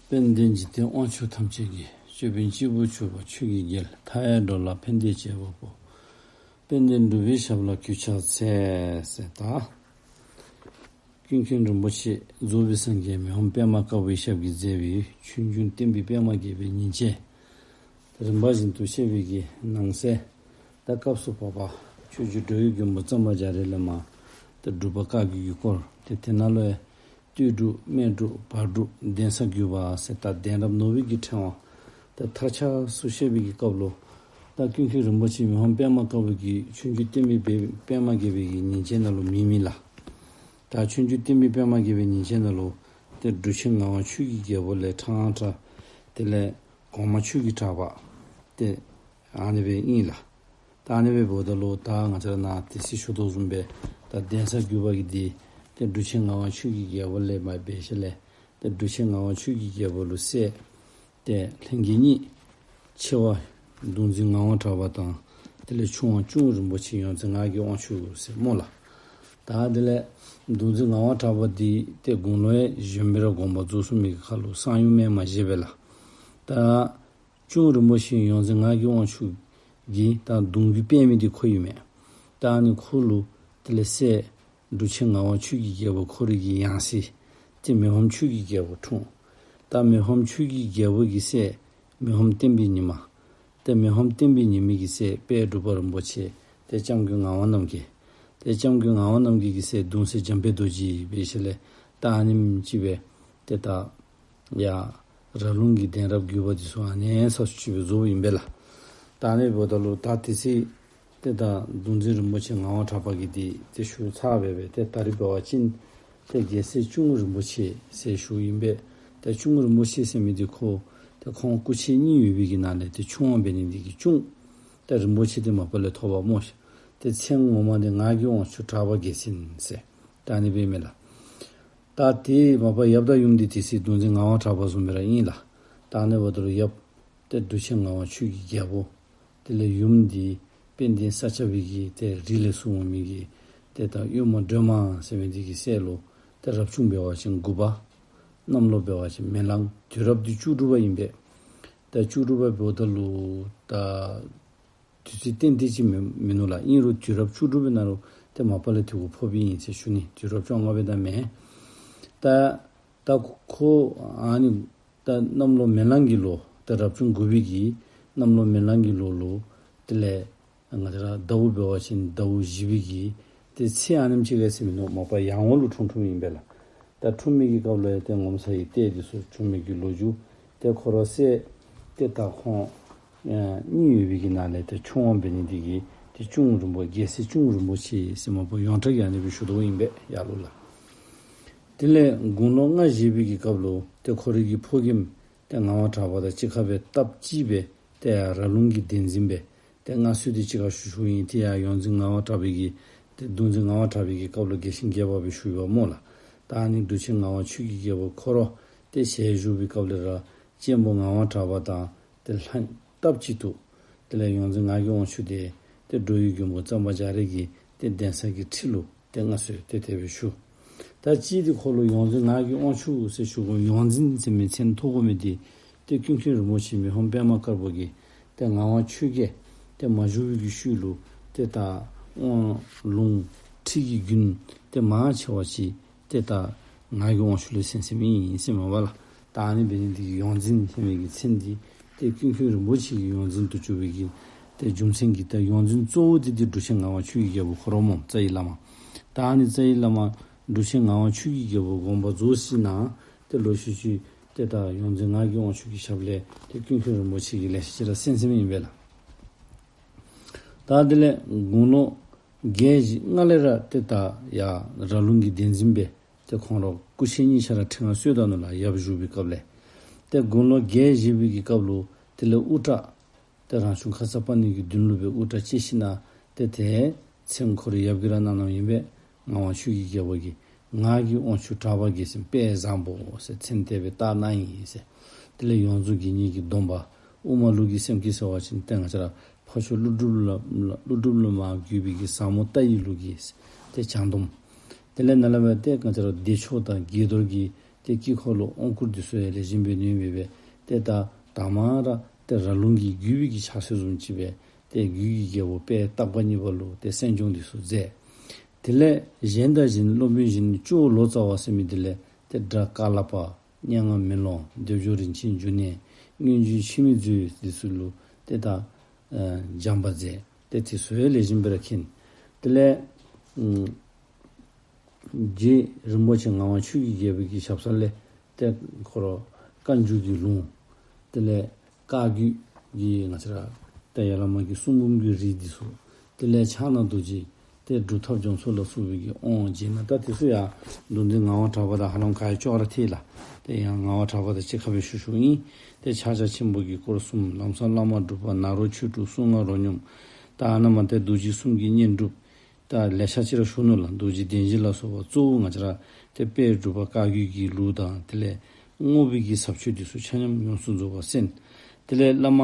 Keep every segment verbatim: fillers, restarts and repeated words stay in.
དཔལ་ལྡན་འཇིག་རྟེན་དབང་ཕྱུག་ཐམས་ཅད་ཀྱི། ཅོད་པན་སྤྱི་བོར་གྱུར་པ་ཆོས་ཀྱི་རྒྱལ། མཐའ་ཡས་འགྲོ་ལ་ཕན་བདེའི་བྱེད་པ་པོ། དཔལ་ལྡན་འབྲུག་པའི་ཞབས་ལ་གུས་ཕྱག་འཚལ་ཟེར། ད་ཀུན་མཁྱེན་རིན་པོ་ཆེ་རྫོགས་པའི་སངས་རྒྱས་མི་ཕམ་པདྨ་དཀར་པོའི་ཞབས་ཀྱིས་མཛད་པའི་ཆོས་འབྱུང་བསྟན་པའི་པདྨ་རྒྱས་པའི་ཉིན་བྱེད། རིམ་པ་བཞིན་དུ་བཤད་པའི་གི་ནང་གསེས། ད་སྐབས་སུ་བབ་པ་ཆོས་རྗེ་འགྲོ་བའི་མགོན་པོ་གཙང་པ་རྒྱ་རས་ལས་མར་ད་སྒྲུབ་པ་བཀའ་བརྒྱུད་ཀྱི་སྐོར་ཏེ་དེ་ནང་ལུ་ཡང་སྟོད་སྒྲུབ་སྨད་སྒྲུབ་བར་སྒྲུབ་གདན་ས་བརྒྱུད་པ་ཟེར་ད་གདན་རབས་ནོར་བུའི་གི་ཕྲེང་བ་ད་མཐར་ཆགས་སུ་བཤད་པའི་གི་སྐབས་ལུ། ད་ཀུན་མཁྱེན་རིན་པོ་ཆེ་མི་ཕམ་པདྨ་དཀར་པོ་གི་ཆོས་འབྱུང་བསྟན་པའི་པདྨ་རྒྱས་པའི་གི་ཉིན་བྱེད་ནང་ལུ་མེད་མི་ལགས། ད་ཆོས་འབྱུང་བསྟན་པའི་པདྨ་རྒྱས་པའི་ཉིན་བྱེད་ནང་ལུ་ཏེ་འབྲུག་ཆེན་ངག་དབང་ཆོས་ཀྱི་རྒྱལ་པོ་ལས་ཕྲང་ཕྲང་དེ་ལས་གོང་མ་ཆོས་ཀྱི་གྲགས་པ་ཏེ་ཨ་ནི་སྦེ་ཨིན་ལགས། ད་ཨ་ནི་སྦེ་འབདཝ་ད་ལུ་ད་ང་བཅས་ར་ནཱ་དེ་ཚེ་ཞུ་དོ་བཟུམ་སྦེ་ད་གདན་ས་བརྒྱུད་པ་གི་འདི་ཏེ་འབྲུག་ཆེན་ངག་དབང་ཆོས་ཀྱི་རྒྱལ་པོ་ལས་མར་འབད་ཞིནམ་ལས་ཏེ་འབྲུག་ཆེན་ངག་དབང་ཆོས་ཀྱི་རྒྱལ་པོ་ལུ་སྲས་ཏེ་ལྷན་རྒྱས་གཉིས། ཆེ་བ་གདུང་འཛིན་ངག་དབང་གྲགས་པ་དང་དེ་ལས་ཆུང་བ་གཅུང་རིན་པོ་ཆེ་ཡོངས་འཛིན་ངག་གི་དབང་ཕྱུག་ཟེར་སྨོ་ལགས། ད་དེ་ལས་གདུང་འཛིན་ངག་དབང་གྲགས་པ་འདི་ཏེ་དགུང་ལོ་ཡང་གཞོན་པའི་ར་དགོངས་པ་རྫོགས་སོང་མི་གི་ཁར་ལུ་གསང་ཡུམ་ཡང་མ་བཞེས་པས་ལགས། ད་གཅུང་རིན་པོ་ཆེ་ཡོངས་འཛིན་ངག་གི་དབང་ཕྱུག་གི་ད་གདུང་བརྒྱུད་སྤེལ་མི་འདི་ཁོ་ཨིན་མས། ད་ཨ་ནི་ཁོ་ལུ་དེ་ལས་སྲས་འབྲུག་ཆེན་ངག་དབང་ཆོས་ཀྱི་རྒྱལ་པོ་ཁོ་རའི་གི་ཡང་སྲིད་ཏེ་མི་ཕམ་ཆོས་ཀྱི་རྒྱལ་པོ་འཁྲུངས། ད་མི་ཕམ་ཆོས་ཀྱི་རྒྱལ་པོ་གི་སྲས་མི་ཕམ་བསྟན་པའི་ཉི་མ། ཏེ་མི་ཕམ་བསྟན་པའི་ཉི་མ་གི་སྲས་དཔལ་འབྲུག་པ་རིན་པོ་ཆེ་ཏེ་སྐྱབས་མགོན་ངག་དབང་རྣམ་རྒྱལ། ཏེ་སྐྱབས་མགོན་ངག་དབང་རྣམ་རྒྱལ་གི་སྲས་གདུང་སྲས་འཇམ་དཔལ་རྡོ་རྗེ་འབད་ཞིནམ་ལས་ད་ཨ་ནེམ་ཅིག་སྦེ་ཏེ་ད་ཡར་ར་ལུང་གི་གདན་རབས་བརྒྱུད་པ་འདི་ཚུ་ཨ་ནི་ས་སུ་ཅིག་སྦེ་རྫོགསཔ་ཨིན་པས་ལགས། ད་ཨ་ནི་འབདཝ་ད་ལུ་ད་དེ་ཚེ་ཏེ་ད་གདུང་འཛིན་རིན་པོ་ཆེ་ངག་དབང་གྲགས་པ་གི་འདི་ཏེ་ཞུ་ཚར་བས་སྦེ་ཏེ་ད་རིས་འབད་བ་ཅིན་ཏེ་རྒྱལ་སྲས་གཅུང་རིན་པོ་ཆེ་ཟེར་ཞུཝ་ཨིན་པས། ཏེ་གཅུང་རིན་པོ་ཆེ་ཟེར་མི་འདི་ཁོ་ཏེ་ཁོང་སྐུ་མཆེད་གཉིས་ཡོད་པའི་གི་ནང་ལས་ཏེ་ཆུང་བ་འབད་ནི་འདི་གིས་གཅུང་། ཏེ་རིན་པོ་ཆེ་འདི་མ་པ་ལས་ཐོབ་པས་སྨོ་ཤིག། ཏེ་མཚན་ངོ་མ་འདི་ངག་གི་དབང་ཕྱུག་གྲགས་པ་རྒྱལ་མཚན་ཟེར་ད་ཨ་ནི་སྦེ་མས་ལགས། ད་དེ་མ་པ་ཡབ་དང་ཡུམ་འདི་དེ་ཚེ་གདུང་འཛིན་ངག་དབང་གྲགས་པ་བཟུམ་སྦེ་ར་ཨིན་ལགས། ད་ཨ་ནི་འབདཝ་ད་ལུ་ཡབ་ཏེ་འབྲུག་ཆེན་ངག་དབང་ཆོས་ཀྱི་རྒྱལ་པོ། དེ་ལས་ཡུམ་འདི་དཔལ་ལྡན་ས་སྐྱ་པའི་གི་ཏེ་རིགས་ལས་སུ་འོང་མི་གི་ཏེ་ད་གཡོག་མོ་སྒྲོལ་མ་ཟེར་མི་འདི་གི་སྲས་ལུ་ཏེ་རབ་བྱུང་འབད་བ་ཅིན་དགུ་པ། གནམ་ལོ་འབད་བ་ཅིན་མེ་གླང་། དུས་རབས་འདི་བཅུ་དྲུག་པ་ཨིན་པས། ད་བཅུ་དྲུག་པ་འབདཝ་ད་ལུ་ད་དུས་ཚོད་ཏན་ཏན་ཅིག་མིན་མིན་ནུག་ལགས། ཨིན་རུང་དུས་རབས་བཅུ་དྲུག་པའི་ནང་ལུ་ཏེ་མ་པ་ལས་དེ་གུ་ཕོགཔ་ཨིན་ཟེར་ཞུ་ནི། དུས་རབས་བཅོ་ལྔ་པའི་ནང་མེན། ད་ད་ཁོ་ཨ་ནི་ད་གནམ་ལོ་མེ་གླང་གི་ལོ་ད་རབ་བྱུང་དགུ་པའི་གི་གནམ་ལོ་མེ་གླང་གི་ལོ་ལུ་དེ་ལས་ང་བཅས་ར་ཟླཝ་འབད་བ་ཅིན་ཟླཝ་བཞི་པའི་གི་ཏེ་ཚེས་ཨ་ནེམ་ཅིག་ག་ཟེར་མིན་ནུག། མ་པ་ཡར་ངོ་ལུ་འཁྲུངས་འཁྲུངསམ་ཨིན་པས་ལགས། ད་འཁྲུངས་མི་གི་སྐབས་ལུ་ཡང་ཏེ་ངོ་མཚར་བའི་ལྟས་འདི་ཚུ་བྱུང་མི་གི་ལོ་རྒྱུས། ཏེ་ཁོ་ར་སྲས་ཏེ་ད་ཁོང་ཨེ་གཉིས་ཡོད་པའི་གི་ནང་ལས་ཏེ་ཆུང་བ་འབད་ནི་འདི་གིས་ཏེ་གཅུང་རིན་པོ་རྒྱལ་སྲས་གཅུང་རིན་པོ་ཆེ་ཟེར་མ་པ་ཡོངས་གྲགས་ཀྱི་ཨ་ནི་སྦེ་ཞུ་དོ་ཨིན་པས་ཡར་ལུ་ལགས། དེ་ལས་དགུང་ལོ་ལྔ་བཞེས་པའི་གི་སྐབས་ལུ་ཏེ་ཁོ་རའི་གི་ཕོ་རྒནམ་ཏེ་ངག་དབང་གྲགས་པ་དང་གཅིག་ཁར་སྦེ་སྟབས་གཅིག་སྦེ་ཏེ་ར་ལུང་གི་གདན་འཛིན་སྦེ་ཏེ་མངའ་གསོལ་འདི་གཅིག་ཁར་ཞུ་ཞུཝ་ཨིན། ཏེ་ཡང་ཡོངས་འཛིན་ངག་དབང་གྲགས་པའི་གི་ཏེ་གདུང་འཛིན་ངག་དབང་གྲགས་པའི་གི་སྐབས་ལུ་རྒྱས་ཤིང་རྒྱས་པ་སྦེ་ཞུ་ཡི་པ་སྨོ་ལགས། ད་ཨ་ནི་འབྲུག་ཆེན་ངག་དབང་ཆོས་ཀྱི་རྒྱལ་པོ་ཁོ་ར་ཏེ་ཞལ་བཞུགས་པའི་སྐབས་ལས་ར་གཅེན་པོ་ངག་དབང་གྲགས་པ་དང་ཏེ་ལྷན་སྟབས་གཅིག་ཏུ་དེ་ལས་ཡོངས་འཛིན་ངག་གི་དབང་ཕྱུག་འདི་ཏེ་འགྲོ་བའི་མགོན་པོ་གཙང་པ་རྒྱ་རས་ཀྱི་ཏེ་གདན་ས་གི་ཁྲི་ལུ་ཏེ་མངའ་གསོལ་ཏེ་དེ་སྦེ་ཞུ། ད་གཅིག་འདི་ཁོ་ལུ་ཡོངས་འཛིན་ངག་གི་དབང་ཕྱུག་ཟེར་ཞུ་དགོ། ཡོངས་འཛིན་ཟེར་མི་མཚན་ཐོབ་དགོ་མི་འདི་ཏེ་ཀུན་མཁྱེན་རིན་པོ་ཆེ་མི་ཕམ་པདྨ་དཀར་པོ་གིས་ཏེ་ངག་དབང་ཆོས་རྒྱལ་ཏེ་མ་བཞུགས་པའི་གི་ཤུལ་ལུ་ཏེ་ད་དབང་ལུང་ཁྲིད་ཀྱི་རྒྱུན་ཏེ་མང་ཆེ་བ་ཅིག་ཏེ་ད་ངག་གི་དབང་ཕྱུག་ལས་གསན་གསནམ་ཨིན་ཟེར་མས་པ་ལགས། ད་ཨ་ནི་འབད་ནི་འདི་གིས་ཡོངས་འཛིན་ཟེར་མི་གི་མཚན་འདི་ཏེ་ཀུན་མཁྱེན་རིན་པོ་ཆེ་གི་ཡོངས་འཛིན་དུ་གྱུར་པའི་གི་ཏེ་རྒྱུ་མཚན་གྱིས་ད་ཡོངས་འཛིན་གཙོ་བོ་འདི་ཏེ་འབྲུག་ཆེན་ངག་དབང་ཆོས་ཀྱི་རྒྱལ་པོ་ཁོ་ར་སྨོ། རྩ་བའི་བླ་མ། ད་ཨ་ནི་རྩ་བའི་བླ་མ་འབྲུག་ཆེན་ངག་དབང་ཆོས་ཀྱི་རྒྱལ་པོ་དགོངས་པ་རྫོགས་ཞིནམ་ལས་ཏེ་ལོག་ཤུལ་ཤུལ་ཏེ་ད་ཡོངས་འཛིན་ངག་གི་དབང་ཕྱུག་གི་ཞབས་ལས་ཏེ་ཀུན་མཁྱེན་རིན་པོ་ཆེ་གིས་ལེ་ཤ་ཅིག་ར་གསན་གསནམ་ཨིན་པས་ལགས། ད་དེ་ལས་དགུང་ལོ་བརྒྱད་བཞེས་སྔ་ལས་ར་ཏེ་ད་ཡར་ར་ལུང་གི་གདན་འཛིན་སྦེ་ཏེ་ཁོང་ར་སྐུ་མཆེད་གཉིས་ཆ་ར་ཁྲི་མངའ་གསོལ་ད་ནུག་ལགས། ཡབ་བཞུགས་པའི་སྐབས་ལས། ཏེ་དགུང་ལོ་བརྒྱད་བཞེས་པའི་གི་སྐབས་ལུ་དེ་ལས་དབུ་སྐྲ་ཏེ་རང་བྱུང་ཁ་སར་པ་ཎི་གི་མདུན་ལུ་སྦེ་དབུ་སྐྲ་བཅད་ཞིནམ་ལས་ཏེ་དེ་མཚན་ཁོ་རའི་ཡབ་ཀྱིས་ར་གནང་གནངམ་ཨིན་པས། ངག་དབང་ཆོས་ཀྱི་རྒྱལ་པོ་གིས་ངག་གི་དབང་ཕྱུག་གྲགས་པ་རྒྱལ་མཚན་དཔལ་བཟང་པོ་ཟེར་མཚན་དེ་སྦེ་བཏགས་གནང་ཡི་ཟེར། དེ་ལས་ཡོངས་རྫོགས་དགེ་བསྙེན་གྱི་སྡོམ་པ་དབུ་མ་ལུགས་ཀྱི་སེམས་བསྐྱེད་ཟེར་བ་ཅིན་ཏེ་ང་བཅས་ར་འཕགས་མཆོག་ཀླུ་སྒྲུབ་ལ་ཀླུ་སྒྲུབ་ལས་མར་བརྒྱུད་པའི་གི་ཟབ་མོ་ལྟ་བའི་ལུགས་ཀྱི་ཏེ་བྱང་སྡོམ། དེ་ལས་ནཱ་ལས་སྦེ་ཏེ་ང་བཅས་ར་བདེ་མཆོག་དང་དགྱེས་རྡོར་གྱི་ ཏེ་དཀྱིལ་འཁོར་ལུ་དབང་བསྐུར་འདི་ཚུ་ཡང་ལེགས་ཤོམ་སྦེ་ནུས་པས་སྦེ་ཏེ་ད་དང་པ་ར་ཏེ་ར་ལུང་གི་བརྒྱུད་པའི་གི་ཕྱག་སྲོལ་བཟུམ་ཅིག་སྦེ་ཏེ་བརྒྱུད་ཀྱི་རྒྱལ་པོ་དཔལ་སྟག་པ་གཉིས་པ་ལུ་ཏེ་གསན་སྦྱོང་འདི་ཚུ་མཛད། དེ་ལས་གཞན་དང་གཞན་སློབ་དཔོན་གཞན་ལུ་ཇོ་བོ་ལོ་ཙཱ་བ་ཟེར་མི་འདི་ལས་ཏེ་སྒྲ་ཀ་ལ་པ་སྙན་ངག་མེ་ལོང་སྡེབ་སྦྱོར་རིན་ཆེན་འབྱུང་གནས་མངོན་བརྗོད་འཆི་མེད་མཛོད་འདི་ཚུ་ལུ་ཏེ་ད་ཨ་སྦྱངས་པ་མཛད། ཏེ་དེ་ཚུ་ཡང་ལེགས་ཤོམ་སྦེ་ར་མཁྱེན། དེ་ལས་ཨམ་རྗེ་རིན་པོ་ཆེ་ངག་དབང་ཆོས་ཀྱི་རྒྱལ་པོ་གི་ཞབས་ས་ལས་ཏེ་ཁོ་ར་བཀའ་འགྱུར་གྱི་ལུང་། དེ་ལས་བཀའ་བརྒྱུད་ཀྱི་ང་བཅས་ར་ཏེ་ཡར་བླ་མ་གི་གསུང་འབུམ་གྱི་རིགས་འདི་ཚུ། དེ་ལས་ཕྱག་ན་རྡོ་རྗེ་ཏེ་སྒྲུབ་ཐབས་སྦྱོང་ཚུལ་ལ་སོགས་པའི་གི་དབང་རྗེས་གནང་། ད་དེ་ཚུ་ཡང་གདུང་འཛིན་ངག་དབང་གྲགས་པ་དང་ཧ་ལམ་ག་ཡ་ཅོག་ར་འཐད་ལགས། ཏེ་ཡང་ངག་དབང་གྲགས་པ་དང་གཅིག་ཁར་སྦེ་ཞུ་ཞུཝ་ཨིན། ཏེ་ཕྱག་རྒྱ་ཆེན་པོ་གི་སྐོར་གསུམ། ལམ་སང་བླ་མ་སྒྲུབ་པ། ནཱ་རོ་ཆོས་དྲུག། གསུང་ངག་རོ་སྙོམས། ད་ཨ་ནཱ་མར་ཏེ་རྡོ་རྗེ་གསུམ་གྱི་བསྙེན་སྒྲུབ། ད་ལེ་ཤ་ཅིག་ར་ཞུ་ནུག་ལགས། རྡོ་རྗེ་གདན་བཞི་ལ་སོགས་པ་གཙོ་བོ་ང་བཅས་ར་ཏེ་དཔལ་འབྲུག་པ་བཀའ་བརྒྱུད་ཀྱི་ལུགས་དང་དེ་ལས་བསྔོ་བའི་གི་ཟབ་ཆོས་འདི་ཚུ་ཆ་མཉམ་ཡོངས་སུ་རྫོགས་པ་གསན། དེ་ལས་བླ་མ་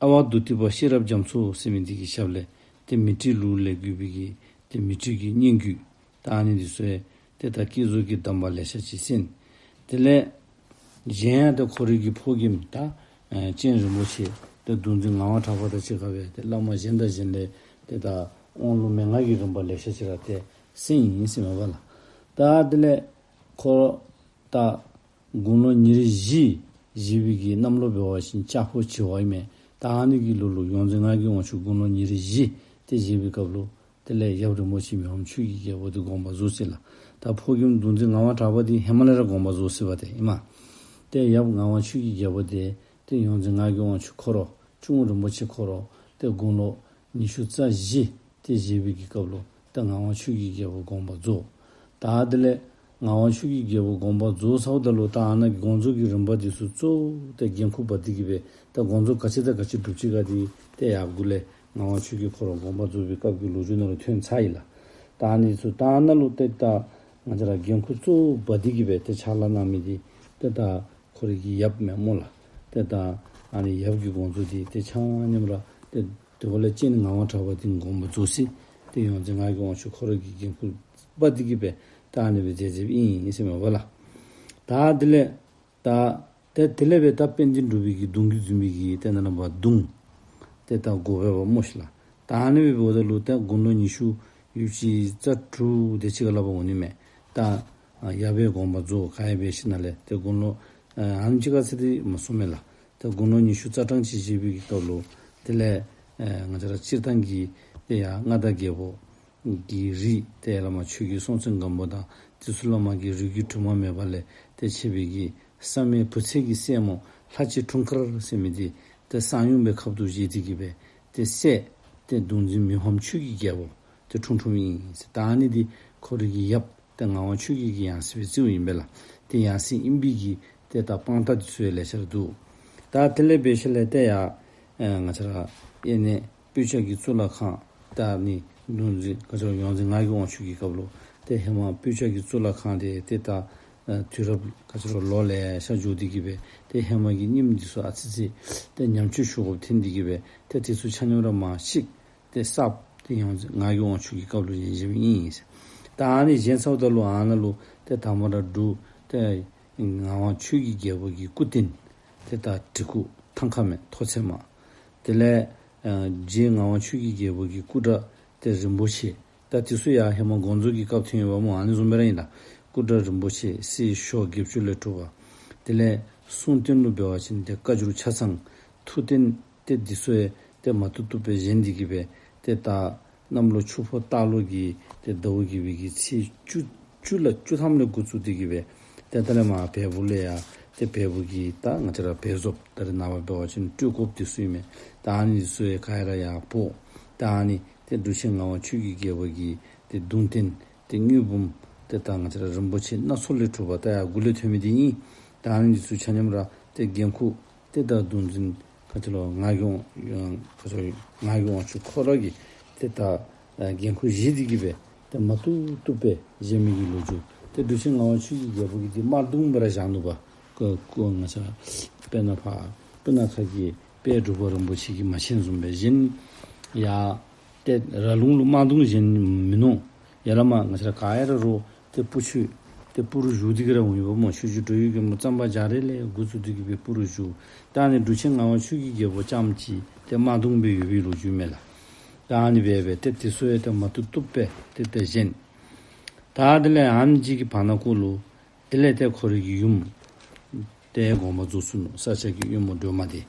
ཨ་ཝ་དྷཱུ་ཏི་པ་ཤེས་རབ་རྒྱ་མཚོ་ཟེར་མི་འདི་གི་ཞབས་ལས་ཏེ་མཻ་ཏྲི་ལུགས་ལས་བརྒྱུད་པའི་གི་ཏེ་མཻ་ཏྲི་གི་བསྙེན་བརྒྱུད། ད་ཨ་ནི་འདི་ཚུ་ཡང་ཏེ་ད་བསྐྱེད་རྫོགས་ཀྱི་གདམས་པ་ལེ་ཤ་ཅིག་གསན། དེ་ལས་གཞན་ཡང་ཏེ་ཁོ་རའི་གི་ཕོ་རྒནམ་ད་ཨ་སྤྱན་རིན་པོ་ཆེ་ཏེ་གདུང་འཛིན་ངག་དབང་གྲགས་པ་དང་གཅིག་ཁར་སྦེ་ཏེ་བླ་མ་གཞན་དང་གཞན་ལས་ཏེ་ད་དབང་ལུང་མན་ངག་གི་རིམ་པ་ལེ་ཤ་ཅིག་ར་ཏེ་གསན་ཡི་ཟེར་མས་པ་ལགས། ད་དེ་ལས་ཁོ་ད་དགུང་ལོ་ཉེར་བཞི་བཞེས་པའི་གི་གནམ་ལོ་འབད་བ་ཅིན་ལྕགས་ཕོ་བྱི་བ་ཨིན་མས། ད་ཨ་ནི་གི་ལོ་ལུ་ཡོངས་འཛིན་ངག་གི་དབང་ཕྱུག་དགུང་ལོ་ཉེར་བཞི་ཏེ་བཞེས་པའི་སྐབས་ལུ་དེ་ལས་ཡབ་རིན་པོ་ཆེ་མི་ཕམ་ཆོས་ཀྱི་རྒྱལ་པོ་འདི་དགོངས་པ་རྫོགས་ཅི་ལགས། ད་ཕོ་རྒནམ་གདུང་འཛིན་ངག་དབང་གྲགས་པ་འདི་ཧེ་མ་ལས་ར་དགོངས་པ་རྫོགས་ཅི་བ་ཏེ་ཨིན་མས། ཏེ་ཡབ་ངག་དབང་ཆོས་ཀྱི་རྒྱལ་པོ་འདི་ཏེ་ཡོངས་འཛིན་ངག་གི་དབང་ཕྱུག་ཁོ་ར་གཅུང་རིན་པོ་ཆེ་ཁོ་ར་ཏེ་དགུང་ལོ་ཉི་ཤུ་རྩ་བཞི་ཏེ་བཞེས་པའི་གི་སྐབས་ལུ་ད་ངག་དབང་ཆོས་ཀྱི་རྒྱལ་པོ་དགོངས་པ་རྫོགས། ད་དེ་ལས་ངག་དབང་ཆོས་ཀྱི་རྒྱལ་པོ་དགོངས་པ་རྫོགས་ཚརཝ་ད་ལུ་ད་ཨ་ནཱ་གི་དགོངས་རྫོགས་ཀྱི་རིམ་པ་འདི་ཚུ་གཙོ་བོ་ཏེ་འགན་ཁུར་འབག་སྟེ་གི་སྦེ་ད་དགོངས་རྫོགས་ག་ཅི་དང་ག་ཅི་སྒྲུབ་ཅི་ག་འདི་ཏེ་ཡར་མགུ་ལས་ངག་དབང་ཆོས་ཀྱི་ཁོ་ར་དགོངས་པ་རྫོགས་པའི་སྐབས་ཀྱི་ལོ་རྒྱུས་ནང་ལུ་ཐོན་ཚར་ཡི་ལགས། ད་ཨ་ནི་ཚུ་ད་ཨ་ནཱ་ལུ་ཏེ་ད་ང་བཅས་ར་འགན་ཁུར་གཙོ་བོ་འབག་སྟེ་གི་སྦེ་ཏེ་ཕྱག་ལཱ་གནང་མི་འདི་ཏེ་ད་ཁོ་རའི་གི་ཡབ་མས་སྨོ་ལགས། ཏེ་ད་ཨ་ནི་ཡབ་ཀྱི་དགོངས་རྫོགས་འདི་ཏེ་ཆ་མཉམ་ར་ཏེ་དེ་འབདཝ་ལས་སྤྱན་ངག་དབང་གྲགས་པ་འདི་དགོངས་པ་རྫོགས་ཅི། ཏེ་ཡོངས་འཛིན་ངག་གི་དབང་ཕྱུག་ཁོ་ར་གིས་འགན་ཁུར་འབག་སྟེ་གི་སྦེ་ད་ཨ་ནི་སྦེ་མཛད་མཛདཔ་ཨིན་ཟེར་མས་པ་ལགས། ད་དེ་ལས་ད་ཏེ་དེ་ལས་སྦེ་ད་དཔལ་ལྡན་འབྲུག་པའི་གི་གདུང་བརྒྱུད་འཛིན་པའི་གི་ཏེ་ནཱ་ལས་ཕར་གདུང་ཏེ་ད་འགོ་འབད་བ་སྨོ་ཤིག་ལགས། ད་ཨ་ནི་སྦེ་འབདཝ་ད་ལུ་ཏེ་དགུང་ལོ་ཉི་ཤུ་ཡུདཔ་ཅིག་རྩ་དྲུག་དེ་ཅིག་ཁར་ལུ་འབད་འོང་ནི་མས། ད་ཨ་ཡབ་སྦེ་དགོངས་པ་རྫོགས་ག་ཡེ་འབད་ཞིནམ་ལས་ཏེ་དགུང་ལོ་ཨ་ཨ་ནེམ་ཅིག་ཁར་ཟེར་ཏེ་མ་གསུངས་མས་ལགས། ཏེ་དགུང་ལོ་ཉི་ཤུ་རྩ་གྲངས་ཅིག་བཞེས་པའི་གི་སྐབས་ལུ་དེ་ལས་ཨ་ང་བཅས་ར་སྤྱིར་བཏང་གི་ཏེ་ཡར་མངའ་བདག་རྒྱལ་པོ་གི་རིགས་ཏེ་བླ་མ་ཆོས་རྒྱལ་སྲོང་བཙན་སྒམ་པོ་དང་དེ་ཚུ་བླ་མ་གི་རིགས་རྒྱུད་དྲི་མ་མེད་པ་ལས་ཏེ་ཆད་པའི་གི་བསམ་ཡས་བུ་ཚ་གི་སྲས་མོ་ལྷ་རྗེ་འཁྲུངས་སྐར་ཟེར་མི་འདི་ཏེ་གསང་ཡུམ་པའི་ཁབ་ཏུ་བཞེས་ཏེ་གི་སྦེ་ཏེ་སྲས་ཏེ་གདུང་འཛིན་མི་ཕམ་ཆོས་ཀྱི་རྒྱལ་པོ་ཏེ་འཁྲུངས་འཁྲུངསམ་ཨིན་ཟེར། ད་ཨ་ནི་འདི་ཁོ་རའི་གི་ཡབ་ཏེ་ངག་དབང་ཆོས་རྒྱལ་གྱི་ཡང་སྲིད་སྦེ་བརྩིཝ་ཨིན་པས་ལགས། ཏེ་ཡང་སྲིད་ཨིན་པའི་གི་ཏེ་ད་དཔང་རྟགས་འདི་ཚུ་ཡང་ལེ་ཤ་ར་འདུག། ད་དེ་ལས་འབད་ཞིནམ་ལས་ཏེ་ཡར་ཨེ་ང་བཅས་ར་ཨེ་ནི་སྤོས་སྐྱ་གི་གཙུག་ལག་ཁང་ད་ནི་གདུང་འཛིན་ང་བཅས་ར་ཡོངས་འཛིན་ངག་གི་དབང་ཕྱུག་གི་སྐབས་ལུ་ཏེ་ཧེ་མ་སྤོས་སྐྱ་གི་གཙུག་ལག་ཁང་འདི་ཏེ་ད་ཨེ་དུས་རབས་ང་བཅས་ར་ལོ་ལེ་ཤ་འགྱོ་སྟེ་གི་སྦེ་ཏེ་ཧེ་མ་གི་རྙིངམ་འདི་ཚུ་ཨ་ཙི་ཙི་ཏེ་ཉམས་བཅོས་ཞུ་དགོཔ་ཐོན་ཏེ་གི་སྦེ་ཏེ་དེ་ཚུ་ཆ་མཉམ་ར་མར་བཤིག་སྟེ་གསརཔ་ཏེ་ཡོངས་འཛིན་ངག་གི་དབང་ཕྱུག་གི་སྐབས་ལུ་བཞེངས་བཞེངསམ་ཨིན་ཟེར། ད་ཨ་ནི་བཞེངས་ཚརཝ་ད་ལུ་ཨ་ནཱ་ལུ་ཏེ་དང་པ་ར་འབྲུག་ཏེ་ངག་དབང་ཆོས་ཀྱི་རྒྱལ་པོ་གི་སྐུ་རྟེན་ཏེ་ད་བྲིས་སྐུ་ཐང་ཁ་མེད་ཐོག་ཚད་མ། དེ་ལས་ཨ་རྗེ་ངག་དབང་ཆོས་ཀྱི་རྒྱལ་པོ་གི་སྐུ་འདྲ་ཏེ་རིན་པོ་ཆེ་ད་དེ་ཚུ་ཡང་ཧེ་མ་དགོངས་རྫོགས་ཀྱི་སྐབས་ཐོན་ཡོདཔ་སྨོ། ཨ་ནི་བཟུམ་སྦེ་ར་ཨིན་ལགས། སྐུ་འདྲ་རིན་པོ་ཆེ་གསེར་ཞོ་བརྒྱད་ཅུ་ལས་གྲུབ་པ། དེ་ལས་གསུང་རྟེན་ལུ་འབད་བ་ཅིན་ཏེ་བཀའ་འགྱུར་ཆ་ཚང་། ཐུགས་རྟེན་ཏེ་འདི་ཚུ་ཡང་ཏེ་མ་བཏུབ་བཏུབ་སྦེ་བཞེངས་ཏེ་གི་སྦེ་ཏེ་ད་གནམ་ལོ་ཆུ་ཕོ་སྟག་ལོ་གི་ཏེ་ཟླཝ་བརྒྱད་པའི་གི་ཚེས་བཅུ་བཅུ་ལ་བཅུ་ཐམ་ལས་འགོ་བཙུགས་ཏེ་གི་སྦེ་ཏེ་ད་ལས་མར་བལ་པོ་ལས་ཡར་ཏེ་བལ་པོ་གི་ད་ང་བཅས་ར་བལ་བཟོཔ་ད་རེས་ནངས་པ་འབད་བ་ཅིན་སྤྲུལ་སྐོརཔ་འདི་ཚུ་ཨིན་མས། ད་ཨ་ནི་འདི་ཚུ་ཡང་ག་ར་ཡར་ཕོག། ད་ཨ་ནི་ཏེ་འབྲུག་ཆེན་ངག་དབང་ཆོས་ཀྱི་རྒྱལ་པོ་གི་ཏེ་གདུང་རྟེན་ཏེ་དངུལ་འབུམ་ཏེ་ད་ང་བཅས་ར་རིན་པོ་ཆེ་སྣ་ཚོགས་ལས་གྲུབ་པ་ད་ཡར་མགུ་ལས་ཐོན་མི་འདི་ཨིན། ད་ཨ་ནི་འདི་ཚུ་ཆ་མཉམ་ར་ཏེ་འགན་ཁུར་ཏེ་ད་གདུང་འཛིན་ག་ཅི་ལོ་ངག་གི་དབང་ག་ཅི་ལོ་ངག་གི་དབང་ཕྱུག་ཁོ་ར་གིས་ཏེ་ད་ཨ་འགན་ཁུར་བཞེས་ཏེ་གི་སྦེ་ཏེ་མ་བཏུབ་བཏུབ་སྦེ་བཞེངས་མི་གི་ལོ་རྒྱུས། ཏེ་འབྲུག་ཆེན་ངག་དབང་ཆོས་ཀྱི་རྒྱལ་པོ་གིས་འདི་དམར་གདུང་སྦེ་ར་བཞག་ནུག་པ། ཀོ་ཀོ་ང་བཅས་དཔེར་ན་ཕར་སྤུ་ན་ཁ་གི་དཔལ་འབྲུག་པ་རིན་པོ་ཆེ་གི་མ་ཆེན་བཟུམ་སྦེ་བཞེངས། ཡར་ཏེ་ར་ལུང་ལུ་དམར་གདུང་བཞེངས་མིན་ནུག། ཡར་ལས་མར་ང་བཅས་ར་ག་ཡ་ར་རུང་ཏེ་སྤུ་ཆུ་ ཏེ་སྤུ་རུ་བཞུགས་ཏེ་གི་ར་འོང་ཡོདཔ་སྨོ། ཆོས་རྗེ་འགྲོ་བའི་མགོན་པོ་གཙང་པ་རྒྱ་རས་ལས་འགོ་བཙུགས་ཏེ་གི་སྦེ་སྤུ་རུ་བཞུགས། ད་ཨ་ནི་འབྲུག་ཆེན་ངག་དབང་ཆོས་ཀྱི་རྒྱལ་པོ་ཙམ་ཅིག་ཏེ་རྨ་གདོང་སྦེ་ཡོད་པའི་ལོ་རྒྱུས་མས་ལགས། ད་ཨ་ནི་སྦེ་སྦེ་ཏེ་དེ་ཚུ་ཡང་ཏེ་མ་བཏུབ་བཏུབ་སྦེ་ཏེ་ཏེ་བཞེངས། ད་དེ་ལས་ཨ་ནེམ་ཅིག་གི་བར་ན་ཀོ་ལུ་དེ་ལས་ཏེ་ཁོ་རའི་གི་ཡུམ་ཏེ་དགོངས་པ་རྫོགས་སོ་ནུག། ས་སྐྱ་གི་གཡོག་མོ་སྒྲོལ་མ་དེ།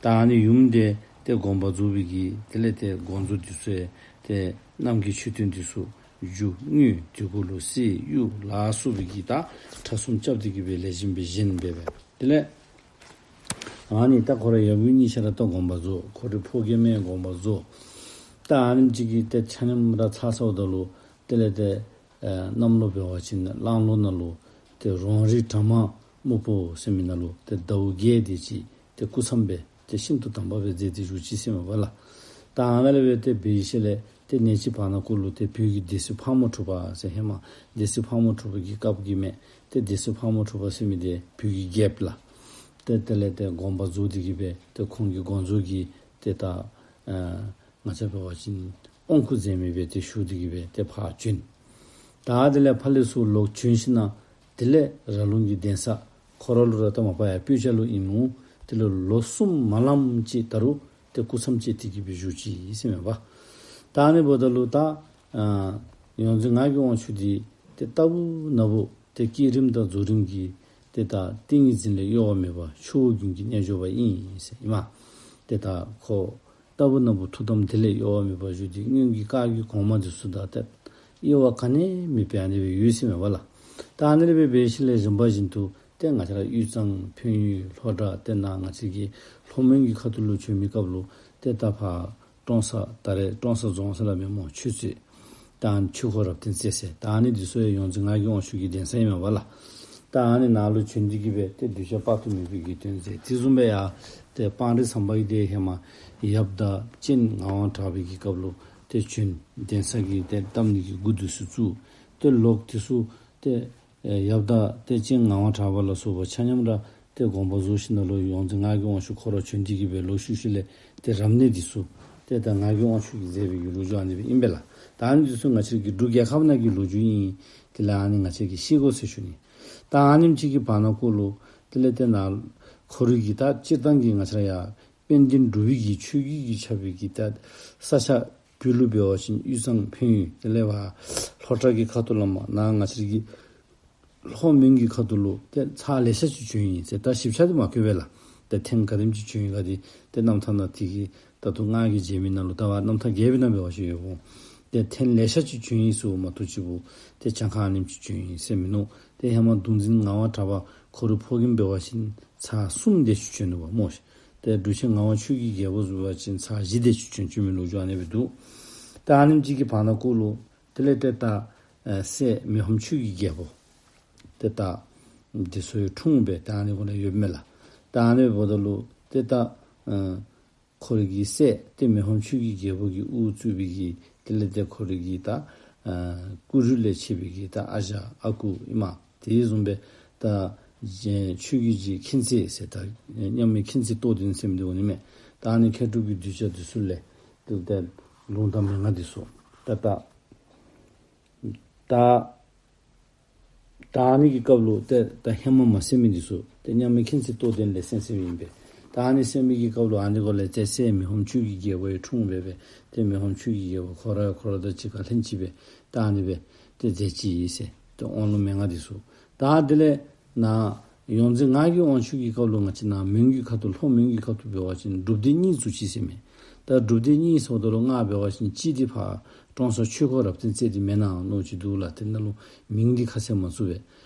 ད་ཨ་ནི་ཡུམ་དེ་ཏེ་དགོངས་པ་རྫོགས་པའི་གི་དེ་ལས་ཏེ་དགོངས་རྫོགས་འདི་ཚུ་ཡང་ཏེ་རྣམ་མཁྱེན་མཆོད་རྟེན་འདི་ཚུ་རྒྱུ་དངུལ་དེ་གུ་ལུ་གསེར་གཡུ་ལ་སོགས་པའི་གི་ད་གྲྭ་གསུམ་རྐྱབ་སྟེ་གི་སྦེ་ལེགས་ཤོམ་སྦེ་བཞེངས་སྦེ་སྦེ། དེ་ལས་ཨ་ནི་ད་ཁོ་ར་ཡབ་ཡུམ་གཉིས་ཆ་ར་ད་དགོངས་པ་རྫོགས། ཁོ་རའི་ཕོ་རྒནམ་ཡང་དགོངས་པ་རྫོགས། ད་ཨ་ནེམ་ཅིག་གི་ཏེ་ཆ་མཉམ་ར་ཚར་སོངམ་ད་ལུ་དེ་ལས་ཏེ་ཨེ་གནམ་ལོ་འབད་བ་ཅིན་གླང་ལོ་ནང་ལུ་ཏེ་རོང་རི་གྲ་མ་སྨུག་པོ་ཟེར་མི་ནང་ལུ་ཏེ་ཟླཝ་བརྒྱད་དེ་ཅིག་ཏེ་སྐུ་མཚམས་སྦེ་ཏེ་ཤིན་ཏུ་དམ་པ་སྦེ་མཛད་དེ་བཞུགས་ཅི་ཟེར་མས་པ་ལགས། ད་ཨ་ནཱ་ལས་སྦེ་ཏེ་འབད་ཞིནམ་ལས་ཏེ་གནས་ཅིག་བར་ན་ཀོ་ལུ་ཏེ་བོད་ཀྱི་སྡེ་སྲིད་ཕག་མོ་གྲུ་པ་ཟེར་ཧེ་མ་སྡེ་སྲིད་ཕག་མོ་གྲུ་པ་གི་སྐབས་ཀྱི་མས། ཏེ་སྡེ་སྲིད་ཕག་མོ་གྲུ་པ་ཟེར་མི་དེ་བོད་ཀྱི་རྒྱལཔོ་ལགས། ཏེ་དེ་ལས་ཏེ་དགོངས་པ་རྫོགས་ཏེ་གི་སྦེ་ཏེ་ཁོང་གི་དགོངས་རྫོགས་ཀྱི་ཏེ་ད་ཨ་ང་བཅས་འབད་བ་ཅིན་དབང་བསྐུར་མཛད་མི་སྦེ་ཏེ་ཞུ་སྟེ་གི་སྦེ་ཏེ་ཕར་བྱོན། ད་དེ་ལས་ཕར་ལས་ཚུར་ལོག་བྱོན་ཞིནམ་དེ་ལས་ར་ལུང་གི་གདན་ས་ཁོ་ར་ལུ་ར་ད་མ་པ་ཡར་སྤོས་སྐྱ་ལུ་ཨིནམ་འོང་། དེ་ལུ་ལོ་གསུམ་མ་ལངམ་ཅིག་ད་རུང་ཏེ་སྐུ་མཚམས་བཅད་དེ་གི་སྦེ་བཞུགས་ཅི་ཟེར་མས་པ། ད་ཨ་ནི་འབདཝ་ད་ལུ་ད་ཨ་ཡོངས་འཛིན་ངག་གི་དབང་ཕྱུག་འདི་ཏེ་རྟག་བུ་ན་བུ་ཏེ་བསྐྱེད་རིམ་དང་རྫོགས་རིམ་གྱི་ཏེ་ད་ཏིང་ངེ་འཛིན་ལས་གཡོ་བ་མེད་པ་ཆུ་བོ་རྒྱུན་གྱི་རྣལ་འབྱོར་པ་ཨིན་ཟེར་ཨིན་མས། ཏེ་ད་ཁོ་རྟག་བུ་ན་བུ་ཐུགས་དམ་དེ་ལས་གཡོ་བ་མེད་པར་བཞུགས་ཏེ་སྔོན་གྱི་བཀའ་བརྒྱུད་གོང་མ་འདི་ཚུ་དང་ཏེ་གཡོ་བ་ག་ནི་མེད་པར་ཨ་ནི་སྦེ་ཡོད་ཟེར་མས་པ་ལགས། ད་ཨ་ནི་སྦེ་འབད་ཞིནམ་ལས་རིམ་པ་བཞིན་དུ་ཏེ་ང་བཅས་ར་དབུས་གཙང་འཕན་ཡུལ་ལྷོ་བྲག་ཏེ་ནཱ་ང་བཅས་ཀྱི་ལྷོ་མོན་གྱི་ཁ་ཐུག་ལུ་བྱོན་མི་སྐབས་ལུ་ཏེ་ད་ཕར་ཀྲོང་གསར་ད་རེས་ཀྲོང་གསར་རྫོང་ཟེར་སླབ་མས་སྨོ། ཆོས་རྩེ་ད་ཨ་ནི་ཆོས་འཁོར་རབ་བརྟན་རྩེ་ཟེར་ད་ཨ་ནི་འདི་ཚུ་ཡང་ཡོངས་འཛིན་ངག་གི་དབང་ཕྱུག་གི་གདན་ས་ཨིན་མས་པ་ལགས། ད་ཨ་ནི་ནང་ལུ་བྱོན་ཏེ་གི་སྦེ་ཏེ་གདུལ་བྱ་དཔག་ཏུ་མེད་པའི་གི་དོན་མཛད། དེ་བཟུམ་སྦེ་ཡང་ཏེ་སྤང་རི་ཟམ་པ་གི་དེ་ཧེ་མ་ཡབ་དང་སྤྱན་ངག་དབང་གྲགས་པའི་གི་སྐབས་ལུ་ཏེ་བྱོན། གདན་ས་གི་ཏེ་བཏབ་ནི་གི་འགོ་འདི་ཚུ་བཙུགས། ཏེ་ལོག་དེ་ཚུ་ཏེ་ཨེ་ཡབ་དང་ཏེ་སྤྱན་ངག་དབང་གྲགས་པ་ལ་སོགས་པ་ཆ་མཉམ་ར་ཏེ་དགོངས་པ་རྫོགས་ཞིནམ་ལས་ཡོངས་འཛིན་ངག་གི་དབང་ཕྱུག་ཁོ་ར་བྱོན་ཏེ་གི་སྦེ་ལོག་ཤུལ་ཤུལ་ལས་ཏེ་རབ་གནས་འདི་ཚུ་ཏེ་ད་ངག་གི་དབང་ཕྱུག་གིས་མཛད་པའི་གི་ལོ་རྒྱུས་ཨ་ནི་སྦེ་ཨིན་པས་ལགས། ད་ཨ་ནི་འདི་ཚུ་ང་བཅས་ཀྱི་འབྲུག་རྒྱལ་ཁབ་ནང་གི་ལོ་རྒྱུས་ཨིན། དེ་ལས་ཨ་ནི་ང་བཅས་ཀྱིས་ཤེས་དགོ་ཟེར་ཞུ་ནི། ད་ཨ་ནེམ་ཅིག་གི་བར་ན་ཀོ་ལུ་དེ་ལས་ཏེ་ནཱ་ཁོ་རའི་གི་ད་སྤྱིར་བཏང་གི་ང་བཅས་ར་ཡར་དཔལ་ལྡན་འབྲུག་པའི་གི་ཆོས་བརྒྱུད་ཀྱི་ཁྱབ་པའི་གི་ད་ས་ཆ་བོད་ལུ་འབད་བ་ཅིན་དབུས་གཙང་འཕན་ཡུལ་དེ་ལས་ཕར་ལྷོ་བྲག་གི་ཁ་ཐུག་ལས་མར་ནཱ་ང་བཅས་ཀྱི་ལྷོ་མོན་གྱི་ཁ་ཐུག་ལུ་ཏེ་ཚར་ལེ་ཤ་ཅིག་བྱོན་ཡི་ཟེར། ད་ཞིབ་ཆ་འདི་མ་བཀོད་པས་ལགས། ཏེ་ཐེངས་ག་དེམ་ཅིག་བྱོན་ཡི་ག་འདི་ཏེ་རྣམ་ཐར་ནང་དེ་གི་ད་ལྟོ་ང་གིས་མཇལ་མི་ནང་ལུ་ད་བར་རྣམ་ཐར་རྒྱས་པའི་ནང་འབད་བ་ཅིན་ཡོདཔ་འོང་། ཏེ་ཐེངས་ལེ་ཤ་ཅིག་བྱོན་ཡི་ཟེར་མ་གཏོགས་ཅིག་པོ་ཏེ་གྱངས་ཁ་ཨ་ནེམ་ཅིག་བྱོན་ཡི་ཟེར་མིན་ནུག། ཏེ་ཧེ་མ་གདུང་འཛིན་ངག་དབང་གྲགས་པ་ཁོ་རའི་ཕོ་རྒནམ་འབད་བ་ཅིན་ཚར་གསུམ་དེ་ཅིག་བྱོན་ནུག་པ་སྨོ་ཤིག། ཏེ་འབྲུག་ཆེན་ངག་དབང་ཆོས་ཀྱི་རྒྱལ་པོ་འབད་བ་ཅིན་ཚར་བཞི་དེ་ཅིག་བྱོན་བྱོན་མི་ལོ་རྒྱུས་ཨ་ནི་སྦེ་འདུག། ད་ཨ་ནེམ་ཅིག་གི་བར་ན་ཀོ་ལུ་དེ་ལས་ཏེ་ད་ཨེ་སྲས་མི་ཕམ་ཆོས་ཀྱི་རྒྱལ་པོ་ཏེ་ད་འདི་ཚུ་ཡང་འཁྲུངས་སྦེ་ད་ཨ་ནི་གུ་ལུ་ཡོདཔ་མས་ལགས། ད་ཨ་ནི་འབདཝ་ད་ལུ་ཏེ་ད་ཨེ་ཁོ་རའི་གི་སྲས་ཏེ་མི་ཕམ་ཆོས་ཀྱི་རྒྱལ་པོ་གིས་དབུ་བཙུགས་པའི་གི་དེ་ལས་ཏེ་ཁོ་རའི་གི་ད་ཨ་སྐུ་རུས་ལས་མཆེད་པའི་གི་ད་ཨ་ཞང་ཨ་ཁུ་ཨིན་མས། དེ་བཟུམ་སྦེ་ད་ཆོས་ཀྱི་རྗེ་མཁྱེན་བརྩེ་ཟེར་ད་མཉམ་མེད་མཁྱེན་བརྩེ་རྟོགས་ལྡན་ཟེར་མི་འདི་འོང་ནི་མས། ད་ཨ་ནི་མཁས་གྲུབ་ཀྱི་གདུལ་བྱ་འདི་ཚུ་ལས་ཏེ་ད་ལུང་དང་མན་ངག་འདི་ཚུ་ད་ད་ད་ད་ཨ་ནི་གི་སྐབས་ལུ་ཏེ་ད་ཧེ་མ་མ་གསན་མི་འདི་ཚུ་ཏེ་མཉམ་མེད་མཁྱེན་བརྩེ་རྟོགས་ལྡན་ལས་གསན་གསནམ་ཨིན་པས། ད་ཨ་ནི་གསན་མི་གི་སྐབས་ལུ་ཨ་ནི་གུ་ལས་ཏེ་སྲས་མི་ཕམ་ཆོས་ཀྱི་རྒྱལ་པོ་ཡང་འཁྲུངས་སྦེ་སྦེ་ཏེ་མི་ཕམ་ཆོས་ཀྱི་རྒྱལ་པོ་ཁོ་ར་ཁོ་ར་དང་གཅིག་ཁར་ལྷན་ཅིག་སྦེ་ད་ཨ་ནི་སྦེ་ཏེ་མཛད་ཅི་ཨིན་ཟེར་ཏེ་དབང་ལུང་མན་ངག་འདི་ཚུ། ད་དེ་ལས་ནཱ་ཡོངས་འཛིན་ངག་གི་དབང་ཕྱུག་གི་སྐབས་ལུ་ང་བཅས་ནཱ་མོན་གྱི་ཁ་ཐུག་ལྷོ་མོན་གྱི་ཁ་ཐུག་འབད་བ་ཅིན་སྒྲུབ་སྡེ་གཉིས་བཙུགས་ཅི་ཟེར་མས། ད་སྒྲུབ་སྡེ་གཉིས་ཟེརཝ་ད་ལུ་ང་འབད་བ་ཅིན་གཅིག་འདི་ཕར་ཀྲོང་གསར་ཆོས་འཁོར་རབ་བརྟན་རྩེ་འདི་མེན་ན་མནོ་ཅི་འདུག་ལགས། ཏེ་ནཱ་ལུ་མིང་འདི་ཁ་གསལ་མ་བཙུགས་པས།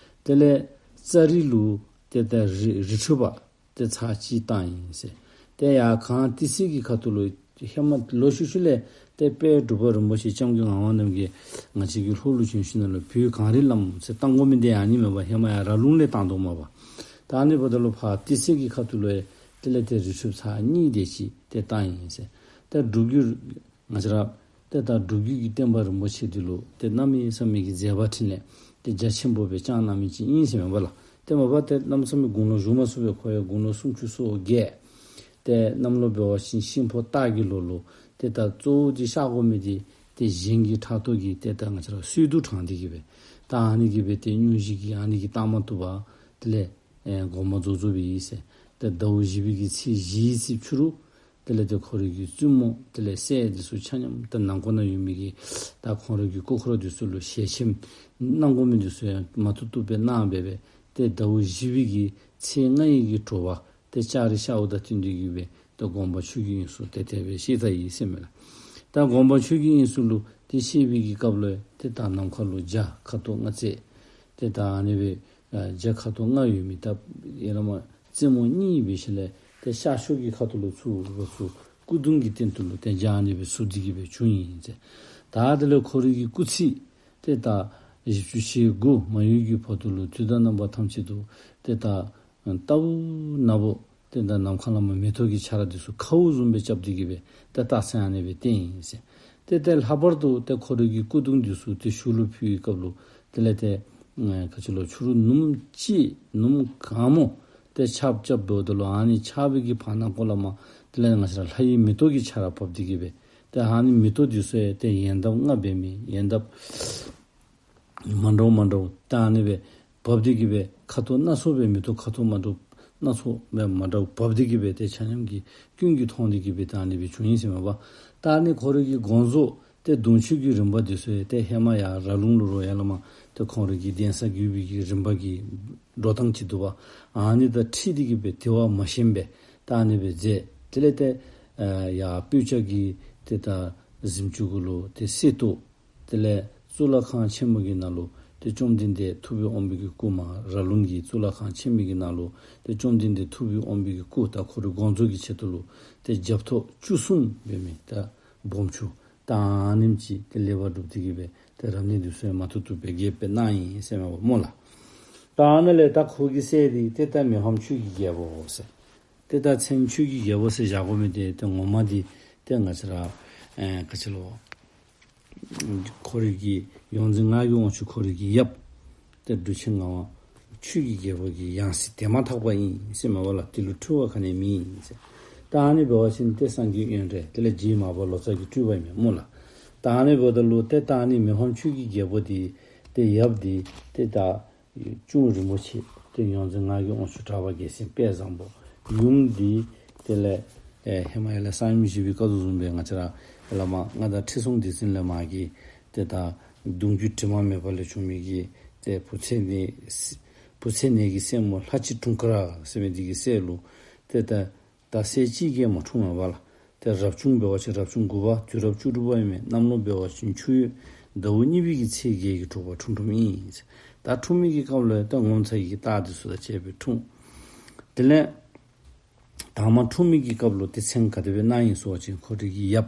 དེ་ལས་ཙ་རི་ལུ་ཏེ་ད་རི་རི་ཁྲོད་པ་ཏེ་ཚར་གཅིག་བཏང་ཡི་ཟེར། ཏེ་ཡར་གངས་ཏི་སེ་གི་ཁ་ཐུག་ལུ་ཧེ་མ་ལོག་ཤུལ་ཤུལ་ལས་ཏེ་དཔལ་འབྲུག་པ་རིན་པོ་ཆེ་སྐྱབས་མགོན་ངག་དབང་རྣམ་རྒྱལ་ང་བཅས་ཀྱི་ལྷོ་ལུ་བྱོན་ཞིནམ་ལས་བོད་གངས་རི་བླམ་ཟེར་བཏང་དགོ་མི་འདི་ཨ་ནི་མས་པ། ཧེ་མ་ཡར་ར་ལུང་ལས་བཏང་དོ་མས་པ། ད་ཨ་ནི་འབདཝ་ད་ལུ་ཕར་ཏི་སེ་གི་ཁ་ཐུག་ལུ་ཡང་དེ་ལས་ཏེ་རི་ཁྲོད་ཚར་གཉིས་དེ་ཅིག་ཏེ་བཏང་ཡི་ཟེར། ཏེ་སྒྲུབ་བརྒྱུད་ང་བཅས་ར་ཏེ་ད་སྒྲུབ་བརྒྱུད་ཀྱི་བསྟན་པ་རིན་པོ་ཆེ་འདི་ལུ་ཏེ་གནམ་མེད་ས་མེད་ཀྱི་མཛད་པ་འཕྲིན་ལས་ཏེ་རྒྱ་ཆེན་པོ་སྦེ་བསྐྱངས་གནང་མི་ཅིག་ཨིན་ཟེར་མས་པ་ལགས། ཏེ་མ་པ་ཏེ་གནམ་མེད་ས་མེད་དགུང་ལོ་བཞུགས་མ་ཚུགས་པས། ཁོ་ཡང་དགུང་ལོ་སུམ་ཅུ་སོ་བརྒྱད། ཏེ་གནམ་ལོ་འབད་བ་ཅིན་ཤིང་ཕོ་སྟག་གི་ལོ་ལུ་ཏེ་ད་གཙོ་བོ་འདི་བཤགས་དགོ་མི་འདི་ཏེ་གཞན་གྱི་ཕྲག་དོག་གིས་ཏེ་ད་ང་བཅས་ར་གསོད་དུ་དྲངས་ཏེ་གི་སྦེ་ ད་ཨ་ནི་གིས་སྦེ་ཏེ་སྙུང་གཞི་གིས་ཨ་ནི་གིས་བཏང་མ་བཏུབ་པར་དེ་ལས་ཨེ་དགོངས་པ་རྫོགས་རྫོགསཔ་ཨིན་ཟེར། ཏེ་ཟླཝ་བཞི་པའི་གི་ཚེས་བཞིའི་ཚེ་ཕྱི་རུ་དེ་ལས་ཏེ་ཁོ་རའི་གི་བཙུན་མོ་དེ་ལས་སྲས་འདི་ཚུ་ཆ་མཉམ་ཏེ་ནང་འཁོད་ན་ཡོད་མི་གི་ད་ཁོང་རའི་གི་སྐུ་འཁོར་འདི་ཚུ་ལུ་ཞལ་ཆེམས་གནང་དགོ་མི་འདི་ཚུ་ཡང་མ་བཏུབ་བཏུབ་སྦེ་གནང་སྦེ་སྦེ་ཏེ་ཟླཝ་བཞི་པའི་གི་ཚེས་ལྔའི་གི་དྲོ་པ་ཏེ་ལྕགས་རི་ཤཝ་དང་བསྟུན་ཏེ་གིས་སྦེ་ཏེ་དགོངས་པ་ཆོས་ཀྱི་དབྱིངས་སུ་ཏེ་དེ་སྦེ་གཤེགས་ད་ཡི་ཟེར་མས་ལགས། ད་དགོངས་པ་ཆོས་ཀྱི་དབྱིངས་སུ་ལུ་ཏེ་གཤེགས་པའི་གི་སྐབས་ལུ་ཏེ་ད་ནམ་མཁའ་ལུ་བྱ་ཁ་དོག་ལྔ་རྩེ་ཏེ་ད་ཨ་ནི་སྦེ་ཨ་བྱ་ཁ་དོག་ལྔ་ཡོད་མི་ད་ཡ་ལ་མ་རྩེ་མོ་གཉིས་ཡོད་པའི་ཤུལ་ལས་ཏེ་ཤར་ཕྱོགས་ཀྱི་ཁ་ཐུག་ལུ་ཚུར་རུ་ཚུར་སྐུ་གདུང་གི་སྟེང་དུ་ལུ་ཏེ་བྱ་ཨ་ནི་སྦེ་ཚུར་འདི་གིས་སྦེ་བྱུང་ཡི་ཟེར། ད་དེ་ལས་ཁོ་རའི་གི་སྐུ་ཚེ་ཏེ་ད་བཞི་བཅུ་ཞེ་དགུ་མ་ཡུན་གྱི་བར་དུ་ལུ་དུས་དང་རྣམ་པ་ཐམས་ཅད་དུ་ཏེ་ད་ལྟ་བུ་ན་བུ་ཏེ་ད་ནམ་མཁའ་ལས་མར་མེ་ཏོག་གི་ཆར་འདི་ཚུ་ཁཝ་བཟུམ་སྦེ་རྐྱབ་སྟེ་གིས་སྦེ་ཏེ་རྟགས་མཚན་ཨ་ནི་སྦེ་བསྟན་ཡི་ཟེར། ཏེ་ཏེ་ལྷག་པར་དུ་ཏེ་ཁོ་རའི་གི་སྐུ་གདུང་འདི་ཚུ་ཏེ་ཞུགས་ལུ་ཕུལ་བའི་སྐབས་ལུ་དེ་ལས་ཏེ་ཨེ་ག་ཅི་ལོ་ཕྱི་རུ་ནུམོ་ཅིག་ནུམོ་གང་མོ་ཏེ་ཆརཔ་རྐྱབ་འབདཝ་ད་ལུ་ཨ་ནི་ཆརཔ་གི་བར་ན་ཀོ་ལས་མར་དེ་ལས་ང་བཅས་ར་ལྷ་ཡི་མེ་ཏོག་གི་ཆར་བབས་ཏེ་གིས་སྦེ་ཏེ་ཨ་ནི་མེ་ཏོག་འདི་ཚུ་ཡང་ཏེ་ཡལ་འདབ་ལྔ་འབད་མི་ཡལ་འདབ་མ་འདྲཝ་མ་འདྲཝ་ད་ཨ་ནི་སྦེ་བབས་ཏེ་གིས་སྦེ་ཁ་དོག་སྣ་ཚོགས་སྦེ་མེ་ཏོག་ཁ་དོག་མ་འདྲཝ་སྣ་ཚོགས་སྦེ་མ་འདྲཝ་བབས་ཏེ་གིས་སྦེ་ཏེ་ཆ་མཉམ་གྱིས་ཀུན་གྱིས་མཐོང་སྟེ་གིས་སྦེ་ད་ཨ་ནི་སྦེ་བྱུང་ཡི་ཟེར་མས་པ། ད་ཨ་ནི་ཁོ་རའི་གི་དགོངས་རྫོགས་ཏེ་གདུང་མཆོད་ཀྱི་རིམ་པ་འདི་ཚུ་ཡང་ཏེ་ཧེ་མ་ཡར་ར་ལུང་ལུ་ར་ཡ་ལ་མ་ཏེ་ཁོང་རའི་གི་གདན་ས་བརྒྱུད་པའི་གི་རིམ་པ་གི་འགྲོ་སྟངས་ཅིག་འདུག་པ། ཨ་ནི་དང་འཁྲིལ་ཏེ་གིས་སྦེ་དེ་བ་མ་ཞན་པར་ད་ཨ་ནི་སྦེ་མཛད། དེ་ལས་ཏེ་ཨ་ཡར་སྤོས་སྐྱ་གི་ཏེ་ད་གཟིམ་ཅུང་གུ་ལུ་ཏེ་གསེར་ཏོག། དེ་ལས་གཙུག་ལག་ཁང་ཆེན་མོ་གི་ནང་ལུ་ཏེ་བཅོམ་ལྡན་འདས་ཐུབ་པའི་དབང་པོ་གི་སྐུ་མར་ར་ལུང་གི་གཙུག་ལག་ཁང་ཆེན་མོ་གི་ནང་ལུ་ཏེ་བཅོམ་ལྡན་འདས་ཐུབ་པའི་དབང་པོ་གི་སྐུ་ད་ཁོ་རའི་དགོངས་རྫོགས་ཀྱི་ཆེད་དུ་ལུ་ཏེ་རྒྱབ་ཐོག་བཅུ་གསུམ་འབད་མི་ད་སྦོམ་ཆུང་ད་ཨ་ནེམ་ཅིག་ཏེ་ལེགས་པར་སྒྲུབ་སྟེ་གིས་སྦེ་ཏེ་རབ་གནས་འདི་ཚུ་ཡང་མ་ཐུབ་ཐུབ་སྦེ་རྒྱས་སྦེ་གནང་ཡི་ཟེར་མས་པ་སྨོ་ལགས། ད་ཨ་ནཱ་ལས་ད་ཁོ་གི་སྲས་འདི་ཏེ་ད་མི་ཕམ་ཆོས་ཀྱི་རྒྱལ་པོ་ཟེར། ཏེ་ད་མཚན་ཆོས་ཀྱི་རྒྱལ་པོ་ཟེར་བཞག་དགོ་མི་འདི་ཏེ་ངོ་མ་འདི་ཏེ་ང་བཅས་ར་ཨེ་ག་ཅི་ལོ། ཁོ་རའི་གི་ཡོངས་འཛིན་ངག་གི་དབང་ཕྱུག་ཁོ་རའི་གི་ཡབ་ཏེ་འབྲུག་ཆེན་ངག་དབང་ཆོས་ཀྱི་རྒྱལ་པོ་གི་ཡང་སྲིད་དེ་མ་ཐག་པ་ཨིན་ཟེར་མས་པ་ལགས། དེ་ལུ་འཁྲུལ་བ་ག་ནི་མེད་ཟེར། ད་ཨ་ནི་འབད་བ་ཅིན་ཏེ་སངས་རྒྱས་དབོན་རས་དེ་ལས་རྗེ་མར་པ་ལོ་ཙཱ་གི་སྤྲུལ་པ་ཨིན་མས་སྨོ་ལགས། ད་ཨ་ནི་འབདཝ་ད་ལུ་ཏེ་ད་ཨ་ནི་མི་ཕམ་ཆོས་ཀྱི་རྒྱལ་པོ་འདི་ཏེ་ཡབ་འདི་ཏེ་ད་གཅུང་རིན་པོ་ཆེ་ཏེ་ཡོངས་འཛིན་ངག་གི་དབང་ཕྱུག་གྲགས་པ་རྒྱལ་མཚན་དཔལ་བཟང་པོ། ཡུམ་འདི་དེ་ལས་ཨེ་ཧེ་མ་ཡར་ལས་གསང་ཡུམ་བཞི་པའི་སྐབས་སུ་བཟུམ་སྦེ་ང་བཅས་ར་ཡ་ལ་མ་མངའ་བདག་ཁྲི་སྲོང་ལྡེ་བཙན་ལས་མར་གྱི་ཏེ་ད་གདུང་བརྒྱུད་དྲི་མ་མེད་པ་ལས་བྱུང་མི་གི་ཏེ་བུ་ཚ་ནེ་བུ་ཚ་ནེ་གི་སྲས་མོ་ལྷ་གཅིག་དྲུང་དཀར་ཟེར་མི་འདི་གི་སྲས་ལུ་ཏེ་ད་ད་སྲས་གཅིག་གིས་མ་འཁྲུངས་མས་པ་ལགས། ཏེ་རབ་བྱུང་འབད་བ་ཅིན་རབ་བྱུང་དགུ་པ་དུས་རབས་བཅུ་དྲུག་པ་ཨིན་མས། གནམ་ལོ་འབད་བ་ཅིན་ཆུ་ཡོས་ཟླཝ་གཉིས་པའི་གི་ཚེས་བརྒྱད་ཀྱི་དྲོ་པ་འཁྲུངས་འཁྲུངསམ་ཨིན། ད་འཁྲུངས་མི་གི་སྐབས་ལུ་ད་ངོ་མཚར་གྱི་རྟགས་འདི་ཚུ་དང་བཅས་སྦེ་འཁྲུངས། དེ་ལས་དང་པ་འཁྲུངས་མི་གི་སྐབས་ལུ་ཏེ་མཚན་ག་དེ་སྦེ་གནང་ཡི་ཟེར་བ་ཅིན་ཁོ་རའི་གི་ཡབ་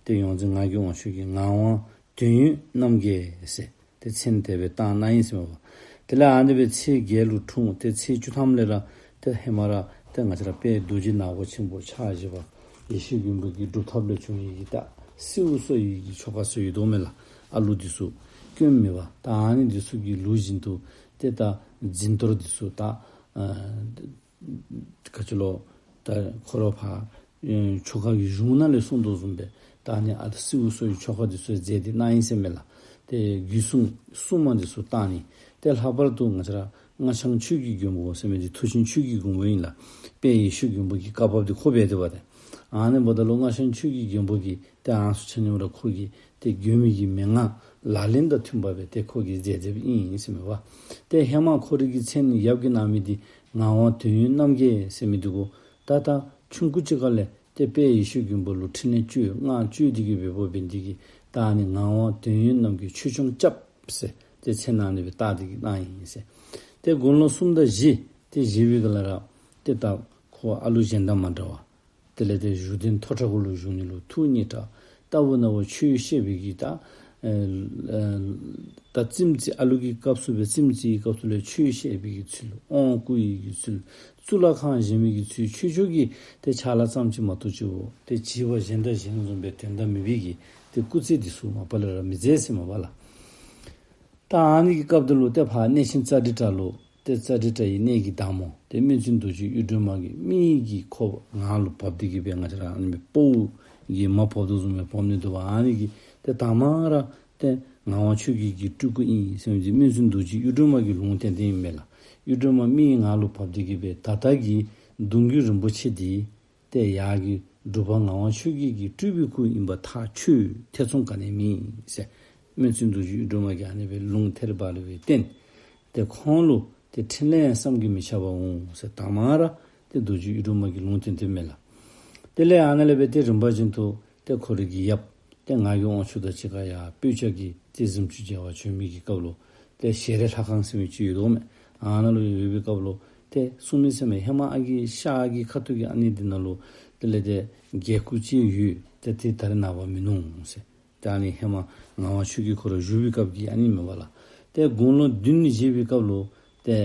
ཏེ་ཡོངས་འཛིན་ངག་གི་དབང་ཕྱུག་གིས་ངག་དབང་དོན་ཡོད་རྣམ་རྒྱལ་ཟེར་ཏེ་མཚན་དེ་སྦེ་བཏགས་གནང་ཡི་ཟེར་མས་པ། དེ་ལས་ཨ་ནི་སྦེ་ཚེས་བརྒྱད་ལུ་འཁྲུངས། ཏེ་ཚེས་བཅུ་ཐམ་ལས་ར་ཏེ་ཧེ་མ་ར་ཏེ་ང་བཅས་ར་དཔལ་རྡོ་རྗེ་ནག་པོ་ཆེན་པོ་ཕྱག་བཞི་པ་ཡེ་ཤེས་མགོན་པོ་གི་སྒྲུབ་ཐབས་ལས་བྱུང་ཡི་གི་ད་སེའུ་གསོ་ཡི་གི་ཆོ་ག་ཚུ་ཡོད་དོ་མས་ལགས། ཨ་ལུ་འདི་ཚུ་སྐྱོན་མེད་པ། ད་ཨ་ནི་འདི་ཚུ་གི་ལུགས་བཞིན་དུ་ཏེ་ད་འཛིན་གཏོར་འདི་ཚུ་ད་ཨ་ག་ཅི་ལོ། ད་ཁོ་ར་ཕར་ཨེ་ཆོ་ག་གི་གཞུང་ནང་ལས་གསུངས་དོ་བཟུམ་སྦེ་ད་ཨ་ནི་ཨ་ད་སེའུ་གསོ་ཡི་ཆོ་ག་འདི་ཚུ་མཛད་དེ་གནང་ཡི་ཟེར་མས་ལགས། ཏེ་རྒྱུད་སྲུང་སྲུང་མ་འདི་ཚུ་བཏང་ནི། ཏེ་ལྷག་པར་དུ་ང་བཅས་ར་སྔགས་འཆང་ཆོས་ཀྱི་མགོན་པོ་ཟེར་མི་འདི་མཐུ་ཆེན་ཆོས་ཀྱི་མགོན་པོ་ཨིན་ལགས། དཔལ་ཡེ་ཤེས་མགོན་པོ་གི་བཀའ་བབས་འདི་ཁོ་འབད་དེ་བ་ཏེ། ཨ་ནི་འབདཝ་ད་ལུ་སྔགས་འཆང་ཆོས་ཀྱི་མགོན་པོ་གིས་ཏེ་ཨ་ནི་ཚུ་ཆ་མཉམ་ར་ཁོ་གིས་ཏེ་མགོན་པོའི་གི་མན་ངག་ལག་ལེན་དང་མཐུན་པ་སྦེ་ཏེ་ཁོ་གིས་མཛད་མཛདཔ་ཨིན་ཟེར་མས་པ། ཏེ་ཧེ་མ་ཁོ་རའི་གི་མཚན་ཡབ་ཀྱིས་གནང་མི་འདི་ངག་དབང་དོན་ཡོད་རྣམ་རྒྱལ་ཟེར་མི་འདི་གུ་ད་ད་ཆུང་ཀུ་ཅིག་ཁ་ལས་ཏེ་དཔལ་ཡེ་ཤེས་མགོན་པོ་ལུ་ཕྲིན་ལས་བཅོལ་སྔགས་བཅོལ་ཏེ་གིས་འབདཝ་འབད་ནི་འདི་གིས་ད་ཨ་ནི་ངག་དབང་དོན་ཡོད་རྣམ་རྒྱལ་ཆོས་སྐྱོང་སྐྱབས་ཟེར་ཏེ་མཚན་ཨ་ནི་སྦེ་བཏགས་ཏེ་གིས་གནང་ཡི་ཟེར། ཏེ་དགུང་ལོ་གསུམ་དང་བཞི་ཏེ་བཞེས་པའི་སྒང་ལས་ར་ཏེ་ད་ཁོ་ཨ་ལུ་གཞན་དང་མ་འདྲ་བར་དེ་ལས་ཏེ་བཞུགས་གདན་མཐོ་དྲགས་གུ་ལུ་བཞུགས་ནི་ལུ་ཐུགས་མཉེས་དྲགས། ལྟ་བུ་ན་བུ་ཆོས་བཤད་པའི་གི་ད་ཨེ་ཨེ་ད་རྩེདམོ་རྩེ་ཨ་ལུ་གི་སྐབས་སུ་སྦེ་རྩེདམོ་རྩེ་བའི་སྐབས་སུ་ལས་ཆོས་བཤད་པའི་གི་ཚུལ་དབང་བསྐུར་བའི་གི་ཚུལ་གཙུག་ལག་ཁང་བཞེངས་པའི་གི་ཚུལ་ཆོས་ཕྱོགས་ཀྱི་ཏེ་ཕྱག་ལཱ་ཙམ་ཅིག་མ་གཏོགས་ཅིག་འོ་ཏེ་བྱིས་པ་གཞན་དང་གཞན་བཟུམ་སྦེ་དོན་དག་མེད་པའི་གི་ཏེ་སྐུ་རྩེད་འདི་ཚུ་མ་པ་ལས་ར་མི་མཛད་ཟེར་མས་པ་ལགས། ད་ཨ་ནི་གི་སྐབས་འདི་ལུ་ཏེ་ཕར་གནས་ཆེན་ཙཱ་རི་ཏྲ་ལུ་ཏེ་ཙཱ་རི་ཏྲ་ཡི་གནས་ཀྱི་བདག་མོ་ཏེ་སྨན་བཙུན་རྡོ་རྗེ་གཡུ་སྒྲོན་མ་གིས་མི་གི་ཁོག་ནང་ལུ་བབས་ཏེ་གིས་སྦེ་ང་བཅས་ར་ཨ་ནི་སྦེ་ཕོཝ་གིས་མར་བབས་དོ་བཟུམ་སྦེ་བབས་ནི་འདུག་པ། ཨ་ནི་གིས་ཏེ་དང་པ་ར་ཏེ་ ངག་དབང་ཆོས་རྒྱལ་གྱི་སྤྲུལ་སྐུ་ཨིན་ཟེར་མི་འདི་སྨན་བཙུན་རྡོ་རྗེ་གཡུ་སྒྲོན་མ་གི་ལུང་བསྟན་དོན་ཨིན་མས་ལགས། གཡུ་སྒྲོན་མ་མི་ཡི་ངག་ལུ་བབས་ཏེ་གི་སྦེ་ད་ལྟ་གི་གདུང་བརྒྱུད་རིན་པོ་ཆེ་འདི་ཏེ་ཡར་གྱི་འབྲུག་པ་ངག་དབང་ཆོས་རྒྱལ་གྱི་སྤྲུལ་པའི་སྐུ་ཨིན་པ་ཐག་ཆོད། ཐེ་ཚོམ་ག་ནི་མེད་ཟེར། སྨན་བཙུན་རྡོ་རྗེ་གཡུ་སྒྲོན་མ་གིས་ཨ་ནི་སྦེ་ལུང་ཐེར་བ་ལུ་སྦེ་བསྟན། ཏེ་ཁོང་ལུ་ཏེ་ཕྲིན་ལས་བསམ་གྱིས་མི་ཁྱབ་པ་འོང་ཟེར་དང་མ་ར་ཏེ་རྡོ་རྗེ་གཡུ་སྒྲོན་མ་གི་ལུང་བསྟན་དོན་མས་ལགས། དེ་ལས་ཨ་ནཱ་ལས་སྦེ་ཏེ་རིམ་པ་བཞིན་དུ་ཏེ་ཁོ་རའི་གི་ཡབ་ཏེ་ངག་གི་དབང་ཕྱུག་དང་གཅིག་ཁར་ཡར་སྤོས་སྐྱ་གི་ཏེ་གཟིམ་ཅུང་མཇལ་བར་བྱོན་མི་གི་སྐབས་ལུ་ཏེ་ཞལ་རས་ལྷ་ཁང་ཟེར་མི་ཅིག་ཡོདཔ་མས། ཨ་ནཱ་ལུ་ཡོད་པའི་སྐབས་ལུ་ཏེ་གསུངས་མི་ཟེར་མི་ཧེ་མ་ཨ་རྒས་ཤ་རྒས་ཁ་ཐུག་གི་ཨ་ནི་འདི་ནང་ལུ་དེ་ལས་ཏེ་རྒྱལ་སྐུ་ཅིག་ཡོད། ཏེ་དེ་ད་རེས་ནངས་པ་མིན་ནུག་ཟེར། ཏེ་ཨ་ནི་ཧེ་མ་ངག་དབང་ཆོས་རྒྱལ་ཁོ་ར་བཞུགས་པའི་སྐབས་ཀྱི་ཨ་ནི་མས་པ་ལགས། ཏེ་དགུང་ལོ་བདུན་ནི་བཞེས་པའི་སྐབས་ལུ་ཏེ་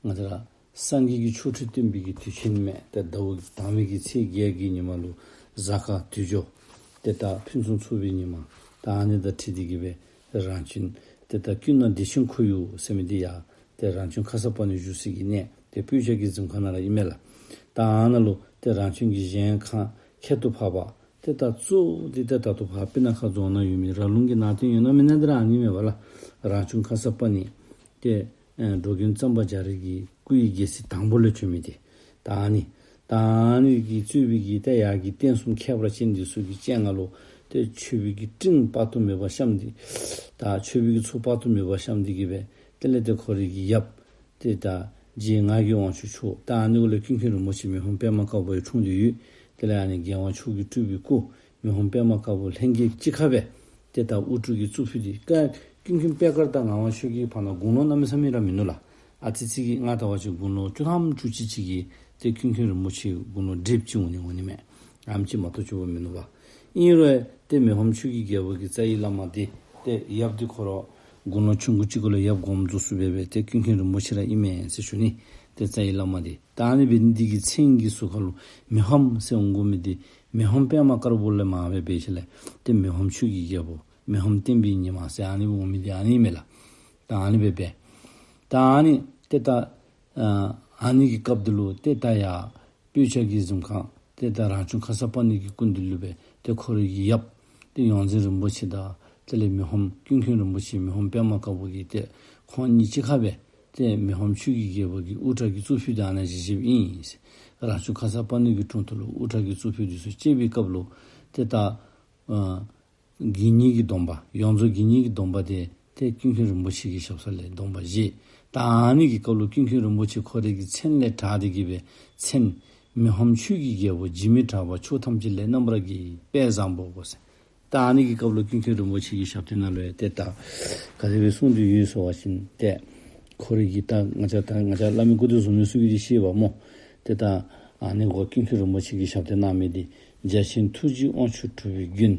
ང་བཅས་ར་སངས་རྒྱས་ཀྱི་ཆོ་འཕྲུལ་སྟོན་པའི་གི་དུས་ཆེན་མས། ཏེ་ཟླཝ་དང་པའི་གི་ཚེས་བརྒྱད་ཀྱི་ཉི་མ་ལུ་གཟའ་སྐར་དུས་སྦྱོར་ཏེ་ད་ཕུན་སུམ་ཚོགས་པའི་ཉི་མ་ད་ཨ་ནི་དང་འཁྲིལ་ཏེ་གི་སྦེ་རང་བྱོན་ཏེ་ད་ཀུན་ན་བདེ་ཆེན་ཁོར་ཡུག་ཟེར་མི་འདི་ཡང་ཏེ་རང་བྱོན་ཁ་སར་པ་ཎི་བཞུགས་སའི་གི་གནས་ཏེ་སྤོས་སྐྱ་གི་གཟིམ་ཁང་ནང་ར་ཨིན་མས་ལགས། ད་ཨ་ནཱ་ལུ་ཏེ་རང་བྱོན་གྱི་གཞལ་ཡས་ཁང་ཁྱད་དུ་འཕགས་པ་ཏེ་ད་གཙོ་བོ་འདི་ཏེ་ད་ལྟོ་ཕར་སྤུ་ན་ཁ་རྫོང་ནང་ཡོད་མི་ར་ལུང་གི་ནང་དོན་ཡོད་ན་མེད་ན་འདི་ར་ཨ་ནི་མས་པ་ལགས། རང་བྱོན་ཁ་སར་པ་ཎི་ཏེ་ཨེ་འགྲོ་མགོན་གཙང་པ་རྒྱ་རས་ཀྱི་སྐུ་ཡི་སྒལ་ཚིགས་དང་པོ་ལས་བྱོན་མི་འདི་ད་ཨ་ནི་ད་ཨ་ནི་གིས་གཙོས་པའི་གི་ཏེ་ཡར་གྱི་རྟེན་གསུམ་ཁྱད་པར་ཅན་འདི་ཚུ་གི་སྤྱན་སྔར་ལུ་ཏེ་མཆོད་པའི་གི་སྤྲིན་དཔག་ཏུ་མེད་པ་བཤམས་ཏེ་ད་མཆོད་པའི་གི་ཚོགས་དཔག་ཏུ་མེད་པ་བཤམས་ཏེ་གི་སྦེ་དེ་ལས་ཏེ་ཁོ་རའི་གི་ཡབ་ཏེ་ད་རྗེ་ངག་གི་དབང་ཕྱུག་མཆོག་ད་ཨ་ནི་གུ་ལས་ཀུན་མཁྱེན་རིན་པོ་ཆེ་མི་ཕམ་པདྨ་དཀར་པོ་ཡང་འཁྲུངས་ཏེ་ཡོད། དེ་ལས་ཨ་ནི་རྒྱལ་དབང་མཆོག་གི་སྤྲུལ་པའི་སྐུ་མི་ཕམ་པདྨ་དཀར་པོ་ལྷན་རྒྱས་གཅིག་ཁར་སྦེ་ཏེ་ད་དབུ་སྐྲ་གི་གཙུག་ཕུད་འདི་ཀ་ཀུན་མཁྱེན་པད་དཀར་དང་ངག་དབང་ཆོས་རྒྱལ་བར་ན་དགུང་ལོ་གནམ་མེད་ས་མེད་ར་མིན་ནུག་ལགས། ཨ་ཙི་ཙི་གི་ང་ལྟ་བ་ཅིན་དགུང་ལོ་བཅུ་ཐམ་བཅུ་གཅིག་ཅིག་གིས་ཏེ་ཀུན་མཁྱེན་རིན་པོ་ཆེ་དགུང་ལོ་བགྲེསཔ་ཅིག་འོང་ནི་འོང་ནི་མས། ཨ་ནེམ་ཅིག་མ་གཏོགས་ཆེ་བ་མིན་ནུག་པ། ཨིན་རུང་ཏེ་མི་ཕམ་ཆོས་ཀྱི་རྒྱལ་པོ་གི་རྩ་བའི་བླ་མ་འདི་ཏེ་ཡབ་འདི་ཁོ་ར་དགུང་ལོ་ཆུང་ཀུ་ཅིག་གུ་ལས་ཡབ་དགོངས་རྫོགས་སོང་སྦེ་སྦེ་ཏེ་ཀུན་མཁྱེན་རིན་པོ་ཆེ་ར་ཨིན་མས་ཟེར་ཞུ་ནི། ཏེ་རྩ་བའི་བླ་མ་འདི་ད་ཨ་ནི་འབད་ནི་འདི་གིས་མཚན་གྱི་ཟུར་ཁ་ལུ་མི་ཕམ་ཟེར་འོང་དགོ་མི་འདི་མི་ཕམ་པདྨ་དཀར་པོ་ལས་མར་སྦེ་འབད་ཞིནམ་ལས་ཏེ་མི་ཕམ་ཆོས་ཀྱི་རྒྱལ་པོ་མི་ཕམ་བསྟན་པའི་ཉི་མ་ཟེར་ཨ་ནི་འོང་མི་འདི་ཨ་ནི་མས་ལགས། ད་ཨ་ནི་སྦེ་སྦེ་ད་ཨ་ནི་ཏེ་ད་ཨ་ཨ་ནི་གི་སྐབས་འདི་ལུ་ཏེ་ད་ཡར་སྤོས་སྐྱ་གི་གཟིམ་ཁང་ཏེ་ད་རང་བྱོན་ཁ་སར་པ་ཎི་གི་སྐུ་མདུན་ལུ་སྦེ་ཏེ་ཁོ་རའི་གི་ཡབ་ཏེ་ཡོངས་འཛིན་རིན་པོ་ཆེ་དང་དེ་ལས་མི་ཕམ་ཀུན་མཁྱེན་རིན་པོ་ཆེ་མི་ཕམ་པདྨ་དཀར་པོ་གིས་ཏེ་ཁོང་གཉིས་གཅིག་ཁར་སྦེ་ཏེ་མི་ཕམ་ཆོས་ཀྱི་རྒྱལ་པོ་གི་དབུ་སྐྲ་གི་གཙུག་ཕུད་འདི་ཨ་ནཱ་བཞེས་བཞེསཔ་ཨིན་ཟེར། རང་བྱོན་ཁ་སར་པ་ཎི་གི་དྲུང་དུ་ལུ་དབུ་སྐྲ་གི་གཙུག་ཕུད་འདི་ཚུ་བཅད་པའི་སྐབས་ལུ་ཏེ་ད་ཨ་དགེ་བསྙེན་གྱི་སྡོམ་པ་ཡོངས་རྫོགས་དགེ་བསྙེན་གྱི་སྡོམ་པ་འདི་ཏེ་ཀུན་མཁྱེན་རིན་པོ་ཆེ་གི་ཞབས་ས་ལས་སྡོམ་པ་བཞེས། ད་ཨ་ནི་གི་སྐབས་ལུ་ཀུན་མཁྱེན་རིན་པོ་ཆེ་ཁོ་རའི་གི་མཚན་ལས་དྲངས་ཏེ་གི་སྦེ་མཚན་མི་ཕམ་ཆོས་ཀྱི་རྒྱལ་པོ་འཇིགས་མེད་གྲགས་པ་ཕྱོགས་ཐམས་ཅད་ལས་རྣམ་པར་རྒྱལ་བའི་དཔལ་བཟང་པོ་གོ་ཟེར། ད་ཨ་ནི་གི་སྐབས་ལུ་ཀུན་མཁྱེན་རིན་པོ་ཆེ་གི་ཞབས་སྟེགས་ནང་ལུ་ཡང་ཏེ་ད་ག་དེ་སྦེ་གསུངས་ཏེ་ཡོད་ཟེར་བ་ཅིན་ཏེ་ཁོ་རའི་གི་ད་ང་བཅས་ད་ང་བཅས་བླ་མའི་སྐུ་མདོག་བཟུམ་མའི་ཚུ་གིས་འདི་ཤེས་པ་སྨོ། ཏེ་ད་ཨ་ནི་གུ་ཀུན་མཁྱེན་རིན་པོ་ཆེ་གི་ཞབས་སྟེགས་གནང་མི་འདི་རྒྱ་ཆེན་ཐུགས་རྗེའི་དབང་ཕྱུག་གྲུབ་པའི་མགོན།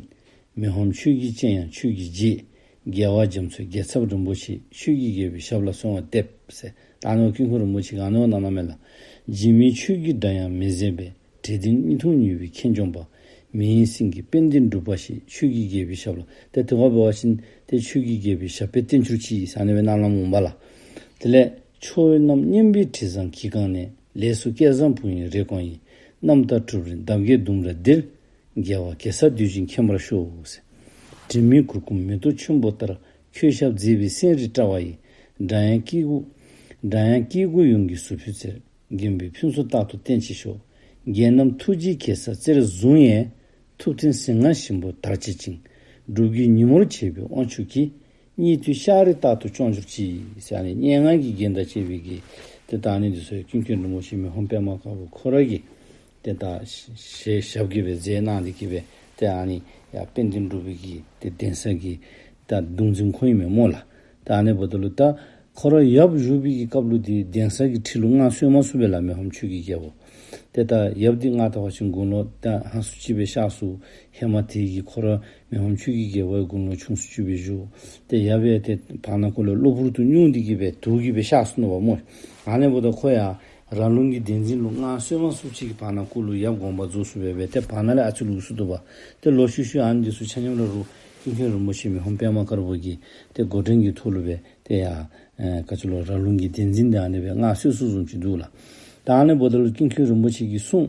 མི་ཕམ་ཆོས་ཀྱི་སྤྱན་ཡང་ཆོས་ཀྱི་རྗེ། རྒྱལ་བ་རྒྱ་མཚོའི་རྒྱལ་ཚབ་རིན་པོ་ཆེ། ཆོས་ཀྱི་རྒྱལ་པོའི་ཞབས་ལ་གསོལ་བ་འདེབས་ཟེར། ད་ཨ་ནི་ཀུན་མཁྱེན་རིན་པོ་ཆེ་གིས་ཨ་ནི་གནང་གནངམ་མས་ལགས། འཇིགས་མེད་ཆོས་ཀྱི་སྒྲ་ཡང་མི་ཟད་པའི། དྲེགས་ལྡན་གཉིས་འཐུང་མྱོས་པའི་ཁེངས་སྐྱུང་བ། མི་ཡི་སེང་གེ་དཔལ་ལྡན་འབྲུག་པ་ཞེས། ཆོས་ཀྱི་རྒྱལ་པོའི་ཞབས་ལ། ཏེ་དེ་སྦེ་འབད་བ་ཅིན་ཏེ་ཆོས་ཀྱི་རྒྱལ་པོའི་ཞབས་པད་བརྟན་གྱུར་ཅིག་ཟེར་ཨ་ནི་སྦེ་གནང་གནངམ་འོང་པ་ལགས། དེ་ལས་ཕྱོགས་བོད་རྣམས་སྙན་པའི་དྲི་བཟང་གིས་གང་ནས། ལས་སུ་སྐལ་བཟང་བུ་ཡིས་རེ་སྐོང་ཡི། རྣམ་དག་གྲུབ་རིགས་འདབ་བརྒྱའི་ལྡུམ་ར་འདིར། རྒྱལ་བ་གེ་སར་འདུད་ཅིང་མཁྱེན་པར་ཤོག་ཟེར། དྲི་མེད་གུར་གུམ་མེ་ཏོག་ཆུན་པོ་ལྟར། ཁྱོད་ཞབས་མཛེས་པའི་སེང་རི་བཀྲ་བ་ཡི། སྒྲ་དབྱངས་སྐད་དགུ་སྒྲ་དབྱངས་སྐད་དགུ་ཡོངས་ཀྱི་ཟུར་ཕུད་རྩེར། མགོན་པོའི་ཕུན་ཚོགས་རྟག་ཏུ་བརྟན་ཅིང་ཤོག། རྒྱལ་རྣམས་ཐུགས་རྗེའི་གེ་སར་རྩེར་བཟུང་ཡས། ཐུབ་བསྟན་ཟིལ་དངར་ཞིམ་པོ་དར་ཅིག་ཅིང་། སྒྲུབ་བརྒྱུད་ཉིན་མོར་བྱེད་པའི་དབང་ཕྱུག་གིས། སྙིགས་དུས་ཤར་རི་ལྟར་དུ་སྐྱོང་གྱུར་ཅིག་ཟེར་ཨ་ནི་སྙན་ངག་གི་རྒྱན་དང་བཅས་པའི་གི་ཏེ་ད་ཨ་ནི་འདི་ཚུ་ཀུན་མཁྱེན་རིན་པོ་ཆེ་མི་ཕམ་པདྨ་དཀར་པོ་ཁོ་ར་གིས་ཏེ་ད་ཞལ་ཞབས་ཀྱིས་སྦེ་མཛད་གནང་སྟེ་གི་སྦེ་ཏེ་ཨ་ནི་ཡར་དཔལ་ལྡན་འབྲུག་པའི་གི་ཏེ་གདན་ས་གི་ད་གདུང་འཛིན་ཁོ་ཨིན་མས་སྨོ་ལགས། ད་ཨ་ནི་འབདཝ་ད་ལུ་ད་ཁོ་ར་ཡབ་བཞུགས་པའི་གི་སྐབས་ལུ་འདི་གདན་ས་གི་ཁྲི་ལུ་མངའ་གསོལ་མ་ཚུགས་པས་ལགས་མི་ཕམ་ཆོས་ཀྱི་རྒྱལ་པོ། ཏེ་ད་ཡབ་འདི་ང་ལྟ་བ་ཅིན་དགུང་ལོ་ད་ཧང་སུ་ཅིག་སྦེ་གཤགས་སོང་། ཧེ་མ་དེ་གི་ཁོ་ར་མི་ཕམ་ཆོས་ཀྱི་རྒྱལ་པོ་ཡང་དགུང་ལོ་ཆུང་སུ་ཅིག་སྦེ་བཞུགས། ཏེ་ཡབ་ཡང་ཏེ་བར་ན་ཁོ་ལས་གློ་བུར་དུ་སྙུང་སྟེ་གི་སྦེ་དུག་གིས་སྦེ་གཤགས་སོ་ནུག་པ་སྨོ། ཨ་ནི་འབདཝ་ད་ཁོ་ཡང་ར་ལུང་གི་གདན་འཛིན་ལུ་མངའ་གསོལ་མ་ཚུགསཔ་ཅིག་གི་བར་ན་ཁོ་ལུ་ཡབ་དགོངས་པ་རྫོགས་སོ་སྦེ་སྦེ་ཏེ་བར་ན་ལས་ཨ་ཙི་ལུས་སོ་ནུག་པ། ཏེ་ལོག་ཤུལ་ཤུལ་ཨ་ནི་འདི་ཚུ་ཆ་མཉམ་ར་རུང་ཀུན་མཁྱེན་རིན་པོ་ཆེ་མི་ཕམ་པདྨ་དཀར་པོ་གིས་ཏེ་འགོ་འདྲེན་གྱི་ཐོག་ལུ་སྦེ་ཏེ་ཡར་ཨེ་ག་ཅི་ལོ་ར་ལུང་གི་གདན་འཛིན་འདི་ཨ་ནི་སྦེ་མངའ་གསོལ་སོ་བཟུམ་ཅིག་འདུག་ལགས། ད་ཨ་ནི་འབདཝ་ད་ལུ་ཀུན་མཁྱེན་རིན་པོ་ཆེ་གི་གསུང་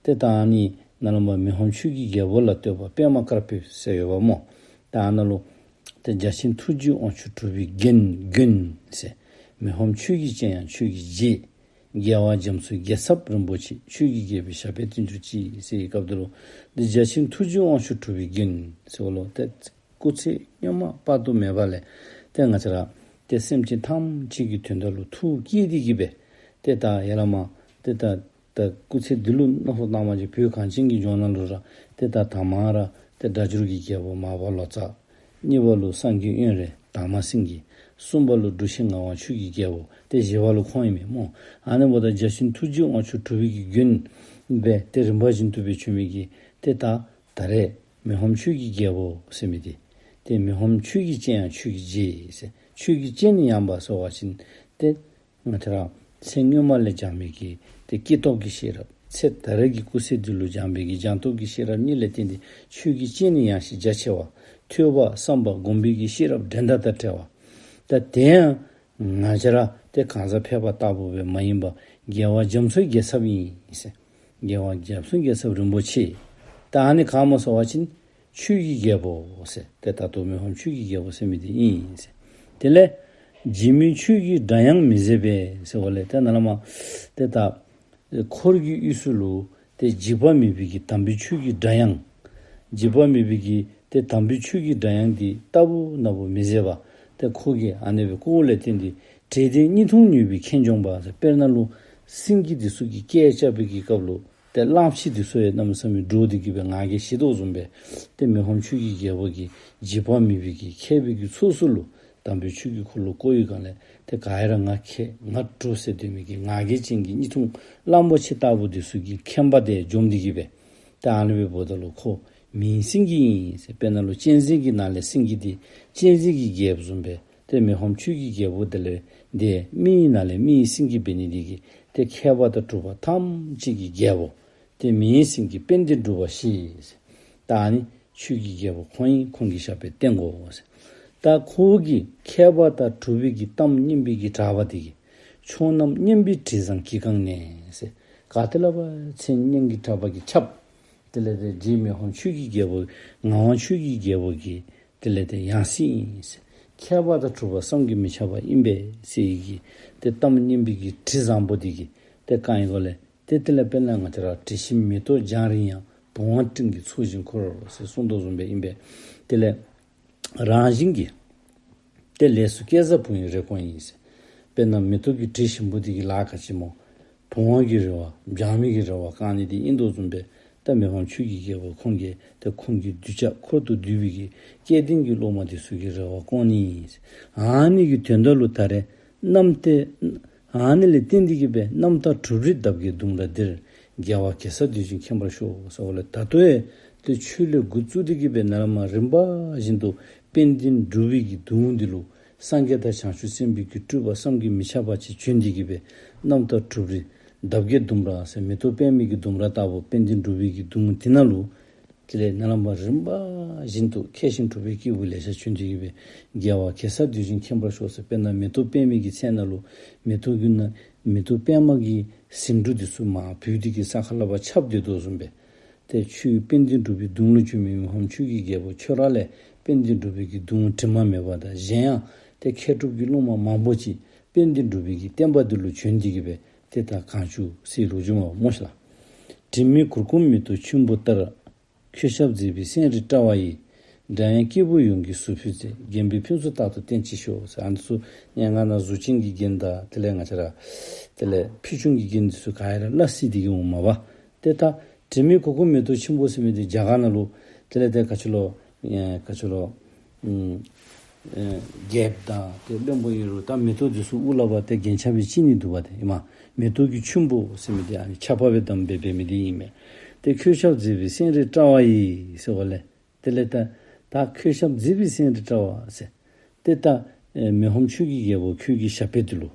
ཏེ་ད་ཨ་ནི་ནཱ་ལུ་མ་མི་ཕམ་ཆོས་ཀྱི་རྒྱལ་པོ་ལ་བསྟོད་པ་པདྨ་དཀར་པོའི་ཟེར་ཡོདཔ་སྨོ། ད་ཨ་ནཱ་ལུ་ ཏེ་བརྒྱ་བྱིན་ཐུགས་རྗེའི་དབང་ཕྱུག་གྲུབ་པའི་མགོན། མགོན་ཟེར། མི་ཕམ་ཆོས་ཀྱི་སྤྱན་ཡང་ཆོས་ཀྱི་རྗེ། རྒྱལ་བ་རྒྱ་མཚོའི་རྒྱལ་ཚབ་རིན་པོ་ཆེ། ཆོས་ཀྱི་རྒྱལ་པོའི་ཞབས་པད་བརྟན་གྱུར་ཅིག་ཟེར་བའི་སྐབས་དེ་ལུ། ཏེ་བརྒྱ་བྱིན་ཐུགས་རྗེའི་དབང་ཕྱུག་གྲུབ་པའི་མགོན་ཟེར་བ་ལུ་ཏེ་སྐུ་ཚེ་སྔོན་མ་དཔག་ཏུ་མེད་པ་ལས་ཏེ་ང་བཅས་ར་ཏེ་སེམས་ཅན་ཐམས་ཅད་ཀྱི་དོན་དག་ལུ་ཐུགས་བསྐྱེད་དེ་གི་སྦེ་ཏེ་ད་ཡ་ལ་མ་ཏེ་ད་ད་སྐུ་ཚེ་འདི་ལུ་མནོ་བསམ་བཏང་བ་ཅིན་བོད་གངས་ཅན་གྱི་ལྗོངས་ནང་ལུ་ར་ཏེ་ད་དང་པ་ར་ཏེ་སྒྲ་སྒྱུར་གྱི་རྒྱལ་པོ་མར་པ་ལོ་ཙཱ། གཉིས་པ་ལུ་སངས་རྒྱས་དབོན་རས་དར་མ་སེང་གེ། གསུམ་པ་ལུ་འབྲུག་ཆེན་ངག་དབང་ཆོས་ཀྱི་རྒྱལ་པོ། ཏེ་བཞི་པ་ལུ་ཁོང་ཨིན་མས་སྨོ། ཨ་ནི་འབདཝ་ད་བརྒྱ་བྱིན་ཐུགས་རྗེའི་དབང་ཕྱུག་གྲུབ་པའི་གི་མགོན་སྦེ་ཏེ་རིམ་པ་བཞིན་དུ་སྦེ་བྱོན་མི་གི་ཏེ་ད་ད་རེས་མི་ཕམ་ཆོས་ཀྱི་རྒྱལ་པོ་ཟེར་མི་འདི་ཏེ་མི་ཕམ་ཆོས་ཀྱི་སྤྱན་ཡང་ཆོས་ཀྱི་རྗེ་ཟེར། ཆོས་ཀྱི་སྤྱན་ནི་ཡངས་པ་ཟེར་བ་ཅིན་ཏེ་ང་བཅས་ར་ཚེ་སྔོན་མ་ལས་སྦྱངས་མི་གི་ཏེ་སྐྱེས་སྟོབས་ཀྱི་ཤེས་རབ། ཚེ་ད་རེས་ཀྱི་སྐུ་ཚེ་འདི་ལུ་སྦྱངས་མི་གི་སྦྱང་སྟོབས་ཀྱི་ཤེས་རབ་གཉིས་ལས་བརྟེན་ཏེ་ཆོས་ཀྱི་སྤྱན་ནི་ཡངས་ཤིང་རྒྱ་ཆེ་བ། ཐོས་པ་བསམ་པ་སྒོམ་པའི་གི་ཤེས་རབ་འགྲན་ཟླ་དང་བྲལ་བ། ད་དེ་ཡང་ང་བཅས་ར་ཏེ་གང་ཟག་ཕལ་པ་ལྟ་བུ་སྦེ་མ་ཡིན་པ་རྒྱལ་བ་རྒྱ་མཚོའི་རྒྱལ་ཚབ་ཨིན་ཟེར། རྒྱལ་བ་རྒྱ་མཚོའི་རྒྱལ་ཚབ་རིན་པོ་ཆེ། ད་ཨ་ནི་ག་སྨོ་ཟེར་བ་ཅིན་ཆོས་ཀྱི་རྒྱལ་པོ་ཟེར། ཏེ་ད་ལྟོ་མི་ཕམ་ཆོས་ཀྱི་རྒྱལ་པོ་ཟེར་མི་འདི་ཨིན་ཟེར། དེ་ལས་འཇིགས་མེད་ཆོས་ཀྱི་སྒྲ་དབྱངས་མི་ཟད་པས་ཟེར་བ་ལས་ཏེ་ནཱ་ལས་མར་ཏེ་ད་འཁོར་གྱི་དབུས་སུ་ལུ་ཏེ་འཇིགས་པ་མེད་པའི་གི་དམ་པའི་ཆོས་ཀྱི་སྒྲ་དབྱངས། འཇིགས་པ་མེད་པའི་གི་ཏེ་དམ་པའི་ཆོས་ཀྱི་སྒྲ་དབྱངས་འདི་ལྟ་བུ་ན་བུ་མི་ཟད་པ། ཏེ་ཁོ་གིས་ཨ་ནི་སྦེ་བཀོད་ལས་བརྟེན་ཏེ་དྲེགས་ལྡན་གཉིས་འཐུང་མྱོས་པའི་ཁེངས་སྐྱུང་བ་ཟེར། དཔེར་ན་ལུ་སེང་གེ་འདི་ཚུ་གིས་སྐད་རྐྱབ་པའི་གི་སྐབས་ལུ་ཏེ་གླང་ཆེན་འདི་ཚུ་ཡང་གནམ་མེད་ས་མེད་འདྲོག་སྟེ་གི་སྦེ་ང་རྒྱལ་ཞི་དོ་བཟུམ་སྦེ་ཏེ་མི་ཕམ་ཆོས་ཀྱི་རྒྱལ་པོ་གིས་འཇིགས་པ་མེད་པའི་གི་མཁས་པའི་གི་ཚོགས་སུ་ལུ་དམ་པའི་ཆོས་ཀྱི་འཁོར་ལོ་བསྐོར་བའི་སྒང་ལས་ཏེ་ག་ར་ང་མཁས་ང་གྲུབ་ཟེར་སྡོད་མི་གི་ང་རྒྱལ་ཅན་གྱི་གཉིས་འཐུང་གླང་པོ་ཆེ་ལྟ་བུ་འདི་ཚུ་གི་ཁེངས་པ་དེ་འཇོམས་ཏེ་གི་སྦེ་ཏེ་ཨ་ནི་སྦེ་འབདཝ་ད་ལུ་ཁོ་མིའི་སེང་གེ་ཨིན་ཟེར། དཔེར་ན་ལུ་གཅན་གཟན་གྱི་ནང་ལས་སེང་གེ་འདི་གཅན་གཟན་གྱི་རྒྱལཔོ་བཟུམ་སྦེ་ཏེ་མི་ཕམ་ཆོས་ཀྱི་རྒྱལ་པོ་དེ་ལས་ཏེ་མིའི་ནང་ལས་མིའི་སེང་གེ་འབད་ནི་འདི་གིས་ཏེ་མཁས་པ་དང་གྲུབ་པ་ཐམས་ཅད་ཀྱི་རྒྱལ་པོ། ཏེ་མིའི་སེང་གེ་དཔལ་ལྡན་འབྲུག་པ་ཞེས་ཟེར། ད་ཨ་ནི་ཆོས་ཀྱི་རྒྱལ་པོ་ཁོང་ཨིན། ཁོང་གི་ཞབས་པད་བརྟན་དགོ་ཟེར། ད་ཁོ་གི་མཁས་པ་དང་གྲུབ་པའི་གི་གཏམ་སྙན་པའི་གི་གྲགས་པ་འདི་གིས་ཕྱོགས་རྣམས་སྙན་པའི་དྲི་བཟང་གིས་གང་ནས་ཟེར། ག་ཏེ་ལས་ཕར་མཚན་སྙན་གྱི་གྲགས་པ་གིས་ཁྱབ། དེ་ལས་ཏེ་རྗེ་མི་ཕམ་ཆོས་ཀྱི་རྒྱལ་པོ་ངག་དབང་ཆོས་ཀྱི་རྒྱལ་པོ་གི་དེ་ལས་ཏེ་ཡང་སྲིད་ཨིན་ཟེར། མཁས་པ་དང་གྲུབ་པ་བསམ་གྱིས་མི་ཁྱབ་པ་ཨིན་པས་ཟེར་བའི་གི་ཏེ་གཏམ་སྙན་པའི་གི་དྲི་བཟང་པོ་འདི་གིས་ཏེ་གང་ཨིན་གོ་ལས། ཏེ་དེ་ལས་དཔེར་ན་ང་བཅས་ར་དྲི་ཞིམ་མེ་ཏོག་རྒྱང་རིང་ཡང་། བུང་བ་སྤྲིན་གྱི་ཚོགས་བཞིན་འཁོར་ཟེར་གསུངས་དོ་བཟུམ་སྦེ་ཨིན་པས། དེ་ལས་རང་བཞིན་གྱིས་ཏེ་ལས་སུ་སྐྱེས་བཟའ་བུ་ཡི་རེ་སྐོང་ཡིན་ཟེར། དཔེར་ན་མེ་ཏོག་གི་དྲི་ཞིམ་པོ་འདི་གིས་ལཱ་ག་ཅི་སྨོ། བུང་བ་གི་རེ་བ་འབྱུང་མི་གི་རེ་བ་བསྐང་ནི་འདི་ཨིན་དོ་བཟུམ་སྦེ་ད་མི་ཕམ་ཆོས་ཀྱི་རྒྱལ་པོ་ཁོང་གིས་ཏེ་ཁོང་གི་གདུལ་བྱ་འཁོར་དུ་འདུས་པའི་གི་སྐལ་ལྡན་གྱི་སློབ་མ་འདི་ཚུ་གི་རེ་བ་སྐོང་ནི་ཨིན་ཟེར། ཨ་ནི་གི་དོན་དག་ལུ་ད་རེས་རྣམ་ཏེ་ཨ་ནི་ལས་བརྟེན་ཏེ་གི་སྦེ་རྣམ་རྟོག་གྲུབ་རིགས་འདབ་བརྒྱའི་ལྡུམ་ར་འདིར། རྒྱལ་བ་གེ་སར་འདོད་ཅིང་མཁྱེན་པར་ཤོག་ཟེར་བ་ལས་ད་ལྟོ་ཡང་ཏེ་ཆོས་ལས་འགོ་བཙུགས་ཏེ་གི་སྦེ་ནཱ་ལས་མར་རིམ་པ་བཞིན་དུ་དཔལ་ལྡན་འབྲུག་པའི་གི་གདུང་འདི་ལུ་སངས་རྒྱས་དང་བྱང་ཆུབ་སེམས་དཔའི་གི་སྤྲུལ་པ་བསམ་གྱིས་མི་ཁྱབ་པ་ཅིག་བྱོན་ཏེ་གི་སྦེ་རྣམ་རྟོག་གྲུབ་རིགས་འདབ་བརྒྱའི་ལྡུམ་ར་ཟེར་མེ་ཏོག་པདྨའི་གི་ལྡུམ་ར་ལྟ་བུ་དཔལ་ལྡན་འབྲུག་པའི་གི་གདུང་འདི་ནང་ལུ། དེ་ལས་ནཱ་ལས་མར་རིམ་པ་བཞིན་དུ་མཁས་ཤིང་གྲུབ་པའི་སྐྱེས་བུ་ལེ་ཤ་བྱོན་ཏེ་གི་སྦེ་རྒྱལ་བ་གེ་སར་འདོད་ཅིང་མཁྱེན་པར་ཤོག་ཟེར། དཔེར་ན་མེ་ཏོག་པདྨའི་གི་ཚལ་ནང་ལུ་མེ་ཏོག་གི་ནང་མེ་ཏོག་པདྨ་གི་ཟེའུ་འབྲུ་འདི་ཚུ་མར་བུད་དེ་གི་ས་ཁ་ལས་ཕར་ཁྱབ་སྡོད་དོ་བཟུམ་སྦེ། ཏེ་ཁྱོད་དཔལ་ལྡན་འབྲུག་པའི་གདུང་ལུ་བྱོན་མི་མི་ཕམ་ཆོས་ཀྱི་རྒྱལ་པོ་ཁྱོད་ར་ལས་དཔལ་ལྡན་འབྲུག་པའི་གི་གདུང་དྲི་མ་མེད་པ་དང་གཞན་ཡང་ཏེ་མཁས་གྲུབ་ཀྱི་སློབ་མ་མང་པོ་ཅིག་དཔལ་ལྡན་འབྲུག་པའི་གི་བསྟན་པ་འདི་ལུ་བྱོན་ཏེ་གི་སྦེ་ཏེ་ད་གང་བྱུང་ཟེར་ལོ་རྒྱུས་མ་སྨོ་ཤ་ལགས། དྲི་མེད་གུར་གུམ་མེ་ཏོག་ཆུན་པོ་ལྟར། ཁྱོད་ཞབས་མཛེས་པའི་སེང་རི་བཀྲ་བ་ཡི། སྒྲ་དབྱངས་སྐྱེས་བུ་ཡོངས་ཀྱིས་གཟུགས་ཕུལ་མཛད། རྒན་པོའི་ཕུན་ཚོགས་རྟག་ཏུ་བརྟན་ཅིང་ཤོག་ཟེར། ཨ་ནི་ཚུ་སྙན་ངག་ནང་གཟུགས་ཅན་གྱི་རྒྱན་དང་དེ་ལས་ང་བཅས་ར་དེ་ལས་ཕུལ་བྱུང་གི་རྒྱན་འདི་ཚུ་ག་ར་སླ་བསྲེ་སྟེ་གི་འོངམ་མས་པ། ཏེ་ད་དྲི་མེད་གུར་གུམ་མེ་ཏོག་ཆུན་པོ་ཟེར་མི་འདི་རྒྱ་གར་ནང་ལུ་དེ་ལས་ཏེ་ག་ཅི་ལོ་ཨེ་ག་ཅི་ལོ་ཨུམ་ཨེ་རྒྱལཔོ་དང་ཏེ་བློན་པོ་ཨིན་རུང་ད་མེ་ཏོག་འདི་ཚུ་དབུ་ལས་ཕར་ཏེ་རྒྱན་ཆ་སྦེ་བྱིན་ནི་འདུག་པ་ཏེ་ཨིན་མས། མེ་ཏོག་གི་ཆུན་པོ་ཟེར་མི་འདི་ཨ་ནི་ཆརཔ་སྦེ་བསྡམས་སྦེ་འབད་མི་འདི་ཨིན་མས། ཏེ་ཁྱོད་ཞབས་མཛེས་པའི་སེང་རི་བཀྲ་བ་ཡི་ཟེར་བ་ལས་དེ་ལས་ད་ད་ཁྱོད་ཞབས་མཛེས་པའི་སེང་རི་བཀྲ་བ་ཟེར། ཏེ་ད་ཨེ་མི་ཕམ་ཆོས་ཀྱི་རྒྱལ་པོ་ཁྱོད་ཀྱི་ཞབས་པད་འདི་ལུ།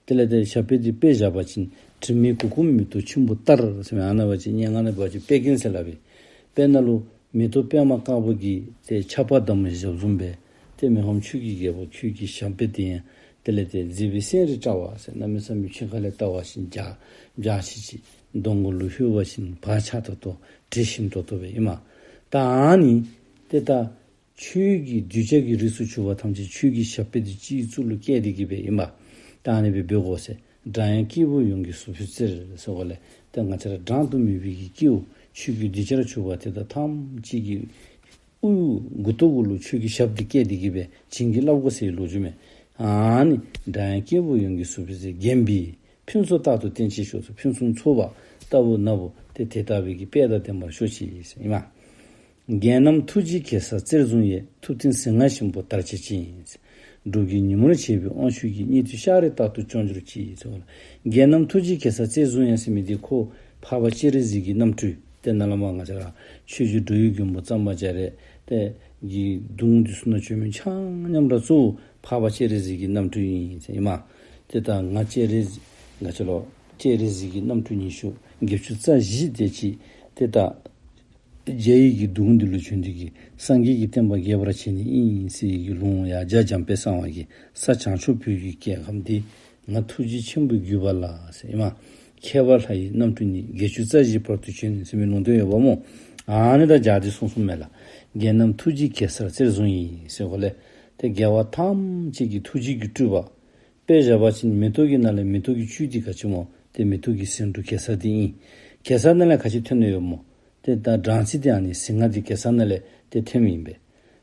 དེ་ལས་ཏེ་ཞབས་པད་འདི་དཔེ་བཞག་པ་ཅིན་དྲི་མེད་གུར་གུམ་མེ་ཏོག་ཆུན་པོ་ལྟར་ཟེར་མི་ཨ་ནཱ་འབད་བ་ཅིན་སྙན་ངག་ནང་འབད་བ་ཅིན་པད་རྒན་ཟེར་སླབ་པས། དཔེར་ན་ལུ་མེ་ཏོག་པདྨ་དཀར་པོ་གིས་ཏེ་ཆརཔ་བསྡམས་བཞགཔ་བཟུམ་སྦེ་ཏེ་མི་ཕམ་ཆོས་ཀྱི་རྒྱལ་པོ་ཁྱོད་ཀྱི་ཞབས་པད་འདི་ཡང་དེ་ལས་ཏེ་མཛེས་པའི་སེང་རི་བཀྲ་བ་ཟེར་གནམ་མེད་ས་མེད་ཕྱི་ཁ་ལས་བལྟ་བ་ཅིན་འཇའ་འཇའ་ཆི་ཆི། གདོང་ཁ་ལུ་ལྷོད་པ་ཅིན་བག་ཆགས་ཏོག་ཏོ་དྲི་ཞིམ་ཏོག་ཏོ་སྦེ་ཨིན་མས། ད་ཨ་ནི་ཏེ་ད་ ཆོས་ཀྱི་གདུལ་བྱ་གི་རིགས་སུ་གྱུར་པ་ཐམས་ཅད་ཆོས་ཀྱི་ཞབས་པད་དེ་སྤྱི་གཙུག་ལུ་བཀལ་ཏེ་གི་སྦེ་ཨིན་པས། ད་ཨ་ནི་སྦེ་འབད་དགོ་ཟེར། འབྲང་ཡང་སྐྱེས་བུ་ཡོངས་ཀྱི་གཟུགས་ཕུད་བཙིར་ཟེར་གོ་ལས། ཏེ་ང་བཅས་ར་འབྲང་དུ་མེད་པའི་གི་སྐྱེ་བོ་ཆོས་ཀྱི་གདུལ་བྱར་གྱུར་པ་དེ་དག་ཐམས་ཅད་ཀྱི་དབུ་མགུ་ཏོ་གུ་ལུ་ཆོས་ཀྱི་ཞབས་དེ་བཀལ་ཏེ་གི་སྦེ་བྱིན་གྱིས་བརླབ་དགོ་ཟེར་ལོ་རྒྱུས་མས། ཨ་ནི་འབྲང་ཡང་སྐྱེས་བུ་ཡོངས་ཀྱི་གཟུགས་ཕུད་བཙིར། བརྒྱན་པའི་ཕུན་ཚོགས་རྟག་ཏུ་བརྟན་ཅིང་ཤོག་ཟེར། ཕུན་སུམ་ཚོགས་པ་ལྟ་བུ་ན་བུ་ཏེ་དེ་ལྟ་བུའི་གི་དཔལ་དང་ལྡན་པར་ཤོག་ཅིག་ཟེར་ཨིན་མས། རྒྱལ་རྣམས་ཐུགས་རྗེའི་གེ་སར་རྩེར་བཟུང་ཡས། ཐུབ་བསྟན་ཟིལ་དངར་ཞིང་པོ་དར་ཅེས་བྱིན། སྒྲུབ་ཀྱི་ཉིན་མོར་བྱེད་པའི་དབང་ཕྱུག་གིས། སྙིགས་དུས་ཤར་རི་རྟག་ཏུ་སྐྱོང་གྱུར་ཅིག་ཟེར་བ་ལ། རྒྱལ་རྣམས་ཐུགས་རྗེའི་གེ་སར་རྩེར་བཟུང་ཡས་ཟེར་མི་འདི་ཁོ་འཕགས་པ་སྤྱན་རས་གཟིགས་ཀྱི་རྣམ་སྤྲུལ་ཏེ་ནཱ་ལས་མར་ང་བཅས་ར་ཆོས་རྗེ་འགྲོ་བའི་མགོན་པོ་གཙང་པ་རྒྱ་རས་ཏེ་གི་གདུང་འདི་ཚུ་ནང་བྱོན་མི་ཆ་མཉམ་ར་གཙོ་བོ་འཕགས་པ་སྤྱན་རས་གཟིགས་ཀྱི་རྣམ་སྤྲུལ་ཨིན་ཟེར་ཨིན་མས། ཏེ་ད་ང་སྤྱན་རས་གཟིགས་ང་བཅས་ལུ་སྤྱན་རས་གཟིགས་ཀྱི་རྣམ་སྤྲུལ་ཉི་ཤུ་བརྒྱད་ཅུ་རྩ་བཞི་དེ་ཅིག་ཏེ་ད་རྒྱ་ཡི་གི་གདུང་འདི་ལུ་བྱོན་ཏེ་གི་སངས་རྒྱས་ཀྱི་བསྟན་པ་རྒྱས་པར་བྱེད་ནི་ཨིན་ཟེར་གི་ལུང་ཡང་རྒྱ་འཇམ་དཔལ་གསང་བ་གིས་ས་བྱང་ཆུབ་བོད་ཀྱི་རྒྱལ་ཁམས་འདི་ང་ཐུགས་རྗེ་ཆེན་པོས་བསྒྱུར་པ་ལགས་ཟེར་ཨིན་མས། ཁྱད་པར་ལྷ་ཡི་རྣམ་སྤྲུལ་ནི། བརྒྱད་ཅུ་རྩ་བཞིའི་བར་དུ་བྱོན་ཟེར་མི་ལུང་བསྟན་ཡོདཔ་སྨོ། ཨ་ནི་ད་རྒྱ་འདི་གསུངས་གསུངསམ་མས་ལགས། རྒྱལ་རྣམས་ཐུགས་རྗེའི་གེ་སར་རྩེར་བཟུང་ཡས་ཟེར་གོ་ལས། ཏེ་རྒྱལ་བ་ཐམས་ཅད་ཀྱི་ཐུགས་རྗེ་གི་སྤྲུལ་པ། དཔེ་བཞག་པ་ཅིན་མེ་ཏོག་གི་ནང་ལས་མེ་ཏོག་གི་བཅུད་འདི་ག་ཅི་སྨོ། ཏེ་མེ་ཏོག་གི་ཟེའུ་འབྲུ་གེ་སར་འདི་ཨིན། གེ་སར་ནང་ལས་ག་ཅི་ཐོན་ནི་ཡོདཔ་སྨོ། ཏེ་ད་སྦྲང་རྩི་འདི་ཨ་ནི་ཟིལ་དངར་འདི་གེ་སར་ནང་ལས་ཏེ་ཐོནམ་ཨིན་པས།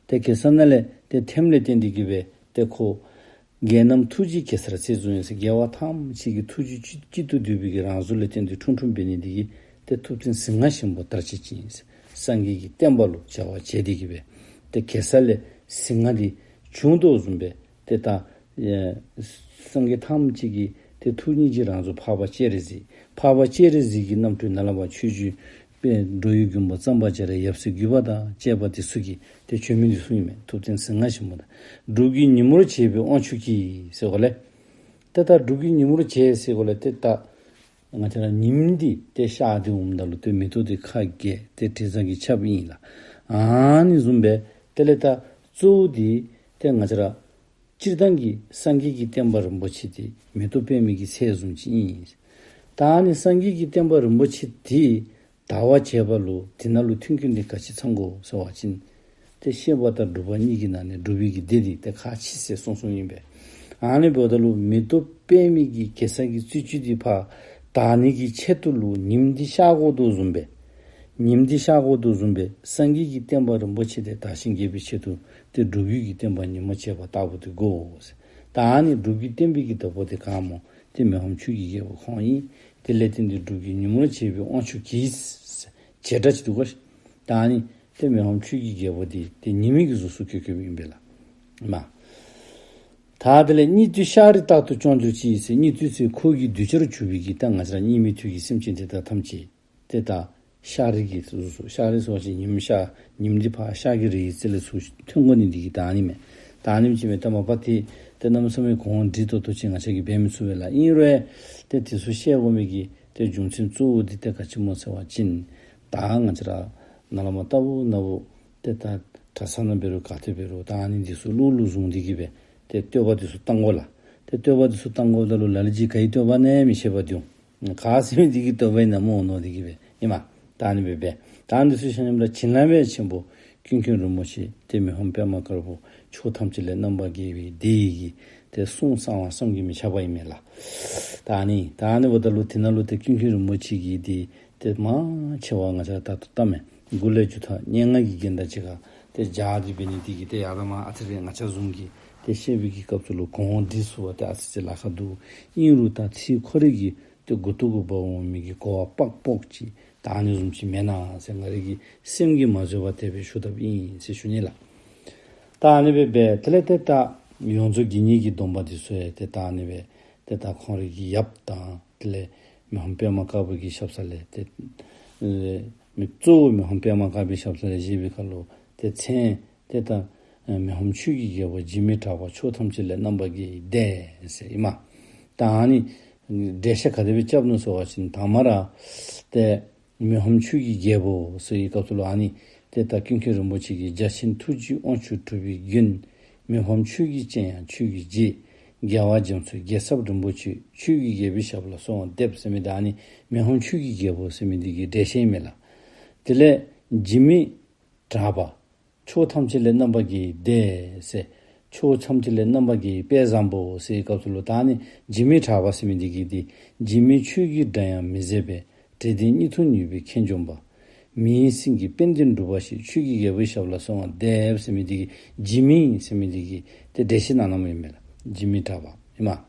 ཏེ་གེ་སར་ནང་ལས་ཏེ་ཐོནམ་ལས་བརྟེན་ཏེ་གི་སྦེ་ཏེ་ཁོ་རྒྱལ་རྣམས་ཐུགས་རྗེའི་གེ་སར་རྩེར་བཟུང་ཡས་ཟེར་རྒྱལ་བ་ཐམས་ཅད་ཀྱི་ཐུགས་རྗེ་གཅིག་གཅིག་ཏུ་བསྡུས་པའི་གི་རང་གཟུགས་ལས་བརྟེན་ཏེ་འཁྲུངས་འཁྲུངསམ་འབད་ནི་འདི་གིས་ཏེ་ཐུབ་བསྟན་ཟིལ་དངར་ཞིང་པོ་དར་ཅེས་བྱིན་ཟེར། སངས་རྒྱས་ཀྱི་བསྟན་པ་ལུ་བྱ་བ་བྱས་ཏེ་གི་སྦེ་ཏེ་གེ་སར་ལས་ཟིལ་དངར་འདི་བྱུང་དོ་བཟུམ་སྦེ་ཏེ་ད་ཨེ་སངས་རྒྱས་ཐམས་ཅད་ཀྱི་ཏེ་ཐུགས་ཉིད་ཀྱི་རང་གཟུགས་འཕགས་པ་སྤྱན་རས་གཟིགས། འཕགས་པ་སྤྱན་རས་གཟིགས་ཀྱི་རྣམ་སྤྲུལ་ནཱ་ལས་མར་ཆོས་རྗེ་དཔལ་འགྲོ་བའི་མགོན་པོ་གཙང་པ་རྒྱ་རས་ཡབ་སྲས་བརྒྱུད་པ་དང་བཅས་པ་འདི་ཚུ་གིས་ཏེ་བྱོན་མི་འདི་ཚུ་ཨིན་མས། ཐུབ་བསྟན་ཟིལ་དངར་ཞིང་པོ་དང་། སྒྲུབ་ཀྱི་ཉིན་མོར་བྱེད་པའི་དབང་ཕྱུག་གིས་ཟེར་གོ་ལས། ཏེ་ད་སྒྲུབ་ཀྱི་ཉིན་མོར་བྱེད་ཟེར་གོ་ལས་ཏེ་ད་ང་བཅས་ར་ཉིམ་འདི་ཏེ་ཤར་ཏེ་འོངམ་ད་ལུ་ཏེ་མེ་ཏོག་འདི་ཁ་གྱེས་ཏེ་དྲི་བཟང་གིས་ཁྱབཔ་ཨིན་ལགས། ཨ་ནི་བཟུམ་སྦེ་དེ་ལས་ད་གཙོ་བོ་འདི་ཏེ་ང་བཅས་ར་སྤྱིར་བཏང་གི་སངས་རྒྱས་ཀྱི་བསྟན་པ་རིན་པོ་ཆེ་འདི་མེ་ཏོག་པདྨའི་གི་ཚལ་བཟུམ་ཅིག་ཨིན། ད་ཨ་ནི་སངས་རྒྱས་ཀྱི་བསྟན་པ་རིན་པོ་ཆེ་འདི་དར་བར་བྱེད་པ་ལུ་དེ་ནང་ལུ་མཐུན་རྐྱེན་འདི་ག་ཅི་ཚང་དགོ་ཟེར་བ་ཅིན་ཏེ་བཤད་པ་དང་སྒྲུབ་པ་གཉིས་ཀྱི་ནང་ནས་སྒྲུབ་པའི་གི་སྡེ་འདི་ཏེ་ཁག་ཆེ་ཟེར་གསུངས་གསུངསམ་ཨིན་པས། ཨ་ནི་འབདཝ་ད་ལུ་མེ་ཏོག་པདྨའི་གི་གེ་སར་གྱི་རྩི་བཅུད་འདི་ཕར་དར་ནི་གི་ཆེད་དུ་ལུ་ཉིམ་འདི་ཤར་དགོ་དོ་བཟུམ་སྦེ་ཉིམ་འདི་ཤར་དགོ་དོ་བཟུམ་སྦེ་སངས་རྒྱས་ཀྱི་བསྟན་པ་རིན་པོ་ཆེ་འདི་དར་ཞིང་རྒྱས་པའི་ཆེད་དུ་ཏེ་སྒྲུབ་བརྒྱུད་ཀྱི་བསྟན་པ་ཉིན་མོ་བྱེད་པ་ལྟ་བུ་འདི་དགོ་ཟེར། ད་ཨ་ནི་སྒྲུབ་བརྒྱུད་བསྟན་པའི་གི་བདག་པོ་འདི་ག་སྨོ། ཏེ་མི་ཕམ་ཆོས་ཀྱི་རྒྱལ་པོ་ཁོང་ཨིན། དེ་ལས་བརྟེན་ཏེ་སྒྲུབ་ཀྱི་ཉིན་མོར་བྱེད་པའི་དབང་ཕྱུག་གིས་ཟེར་བྱེད་སྒྲ་ཅིག་འདུག་གོ། ད་ཨ་ནི་ཏེ་མི་ཕམ་ཆོས་ཀྱི་རྒྱལ་པོ་འདི་ཏེ་ཉི་མའི་གི་གཟུགས་སུ་བཀོད་བཀོདཔ་ཨིན་པས་ལགས། མ། ད་དེ་ལས་སྙིགས་དུས་ཤར་རི་རྟག་ཏུ་སྐྱོང་གྱུར་ཅིག་ཟེར། སྙིགས་དུས་ཟེར་འཁོར་གྱི་གདུལ་བྱར་གྱུར་པའི་གི་ད་ང་བཅས་ར་སྙིགས་མའི་དུས་ཀྱི་སེམས་ཅན་དེ་དག་ཐམས་ཅད་ཏེ་ད་ཤར་རི་གི་གཟུགས་སུ་ཤར་རི་ཟེར་བ་ཅིན་ཉིམ་ཤར་ཉིམ་འདི་ཕར་ཤར་གྱི་རིའི་རྩེ་ལས་ཚུར་ཐོན་དགོ་ནི་འདི་གིས་ད་ཨ་ནི་མས། ད་ཨ་ནི་ཅིག་མས། ད་མ་པ་ཏེ་ཏེ་གནམ་མེད་ས་མེད་གོང་འདྲིས་ཏོག་ཏོ་ཅིག་ང་བཅས་ཀྱིས་འབད་མི་ཚུགས་པས་ལགས། ཨིན་རུང་ཏེ་དེ་ཚུ་བཤད་དགོ་མི་གི་ཏེ་རྒྱུ་མཚན་གཙོ་བོ་འདི་ཏེ་ག་ཅི་སྨོ་ཟེར་བ་ཅིན་ད་ང་བཅས་ར་ནཱ་ལས་མར་ལྟ་བུ་ན་བུ་ཏེ་ད་གྲྭ་ས་ནང་འབད་རུང་ག་ཏེ་འབད་རུང་ད་ཨ་ནི་འདི་ཚུ་བློ་ལུ་བཟུང་སྟེ་གི་སྦེ་ཏེ་བསྟོད་པ་འདི་ཚུ་བཏང་དགོ་ལགས། ཏེ་བསྟོད་པ་འདི་ཚུ་བཏང་དགོཔ་ད་ལུ་ལ་ལུ་ཅིག་ག་གི་བསྟོད་པ་ཨིན་ན་མི་ཤེས་པར་འདུག། ག་ཟེར་མི་འདི་གི་བསྟོད་པ་ཨིན་ན་སྨོ་མནོ་སྟེ་གི་སྦེ་ཨིན་མས། ད་ཨ་ནི་སྦེ་འབད། ད་ཨ་ནི་འདི་ཚུ་ཆ་མཉམ་ར་བྱིན་རླབས་ཆེན་པོ་ཀུན་མཁྱེན་རིན་པོ་ཆེ་ཏེ་མི་ཕམ་པདྨ་དཀར་པོ་ཕྱོགས་ཐམས་ཅད་ལས་རྣམ་པར་རྒྱལ་བའི་སྡེ་ཡི་གི་ཏེ་གསུང་གསང་བ་བསམ་གྱིས་མི་ཁྱབ་པ་ཨིན་མས་ལགས། ད་ཨ་ནི་ད་ཨ་ནི་འབདཝ་ད་ལུ་དེ་ནང་ལུ་ཏེ་ཀུན་མཁྱེན་རིན་པོ་ཆེ་གི་འདི་ཏེ་མང་ཆེ་བ་ང་བཅས་ད་ལྟོ་ལྟ་མས། མགུ་ལས་མཇུག་མཐའ་སྙན་ངག་གི་རྒྱན་དང་གཅིག་ཁར་ཏེ་སྦྱར་ཏེ་འབད་ནི་འདི་གིས་ཏེ་ཡར་ལས་མར་ཨ་ཙི་རེ་ང་བཅས་བཟུམ་གྱིས་ཏེ་བཤད་པའི་གི་སྐབས་སུ་ལུ་གོང་འདྲིས་སུ་བ་ཏེ་ཨ་ཙི་ཅིག་ལཱ་ཁག་འདུག། ཨིན་རུང་ད་ཚིག་ཁོ་རའི་གི་ཏེ་མགུ་ཏོ་གུ་འབག་འོང་མི་གི་གོ་བ་པག་པོག་ཅིག་ད་ཨ་ནི་བཟུམ་ཅིག་མེན་ན་ཟེར་ང་རའི་གི་སེམས་ཀྱིས་མ་བཟོད་པར་དེ་སྦེ་ཞུ་དོཝ་ཨིན་ཟེར་ཞུ་ནི་ལགས། ད་ཨ་ནི་སྦེ་འབད་དེ་ལས་ཏེ་ད་ཡོངས་རྫོགས་དགེ་བསྙེན་གྱི་སྡོམ་པ་འདི་ཚུ་ཡང་ཏེ་ད་ཨ་ནི་སྦེ་ཏེ་ད་ཁོང་རའི་གི་ཡབ་དང་དེ་ལས་མི་ཕམ་པདྨ་དཀར་པོ་གི་ཞབས་ས་ལས་ཏེ་ཨེ་མི་གཙོ་བོ་མི་ཕམ་པདྨ་དཀར་པོའི་ཞབས་ས་ལས་བཞེས་པའི་ཁར་ལུ་ཏེ་མཚན་ཏེ་ད་ཨེ་མི་ཕམ་ཆོས་ཀྱི་རྒྱལ་པོ་འཇིགས་མེད་གྲགས་པ་ཕྱོགས་ཐམས་ཅད་ལས་རྣམ་པར་རྒྱལ་བའི་སྡེ་ཟེར་ཨིན་མས། ད་ཨ་ནི་འགྲེལ་བཤད་ག་དེ་སྦེ་རྐྱབ་ནུག་ཟེར་བ་ཅིན་དང་མ་ར་ཏེ་མི་ཕམ་ཆོས་ཀྱི་རྒྱལ་པོ་ཟེར་བའི་སྐབས་སུ་ལུ་ཨ་ནི་ཏེ་ད་ཀུན་མཁྱེན་རིན་པོ་ཆེ་གི་རྒྱ་ཆེན་ཐུགས་རྗེའི་དབང་ཕྱུག་གྲུབ་པའི་མགོན། མི་ཕམ་ཆོས་ཀྱི་སྤྱན་ཡང་ཆོས་ཀྱི་རྗེ། རྒྱལ་བ་རྒྱ་མཚོའི་རྒྱལ་ཚབ་རིན་པོ་ཆེ། ཆོས་ཀྱི་རྒྱལ་པོའི་ཞབས་ལ་གསོལ་བ་འདེབས་ཟེར་མི་ད་ཨ་ནི་མི་ཕམ་ཆོས་ཀྱི་རྒྱལ་པོ་ཟེར་མི་འདི་གི་འགྲེལ་བཤད་ཨིན་མས་ལགས། དེ་ལས་འཇིགས་མེད་གྲགས་པ། ཕྱོགས་ཐམས་ཅད་ལས་རྣམ་པར་རྒྱལ་བའི་སྡེ་ཟེར། ཕྱོགས་ཐམས་ཅད་ལས་རྣམ་པར་རྒྱལ་བའི་དཔལ་བཟང་པོ་ཟེར་བའི་སྐབས་སུ་ལུ་ད་ཨ་ནི་འཇིགས་མེད་གྲགས་པ་ཟེར་མི་འདི་གིས་འདི་འཇིགས་མེད་ཆོས་ཀྱི་སྒྲ་ཡང་མི་ཟད་པའི། དྲི་ལྡན་སྙིགས་དུས་མྱོས་པའི་ཁེངས་འཇོམས་པ། མི་ཡི་སེམས་ཀྱི་དཔལ་ལྡན་འབྲུག་པ་ཞེས། ཆོས་ཀྱི་རྒྱལ་པོའི་ཞབས་ལ་གསོལ་བ་འདེབས་ཟེར་མི་འདི་གིས་འཇིགས་མེད་ཟེར་མི་འདི་གིས་ཏེ་འགྲེལ་བཤད་གནང་གནངམ་ཨིན་མས་ལགས། འཇིགས་མེད་གྲགས་པ་ཨིན་མས།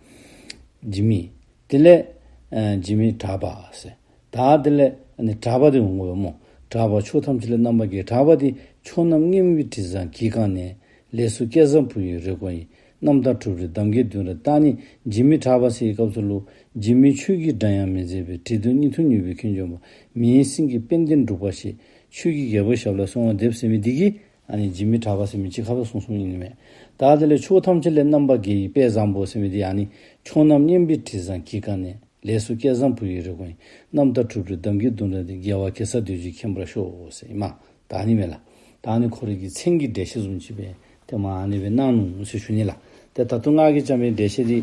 འཇིགས་མེད། དེ་ལས་ཨ་འཇིགས་མེད་གྲགས་པ་ཟེར། ད་དེ་ལས་ཨ་ནི་གྲགས་པ་འདི་འོང་གོ་སྨོ། གྲགས་པ་ཕྱོགས་ཐམས་ཅད་ལས་རྣམ་པར་རྒྱལ། གྲགས་པ་འདི་ཕྱོགས་རྣམས་སྙན་པའི་དྲི་བཟང་གིས་གང་ནས། ལས་སུ་སྐལ་བཟང་བུ་ཡི་རེ་སྐོང་ཡིན། རྣམ་དག་གྲུབ་རིགས་གདམས་ངག་བདུན་རབ། ད་ཨ་ནི་འཇིགས་མེད་གྲགས་པ་ཟེར་བའི་སྐབས་སུ་ལུ་འཇིགས་མེད་ཆོས་ཀྱི་སྒྲ་ཡང་མི་ཟད་པའི། དྲི་ལྡན་སྙིགས་དུས་མྱོས་པའི་ཁེངས་འཇོམས་པ། མི་ཡི་སེམས་ཀྱི་དཔལ་ལྡན་འབྲུག་པ་ཞེས། ཆོས་ཀྱི་རྒྱལ་པོའི་ཞབས་ལ་གསོལ་བ་འདེབས་ཟེར་མི་འདི་གིས་ཨ་ནི་འཇིགས་མེད་གྲགས་པ་ཟེར་མི་ཅིག་ཁ་ལུ་གསུངས་གསུངསམ་ཨིན་མས། ད་དེ་ལས་ཕྱོགས་ཐམས་ཅད་ལས་རྣམ་པར་རྒྱལ་བའི་དཔལ་བཟང་པོ་ཟེར་མི་འདི་ཨ་ནི་ཕྱོགས་རྣམས་སྙན་པའི་དྲི་བཟང་གིས་གང་ནས། ལས་སུ་སྐལ་བཟང་བུ་ཡི་རེ་སྐོང་ཡིན། རྣམ་དག་གྲུབ་རིགས་གདམས་ངག་བདུན་རབ་འདི། རྒྱལ་བ་གེ་སར་རྡོ་རྗེ་མཁྱེན་པར་ཤོག་ཟེར་ཨིན་མས། ད་ཨ་ནི་མས་ལགས། ད་ཨ་ནི་ཁོ་རའི་གི་མཚན་གྱི་འགྲེལ་བཤད་བཟུམ་ཅིག་སྦེ་ཏེ་མར་ཨ་ནི་སྦེ་གནང་ནུག་ཟེར་ཞུ་ནི་ལགས། ཏེ་ད་ལྟོ་ང་གིས་བརྩམས་པའི་འགྲེལ་བཤད་འདི་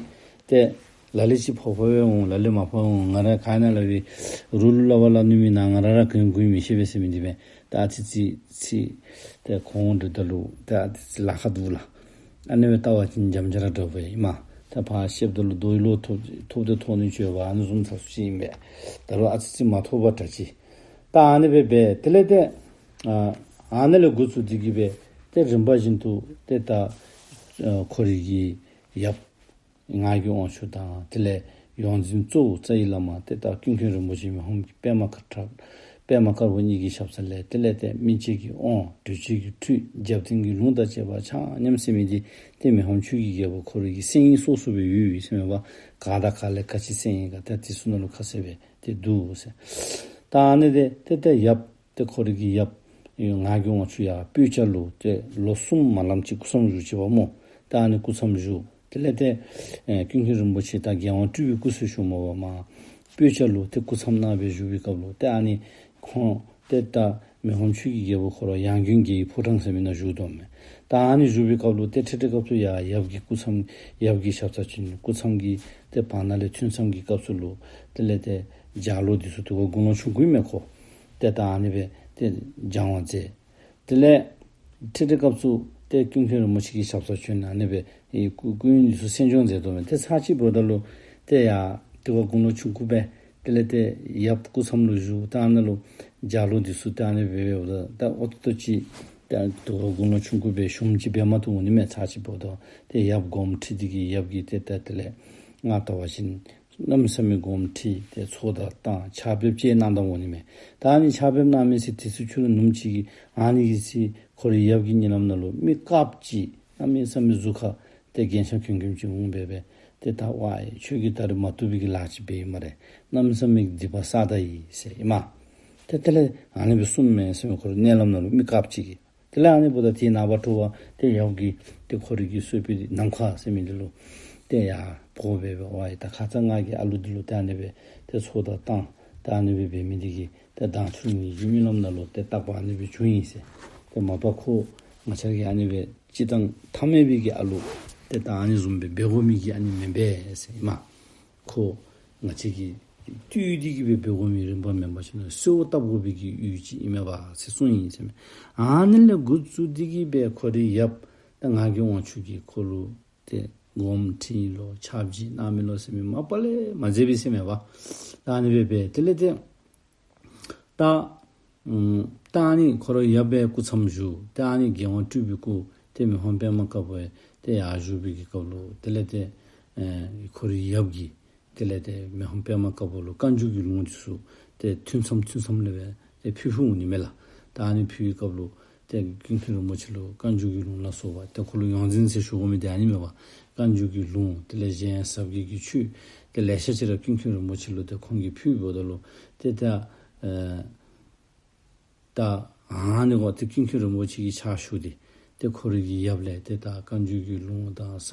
ཏེ་ལ་ལུ་ཅིག་ཕོག་ཕོག་སྦེ་འོང་། ལ་ལུ་མ་ཕོག་འོང་། ང་ར་ག་ནི་ལ་སྦེ་རུལ་སླབ་པར་སླབ་ནི་མེན་ན། ང་ར་ར་གོ་གོ་མི་ཤེས་པས་ཟེར་མི་འདི་སྦེ་ད་ཨ་ཙི་ཙི་ཙི་ཏེ་གོང་འདྲི་ད་ལུ་ཏེ་ཨ་ཙི་ཙི་ལཱ་ཁག་འདུག་ལགས། ཨ་ནི་སྦེ་བལྟ་བ་ཅིན་འཇམ་ཅིག་ར་འདྲཝ་སྦེ་ཨིན་མས། ད་ཕར་བཤདཔ་ད་ལུ་རྡོ་ཡི་ལོ་ཐོབ་ཐོབ་སྟེ་ཐོགས་ནི་ཅིག་ཡོདཔ་ཨ་ནི་བཟུམ་ཚ་སུ་ཅིག་ཨིན་པས། ད་རུང་ཨ་ཙི་ཙི་མ་ཐོབ་པར་དྲག་ཅི། ད་ཨ་ནི་སྦེ་འབད་དེ་ལས་ཏེ་ཨ་ཨ་ནི་ལས་འགོ་བཙུགས་ཏེ་གི་སྦེ་ཏེ་རིམ་པ་བཞིན་དུ་ཏེ་ད་ཨ་ཁོ་རའི་གི་ཡབ་ངག་གི་དབང་ཕྱུག་དང་དེ་ལས་ཡོངས་འཛིན་གཙོ་བོ་རྩ་བའི་བླ་མ་ཏེ་ད་ཀུན་མཁྱེན་རིན་པོ་ཆེ་མི་ཕམ་གྱི་པདྨ་དཀར་པདྨ་དཀར་པོ་གཉིས་ཀྱི་ཞབས་ས་ལས་དེ་ལས་ཏེ་སྨིན་བྱེད་ཀྱི་དབང་གྲོལ་བྱེད་ཀྱི་ཁྲུས་རྒྱབ་རྟེན་གྱི་ལུང་དང་བཅས་པ་ཆ་མཉམ་ཟེར་མི་འདི་ཏེ་མི་ཕམ་ཆོས་ཀྱི་རྒྱལ་པོ་ཁོ་རའི་གི་གསན་ཡིག་སོ་སོ་སྦེ་ཡོད་ཡོད་ཟེར་མས་པ། ག་དང་ག་ལས་ག་ཅི་གསན་ཡི་ག་ཏེ་དེ་ཚུ་ནང་ལུ་ཁ་གསལ་སྦེ་ཏེ་འདུག་ཟེར། ད་ཨ་ནི་ཏེ་ཏེ་ཏེ་ཡབ་ཏེ་ཁོ་རའི་གི་ཡབ་ངག་གི་དབང་ཕྱུག་ཡར་སྤོས་སྐྱ་ལུ་ཏེ་ལོ་གསུམ་མ་ལངམ་ཅིག་སྐུ་མཚམས་བཞུགས་ཅི་པ་སྨོ། ད་ཨ་ནི་སྐུ་མཚམས་བཞུགས། དེ་ལས་ཏེ་ཨེ་ཀུན་མཁྱེན་རིན་པོ་ཆེ་ད་རྒྱལ་དབང་སྤྲུལ་པའི་སྐུ་ཟེར་ཞུཝ་མས་པ་མར་སྤོས་སྐྱ་ལུ་ཏེ་སྐུ་མཚམས་གནང་སྦེ་བཞུགས་པའི་སྐབས་ལུ་ཏེ་ཨ་ནི་ཁོང་ཏེ་ད་མི་ཕམ་ཆོས་ཀྱི་རྒྱལ་པོ་ཁོ་ར་ཡང་དགོན་དགེ་བའི་ཕོ་བྲང་ཟེར་མི་ནང་བཞུགས་དོ་མས། ད་ཨ་ནི་བཞུགས་པའི་སྐབས་ལུ་ཏེ་ཁྲིད་ཁྲིད་སྐབས་སུ་ཡར་ཡབ་ཀྱི་སྐུ་མཚམས་ཡབ་ཀྱི་ཞབས་ས་བྱོན། སྐུ་མཚམས་ཀྱི་ཏེ་བར་ན་ལས་ཐུན་མཚམས་ཀྱི་སྐབས་སུ་ལུ་དེ་ལས་ཏེ་ལྗགས་ཀློག་འདི་ཚུ་དེ་ཁར་དགུང་ལོ་ཆུང་ཀུ་ཨིན་མས་ཁོ། ཏེ་ད་ཨ་ནི་སྦེ་ཏེ་སྦྱང་བ་མཛད། དེ་ལས་ཁྲིད་ཁྲིད་སྐབས་སུ་ཏེ་ཀུན་མཁྱེན་རིན་པོ་ཆེ་གི་ཞབས་སར་བྱོན་ཨ་ནི་སྦེ་ཨེ་སྐུ་སྐུ་ཡོན་འདི་ཚུ་གསན་སྦྱོང་མཛད་དོ་མས། ཏེ་ཚར་གཅིག་འབདཝ་ད་ལུ་ཏེ་ཡར་དེ་ཁར་དགུང་ལོ་ཆུང་ཀུ་སྦེ་དེ་ལས་ཏེ་ཡབ་སྐུ་མཚམས་ལུ་བཞུགས། ད་ཨ་ནཱ་ལུ་ལྗགས་ཀློག་འདི་ཚུ་ད་ཨ་ནི་སྦེ་འབདཝ་ད་ད་ཨོ་ཏོ་ཏོ་ཅིག་ད་དེ་ཁར་དགུང་ལོ་ཆུང་ཀུ་སྦེ་ཞུམ་ཅིག་འབད་མ་བཏུབ་འོང་ནི་མས། ཚར་གཅིག་འབདཝ་ད་ཏེ་ཡབ་དགོངསམ་ཁྲེལ་ཏེ་གི་ཡབ་ཀྱིས་ཏེ་ད་དེ་ལས་ང་བལྟ་བ་ཅིན་གནམ་མེད་ས་མེད་དགོངསམ་ཁྲེལ་ཏེ་ཚོགས་དང་བཏང་ཕྱག་འབེབས་ཅིག་གནང་དོ་འོང་ནི་མས། ད་ཨ་ནི་ཕྱག་འབེབས་གནང་མི་ཚེ་དེ་ཚུ་ཁྱོད་ར་ནུམ་ཅིག་གིས་ཨ་ནི་གི་ཚེ་ཁོ་རའི་ཡབ་ཀྱི་གཉིད་ལམ་ནང་ལུ་མི་དཀརཔོ་ཅིག་གནམ་མེད་ས་མེད་གཟུགས་ཁར་ཏེ་རྒྱན་ཆ་གྱོན་གྱོནམ་ཅིག་འོང་སྦེ་སྦེ་ཏེ་ད་ཝའི་ཁྱོད་ཀྱིས་ད་རེས་མ་བཏུབ་པའི་གི་ལཱ་ཅིག་འབད་ཡི་སྨ་རེ། གནམ་མེད་ས་མེད་ཀྱི་སྡིག་པ་བསགས་ད་ཡི་ཟེར་ཨིན་མས། ཏེ་དེ་ལས་ཨ་ནི་སྦེ་གསུངམ་མས་ཟེར་མས། ཁོ་རའི་གཉིད་ལམ་ནང་ལུ་མི་དཀརཔོ་ཅིག་གིས། དེ་ལས་ཨ་ནི་འབདཝ་ད་དེའི་ནངས་པ་དྲོ་པ་ཏེ་ཡབ་ཀྱིས་ཏེ་ཁོ་རའི་གི་གསོལ་ཕུད་འདི་ནམ་མཁའ་ཟེར་མི་འདི་ལུ་ཏེ་ཡར་ཕོག་སྦེ་སྦེ་ཝའི་ད་ཁ་ཙ་ང་གིས་ཨ་ལུ་འདི་ལུ་ཏེ་ཨ་ནི་སྦེ་ཏེ་ཚོགས་དང་བཏང་ད་ཨ་ནི་སྦེ་འབད་མི་འདི་གིས་ཏེ་མདང་ཕྱི་རུ་ངེ་གི་གཉིད་ལམ་ནང་ལུ་ཏེ་རྟག་པར་ཨ་ནི་སྦེ་བྱུང་ཡི་ཟེར། ཏེ་མ་པ་ཁོ་ང་བཅས་ཀྱིས་ཨ་ནི་སྦེ་སྤྱིར་བཏང་ཐ་མལ་པའི་གི་ཨ་ལུ་ཏེ་ད་ཨ་ནི་བཟུམ་སྦེ་འབད་དགོ་མི་གི་ཨ་ནི་མེན་པས་ཟེར་ཨིན་མས། ཁོ་ང་བཅས་ཀྱིས་བཏུལ་ཏེ་གི་སྦེ་འབད་དགོ་མི་རིམ་པ་མེན་པ་ཅིན་གསོལཝ་བཏབ་དགོ་པའི་གི་ཡུལ་ཅིག་ཨིན་མས་པ་ཟེར་གསུངས་ཡི་ཟེར་མས། ཨ་ནི་ལས་འགོ་བཙུགས་ཏེ་གི་སྦེ་ཁོ་རའི་ཡབ་ད་ངག་གི་དབང་ཕྱུག་གིས་ཁོ་ལུ་ཏེ་དགོངསམ་ཁྲེལ་ལོ་ཕྱག་བགྱིས་གནང་མི་ལོ་ཟེར་མི་མ་པ་ལས་མ་མཛད་པས་ཟེར་མས་པ། ད་ཨ་ནི་སྦེ་སྦེ་དེ་ལས་ཏེ་ད་ཨམ་ད་ཨ་ནི་ཁོ་རའི་ཡབ་སྦེ་སྐུ་མཚམས་བཞུགས། ད་ཨ་ནི་རྒྱལ་དབང་སྤྲུལ་པའི་སྐུ་ཏེ་མི་ཕམ་པདྨ་དཀར་པོ་ཡང་ཏེ་ཡར་བཞུགས་པའི་གི་སྐབས་ལུ་དེ་ལས་ཏེ་ཨེ་ཁོ་རའི་ཡབ་ཀྱིས་དེ་ལས་ཏེ་མི་ཕམ་པདྨ་དཀར་པོ་ལུ་བཀའ་འགྱུར་གྱི་ལུང་འདི་ཚུ་ཏེ་ཐུན་མཚམས་ཐུན་མཚམས་ལས་སྦེ་ཏེ་ཕུལ་ཕུལཝ་འོང་ནི་མས་ལགས། ད་ཨ་ནི་ཕུལ་བའི་སྐབས་ལུ་ཏེ་ཀུན་མཁྱེན་རིན་པོ་ཆེ་ལུ་བཀའ་འགྱུར་གྱི་ལུང་ལ་སོགས་པ་ཏེ་ཁོ་ལུ་ཡོངས་འཛིན་ཟེར་ཞུ་དགོ་མི་འདི་ཨ་ནི་མས་པ། བཀའ་འགྱུར་གྱི་ལུང་དེ་ལས་གཞན་ཟབ་རྒྱས་ཀྱི་ཆོས་ཏེ་ལེ་ཤ་ཅིག་ར་ཀུན་མཁྱེན་རིན་པོ་ཆེ་ལུ་ཏེ་ཁོང་གིས་ཕུལཝ་ད་ལུ་ཏེ་ད་ཨེ་ད་ཨ་ནི་འགོ་ཏེ་ཀུན་མཁྱེན་རིན་པོ་ཆེ་གིས་ཕྱག་ཞུ་སྟེ་ཏེ་ཁོ་རའི་གི་ཡབ་ལས་ཏེ་ད་བཀའ་འགྱུར་གྱི་ལུང་དང་ས་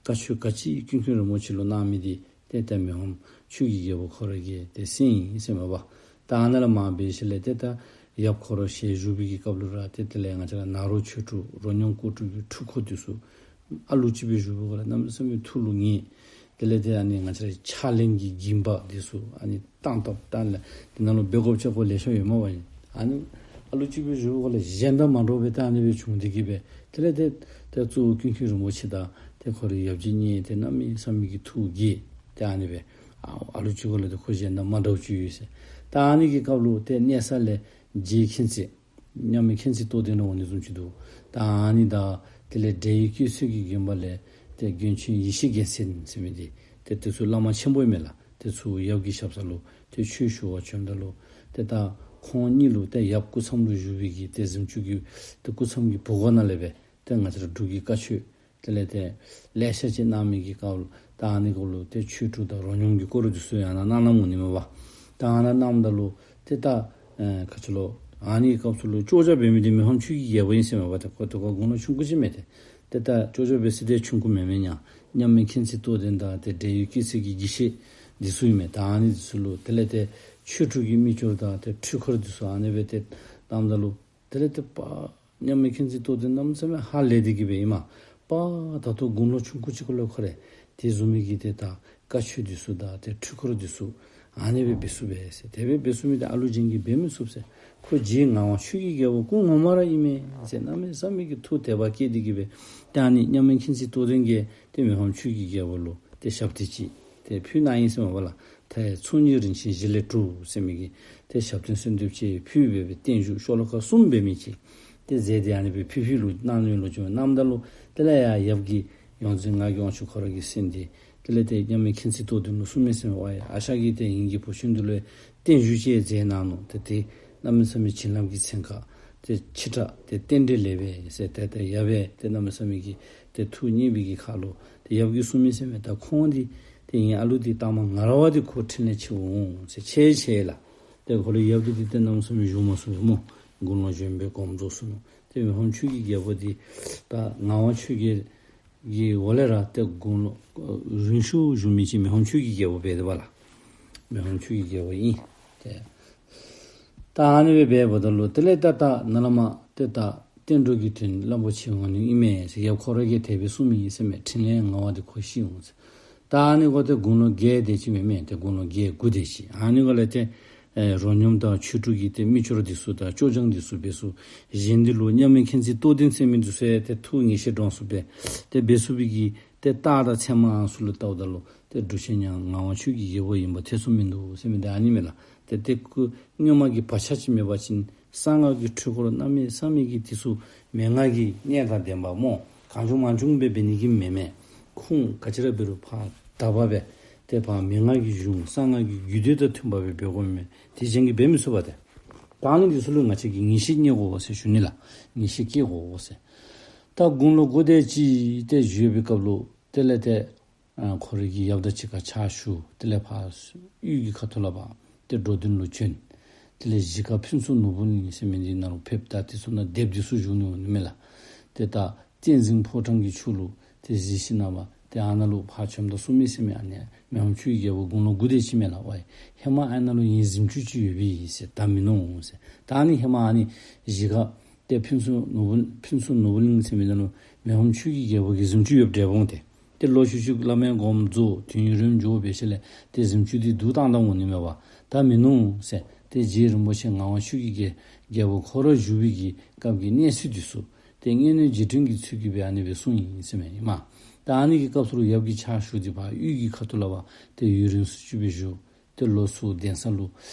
བཀའ་ཆོས་ག་ཅི་ཀུན་མཁྱེན་རིན་པོ་ཆེ་ལུ་གནང་མི་འདི་ཏེ་ད་མི་ཕམ་ཆོས་ཀྱི་རྒྱལ་པོ་ཁོ་ར་གིས་ཏེ་གསན་ཡི་ཟེར་མས་པ། ད་ཨ་ནཱ་ལས་མར་འབད་ཞིནམ་ལས་ཏེ་ད་ཡབ་ཁོ་ར་ཞལ་བཞུགས་པའི་གི་སྐབས་ལུ་ར་ཏེ་དེ་ལས་ང་བཅས་ར་ནཱ་རོ་ཆོས་དྲུག་རོ་སྙོམས་སྐོར་དྲུག་གི་འཁྲུལ་འཁོར་འདི་ཚུ་ཨ་ལུ་ཅིག་སྦེ་བཞུགས་པའི་སྒང་ལས་གནམ་མེད་ས་མེད་ཐུགས་ལུ་ངེས། དེ་ལས་ཏེ་ཨ་ནི་ང་བཅས་ར་ཕྱག་ལེན་གྱི་འགྱིང་བག་འདི་ཚུ་ཨ་ནི་བཏང་བཏངམ་ད་ལས་དེ་ནང་ལུ་འབད་དགོཔ་ཆེ་ཁག་ལེ་ཤ་ཡོད་མས་པ། ཨ་ནི་ ཨ་ལུ་ཅིག་སྦེ་བཞུགས་པ་ལས་གཞན་དང་མ་འདྲཝ་སྦེ་ཏེ་ཨ་ནི་སྦེ་བྱུང་སྟེ་གི་སྦེ་དེ་ལས་ཏེ་ཏེ་གཙོ་བོ་ཀུན་མཁྱེན་རིན་པོ་ཆེ་དང་ཏེ་ཁོ་རའི་ཡབ་རྗེ་གཉིས་ཏེ་གནམ་མེད་ས་མེད་ཀྱི་ཐུགས་དགྱེས། ཏེ་ཨ་ནི་སྦེ་ཨ་ཨ་ལུ་ཅིག་གུ་ལས་ཏེ་ཁོ་གཞན་དང་མ་འདྲཝ་ཅིག་ཡོད་ཟེར། ད་ཨ་ནི་གི་སྐབས་ལུ་ཏེ་གནས་ས་ལས་རྗེ་མཁྱེན་བརྩེ་མཉམ་མེད་མཁྱེན་བརྩེ་རྟོགས་ལྡན་ལུ་འོང་ནི་བཟུམ་ཅིག་འདུག། ད་ཨ་ནི་དང་དེ་ལས་འབྲེལ་ཡོད་སྐྱེ་ཚུལ་གྱི་དགོན་པ་ལས་ཏེ་མགོན་ཆེན་ཡེ་ཤེས་རྒྱལ་མཚན་ཟེར་མི་འདི་ཏེ་དེ་ཚུ་བླ་མ་ཆེན་པོ་ཨིན་མས་ལགས། དེ་ཚུ་ཡབ་ཀྱི་ཞབས་ས་ལུ་ཏེ་ཆོས་ཞུ་བར་བྱོནམ་ད་ལུ་ཏེ་ད་ཁོང་གཉིས་ལུ་ཏེ་ཡབ་སྐུ་མཚམས་ལུ་བཞུགས་པའི་གི་ཏེ་གཟིམ་ཆུང་གི་ཏེ་སྐུ་མཚམས་ཀྱི་བུ་ག་ནང་ལས་སྦེ་ཏེ་ང་བཅས་ར་འབྲུག་གི་བཀའ་ཆོས་དེ་ལས་ཏེ་ལེ་ཤ་ཅིག་གནང་མི་གི་སྐབས་ལུ་ད་ཨ་ནི་གུ་ལུ་ཏེ་ཆོས་དྲུག་དང་རོ་སྙོམས་ཀྱི་སྐོར་འདི་ཚུ་ཡང་ན་གནང་གནངམ་འོང་ནི་མས་པ། ད་ཨ་ནཱ་གནངམ་ད་ལུ་ཏེ་ད་ཨེ་ག་ཅི་ལོ་ཨ་ནི་གི་སྐབས་སུ་ལུ་བཅོ་བརྒྱད་འབད་མི་འདི་མི་ཕམ་ཆོས་ཀྱི་རྒྱལ་པོ་ཨིན་ཟེར་མས་པ། ཏེ་ཁོ་ཏེ་ཁོ་དགུང་ལོ་ཆུང་ཀུ་ཅིག་མས་ཏེ། ཏེ་ད་བཅོ་བརྒྱད་འབད་ས་འདི་ཆུང་ཀུ་མེན་མས་ཡ། མཉམ་མེད་མཁྱེན་བརྩེ་རྟོགས་ལྡན་དང་ཏེ་འབྲེལ་ཡོད་སྐྱེ་ཚུལ་གྱི་དགེ་བཤེས་འདི་ཚུ་ཨིན་མས། ད་ཨ་ནི་འདི་ཚུ་ལུ་དེ་ལས་ཏེ་ཆོས་དྲུག་གི་མི་སྐྱོར་དང་ཏེ་འཁྲུལ་འཁོར་འདི་ཚུ་ཨ་ནི་སྦེ་ཏེ་གནངམ་ད་ལུ་དེ་ལས་ཏེ་པ་མཉམ་མེད་མཁྱེན་བརྩེ་རྟོགས་ལྡན་གནམ་མེད་ས་མེད་ཧ་ལས་ཏེ་གི་སྦེ་ཨིན་མས། པ་ད་ལྟོ་དགུང་ལོ་ཆུང་ཀུ་ཅིག་གུ་ལུ་ཁོ་ར་དེ་བཟུམ་མའི་གི་ཏེ་ད་བཀའ་ཆོས་འདི་ཚུ་དང་ཏེ་འཁྲུལ་འཁོར་འདི་ཚུ་ཨ་ནི་སྦེ་འབད་ཚུགས་པས་ཟེར། དེ་སྦེ་འབད་ཚུགས་མི་འདི་ཨ་ལུ་གཞན་གྱིས་འབད་མི་ཚུགས་ཟེར། ཁོ་རྗེ་ངག་དབང་ཆོས་ཀྱི་རྒྱལ་པོ་སྐུ་ངོ་མ་ར་ཨིན་མས་ཟེར་གནམ་མེད་ས་མེད་ཀྱི་ཐུགས་དད་པ་སྐྱེས་ཏེ་གི་སྦེ་ད་ཨ་ནི་མཉམ་མེད་མཁྱེན་བརྩེ་རྟོགས་ལྡན་གྱིས་ཏེ་མི་ཕམ་ཆོས་ཀྱི་རྒྱལ་པོ་ལུ་ཏེ་ཞབས་བརྟན་ཅིག་ཏེ་ཕུལ་གནང་ཡི་ཟེར་མས་པ་ལགས། མཐའ་ཡས་ཚོགས་གཉིས་རིན་ཆེན་བཞི་ལས་གྲུབ་ཟེར་མི་གི་ཏེ་ཞབས་བརྟན་གསོལ་འདེབས་ཅིག་ཕུལ་སྦེ་སྦེ་བརྟན་བཞུགས་ཤོ་ལོ་ཀ་གསུམ་འབད་མི་ཅིག་ཏེ་མཛད་དེ་ཨ་ནི་སྦེ་ཕུལ་ཕུལཝ་ལུ་གནང་ནུག་ལོ་རྒྱུས་གནངམ་ད་ལུ་དེ་ལས་ཡ་ཡབ་ཀྱིས་ཡོངས་འཛིན་ངག་གི་དབང་ཕྱུག་ཁོ་ར་གི་སྲས་འདི་དེ་ལས་ཏེ་མཉམ་མེད་མཁྱེན་བརྩེ་རྟོགས་ལྡན་ལུ་གསུངས་མི་ཟེར་མས་པ། ཡ་ཨ་ཞང་གིས་ཏེ་ངེ་གི་བུ་ཆུང་འདི་ལུ་བརྟན་བཞུགས་ཅིག་མཛད་གནང་ནུག། ཏེ་དེ་གནམ་མེད་ས་མེད་བྱིན་རླབས་ཀྱི་ཚན་ཁ་ཏེ་ཆེ་དྲགས་ཏེ་རྟེན་འབྲེལ་ལེགས་པས་ཟེར། ཏེ་ཏེ་ཡབ་སྦེ་ཏེ་གནམ་མེད་ས་མེད་ཀྱི་ཏེ་ཐུགས་མཉེས་པའི་གི་ཁར་ལུ་ཏེ་ཡབ་ཀྱིས་གསུངས་མི་ཟེར་མས། ད་ཁོང་འདི་ཏེ་ངེའི་ཨ་ལུ་འདི་ལྟག་མ་ང་ར་བ་འདི་ཁོ་འཕྲིན་ལས་ཆེ་འོང་ཟེར། ཆེ་ཆེ་ལགས། ཏེ་ཁོ་ལུ་ཡབ་འདི་ཏེ་གནམ་མེད་ས་མེད་བཞུགས་མ་ཚུགས་སྨོ། དགུང་ལོ་གཞོན་པའི་གོམ་རྫོགས་སོང་ནུག། ཏེ་མི་ཕམ་ཆོས་ཀྱི་རྒྱལ་པོ་འདི་ད་ངག་དབང་ཆོས་རྒྱལ་གྱི་འོག་ལས་ར་ཏེ་དགུང་ལོ་རིང་ཤོས་བཞུགས་མི་ཅིག་མི་ཕམ་ཆོས་ཀྱི་རྒྱལ་པོ་འབད་དེ་པ་ལགས། མི་ཕམ་ཆོས་ཀྱི་རྒྱལ་པོ་ཨིན། ཏེ་ད་ཨ་ནི་སྦེ་འབདཝ་ད་ལུ་དེ་ལས་ད་ད་ནཱ་ལས་མར་ཏེ་ད་བསྟན་འགྲོ་གི་དོན་རླབས་པོ་ཆེ་འོང་ནི་ཨིན་མས་ཟེར་ཡབ་ཁོ་ར་གིས་དེ་སྦེ་གསུངས་མི་ཨིན་ཟེར་མས། འཕྲིན་ལས་ངག་དབང་འདི་ཁོ་ཤི་འོང་ཟེར། ད་ཨ་ནི་གུ་ཏེ་དགུང་ལོ་བརྒྱད་དེ་ཅིག་མེན་མས། ཏེ་དགུང་ལོ་བརྒྱད་དགུ་དེ་ཅིག་ཨ་ནི་གུ་ལས་ཏེ་ཨེ་རོ་སྙོམས་དང་ཆོས་དྲུག་གི་ཏེ་མི་སྐྱོར་འདི་ཚུ་དང་སྐྱོར་སྦྱང་འདི་ཚུ་འབད་ཚུགས། གཞན་འདི་ལུ་མཉམ་མེད་མཁྱེན་བརྩེ་རྟོགས་ལྡན་ཟེར་མི་འདི་ཚུ་ཡང་ཏེ་ཐུགས་ངེས་ཤེས་འདྲོངས་ཚུགས་པས། ཏེ་འབད་ཚུགས་པའི་གི་ཏེ་རྟགས་དང་མཚན་མ་ཚུ་ལུ་བལྟཝ་ད་ལུ་ཏེ་འབྲུག་ཆེན་ཉང་ངག་དབང་ཆོས་ཀྱི་རྒྱལ་པོ་ཨིན་པ་ཐེ་ཚོམ་མིན་འདུག་ཟེར་མི་འདི་ཨ་ནི་མས་ལགས། ཏེ་ཏེ་སྐུ་སྔོན་མ་གི་བག་ཆགས་ཅིག་མེད་པ་ཅིན་གསང་སྔགས་ཀྱི་འཁྲུལ་འཁོར་གནམ་མེད་ས་མེད་ཀྱི་འདི་ཚུ་མན་ངག་གི་གནད་དང་ལྡན་པ་སྨོ། གང་བྱུང་མང་བྱུང་སྦེ་འབད་ནི་གི་མེན་མས། ཁུངས་ག་ཅི་ར་འབད་རུང་ཕར་དག་པ་སྦེ་ཏེ་ཕར་མན་ངག་གི་གཞུང་གསང་སྔགས་ཀྱི་རྒྱུད་སྡེ་དང་མཐུན་པ་སྦེ་འབད་དགོ་མས། དེ་གཞན་གྱིས་འབད་མི་ཚུགས་པས་ཏེ། ད་ཨ་ནི་འདི་ཚུ་ལུ་ང་བཅས་ཀྱིས་ངེས་ཤེས་རྙེད་དགོ་ཟེར་ཞུ་ནི་ལགས། ངེས་ཤེས་སྐྱེ་དགོ་ཟེར། ད་དགུང་ལོ་དགུ་དེ་ཅིག་ཏེ་བཞུགས་པའི་སྐབས་ལུ་དེ་ལས་ཏེ་ཨ་ཁོ་རའི་གི་ཡབ་དང་གཅིག་ཁར་ཕྱག་ཞུ། དེ་ལས་ཕར་དབུས་ཀྱི་ཁ་ཐུག་ལས་ཕར་ཏེ་འགྲོ་དོན་ལུ་བྱོན། དེ་ལས་གཞིས་ཀ་ཕུན་ཚོགས་ནོར་བུ་གླིང་ཟེར་མི་འདི་ནང་ལུ་ཕེབས། ད་དེ་ཚུ་ནང་སྡེབ་འདི་ཚུ་བཞུགས་ནུག་ནི་མས་ལགས། ཏེ་ད་བསྟན་འཛིན་ཕོ་བྲང་གི་ཕྱོགས་ལུ་ཏེ་གཟིགས་ཞིནམ་ལས་ཏེ་ཨ་ནཱ་ལུ་ཕར་བྱོནམ་ད་གསུངས་མི་ཟེར་མས། ཨ་ནི་མི་ཕམ་ཆོས་ཀྱི་རྒྱལ་པོ་དགུང་ལོ་དགུ་དེ་ཅིག་མས་ལགས། ཝའི་ཧེ་མ་ཨ་ནཱ་ལུ་ངེའི་གཟིམ་ཅུང་ཅིག་ཡོད་པས་ཟེར། ད་མིན་ནུག་ཟེར། ད་ཨ་ནི་ཧེ་མ་ཨ་ནི་གཞིས་ཀ་ཏེ་ཕུན་ཚོགས་ནོར་བུ་ཕུན་ཚོགས་ནོར་བུ་གླིང་ཟེར་མི་ནང་ལུ་མི་ཕམ་ཆོས་ཀྱི་རྒྱལ་པོ་གི་གཟིམ་ཅུང་ཡོདཔ་འདྲཝ་འོང་སྟེ། ཏེ་ལོག་ཤུལ་ཤུལ་བླ་མའི་དགོངསམ་རྫོགས་དུས་ཡུན་རིངམོ་འགྱོ་བའི་ཤུལ་ལས་ཏེ་གཟིམ་ཅུང་འདི་བསྡུ་བཏང་བཏངམ་འོང་ནི་མས་པ། ད་མིན་ནུག་ཟེར། ཏེ་རྗེ་རིན་པོ་ཆེ་ངག་དབང་ཆོས་ཀྱི་རྒྱལ་རྒྱལ་པོ་ཁོ་ར་བཞུགས་པའི་གི་སྐབས་ཀྱི་གནས་ཚུལ་འདི་ཚུ་ཏེ་སྔོན་གནས་རྗེས་དྲན་གྱི་ཚུལ་གྱིས་སྦེ་ཨ་ནི་སྦེ་གསུངས་ཡི་ཟེར་མས་ཨིན་མས། ད་ཨ་ནི་གི་སྐབས་སུ་ལུ་ཡབ་ཀྱིས་ཕྱག་ཞུ་སྟེ་ཕར་དབུས་ཀྱི་ཁ་ཐུག་ལས་ཕར་ཏེ་ཡུན་རིང་སུ་ཅིག་སྦེ་བཞུགས། ཏེ་ལོག་ཚུར་གདན་ས་ལུ་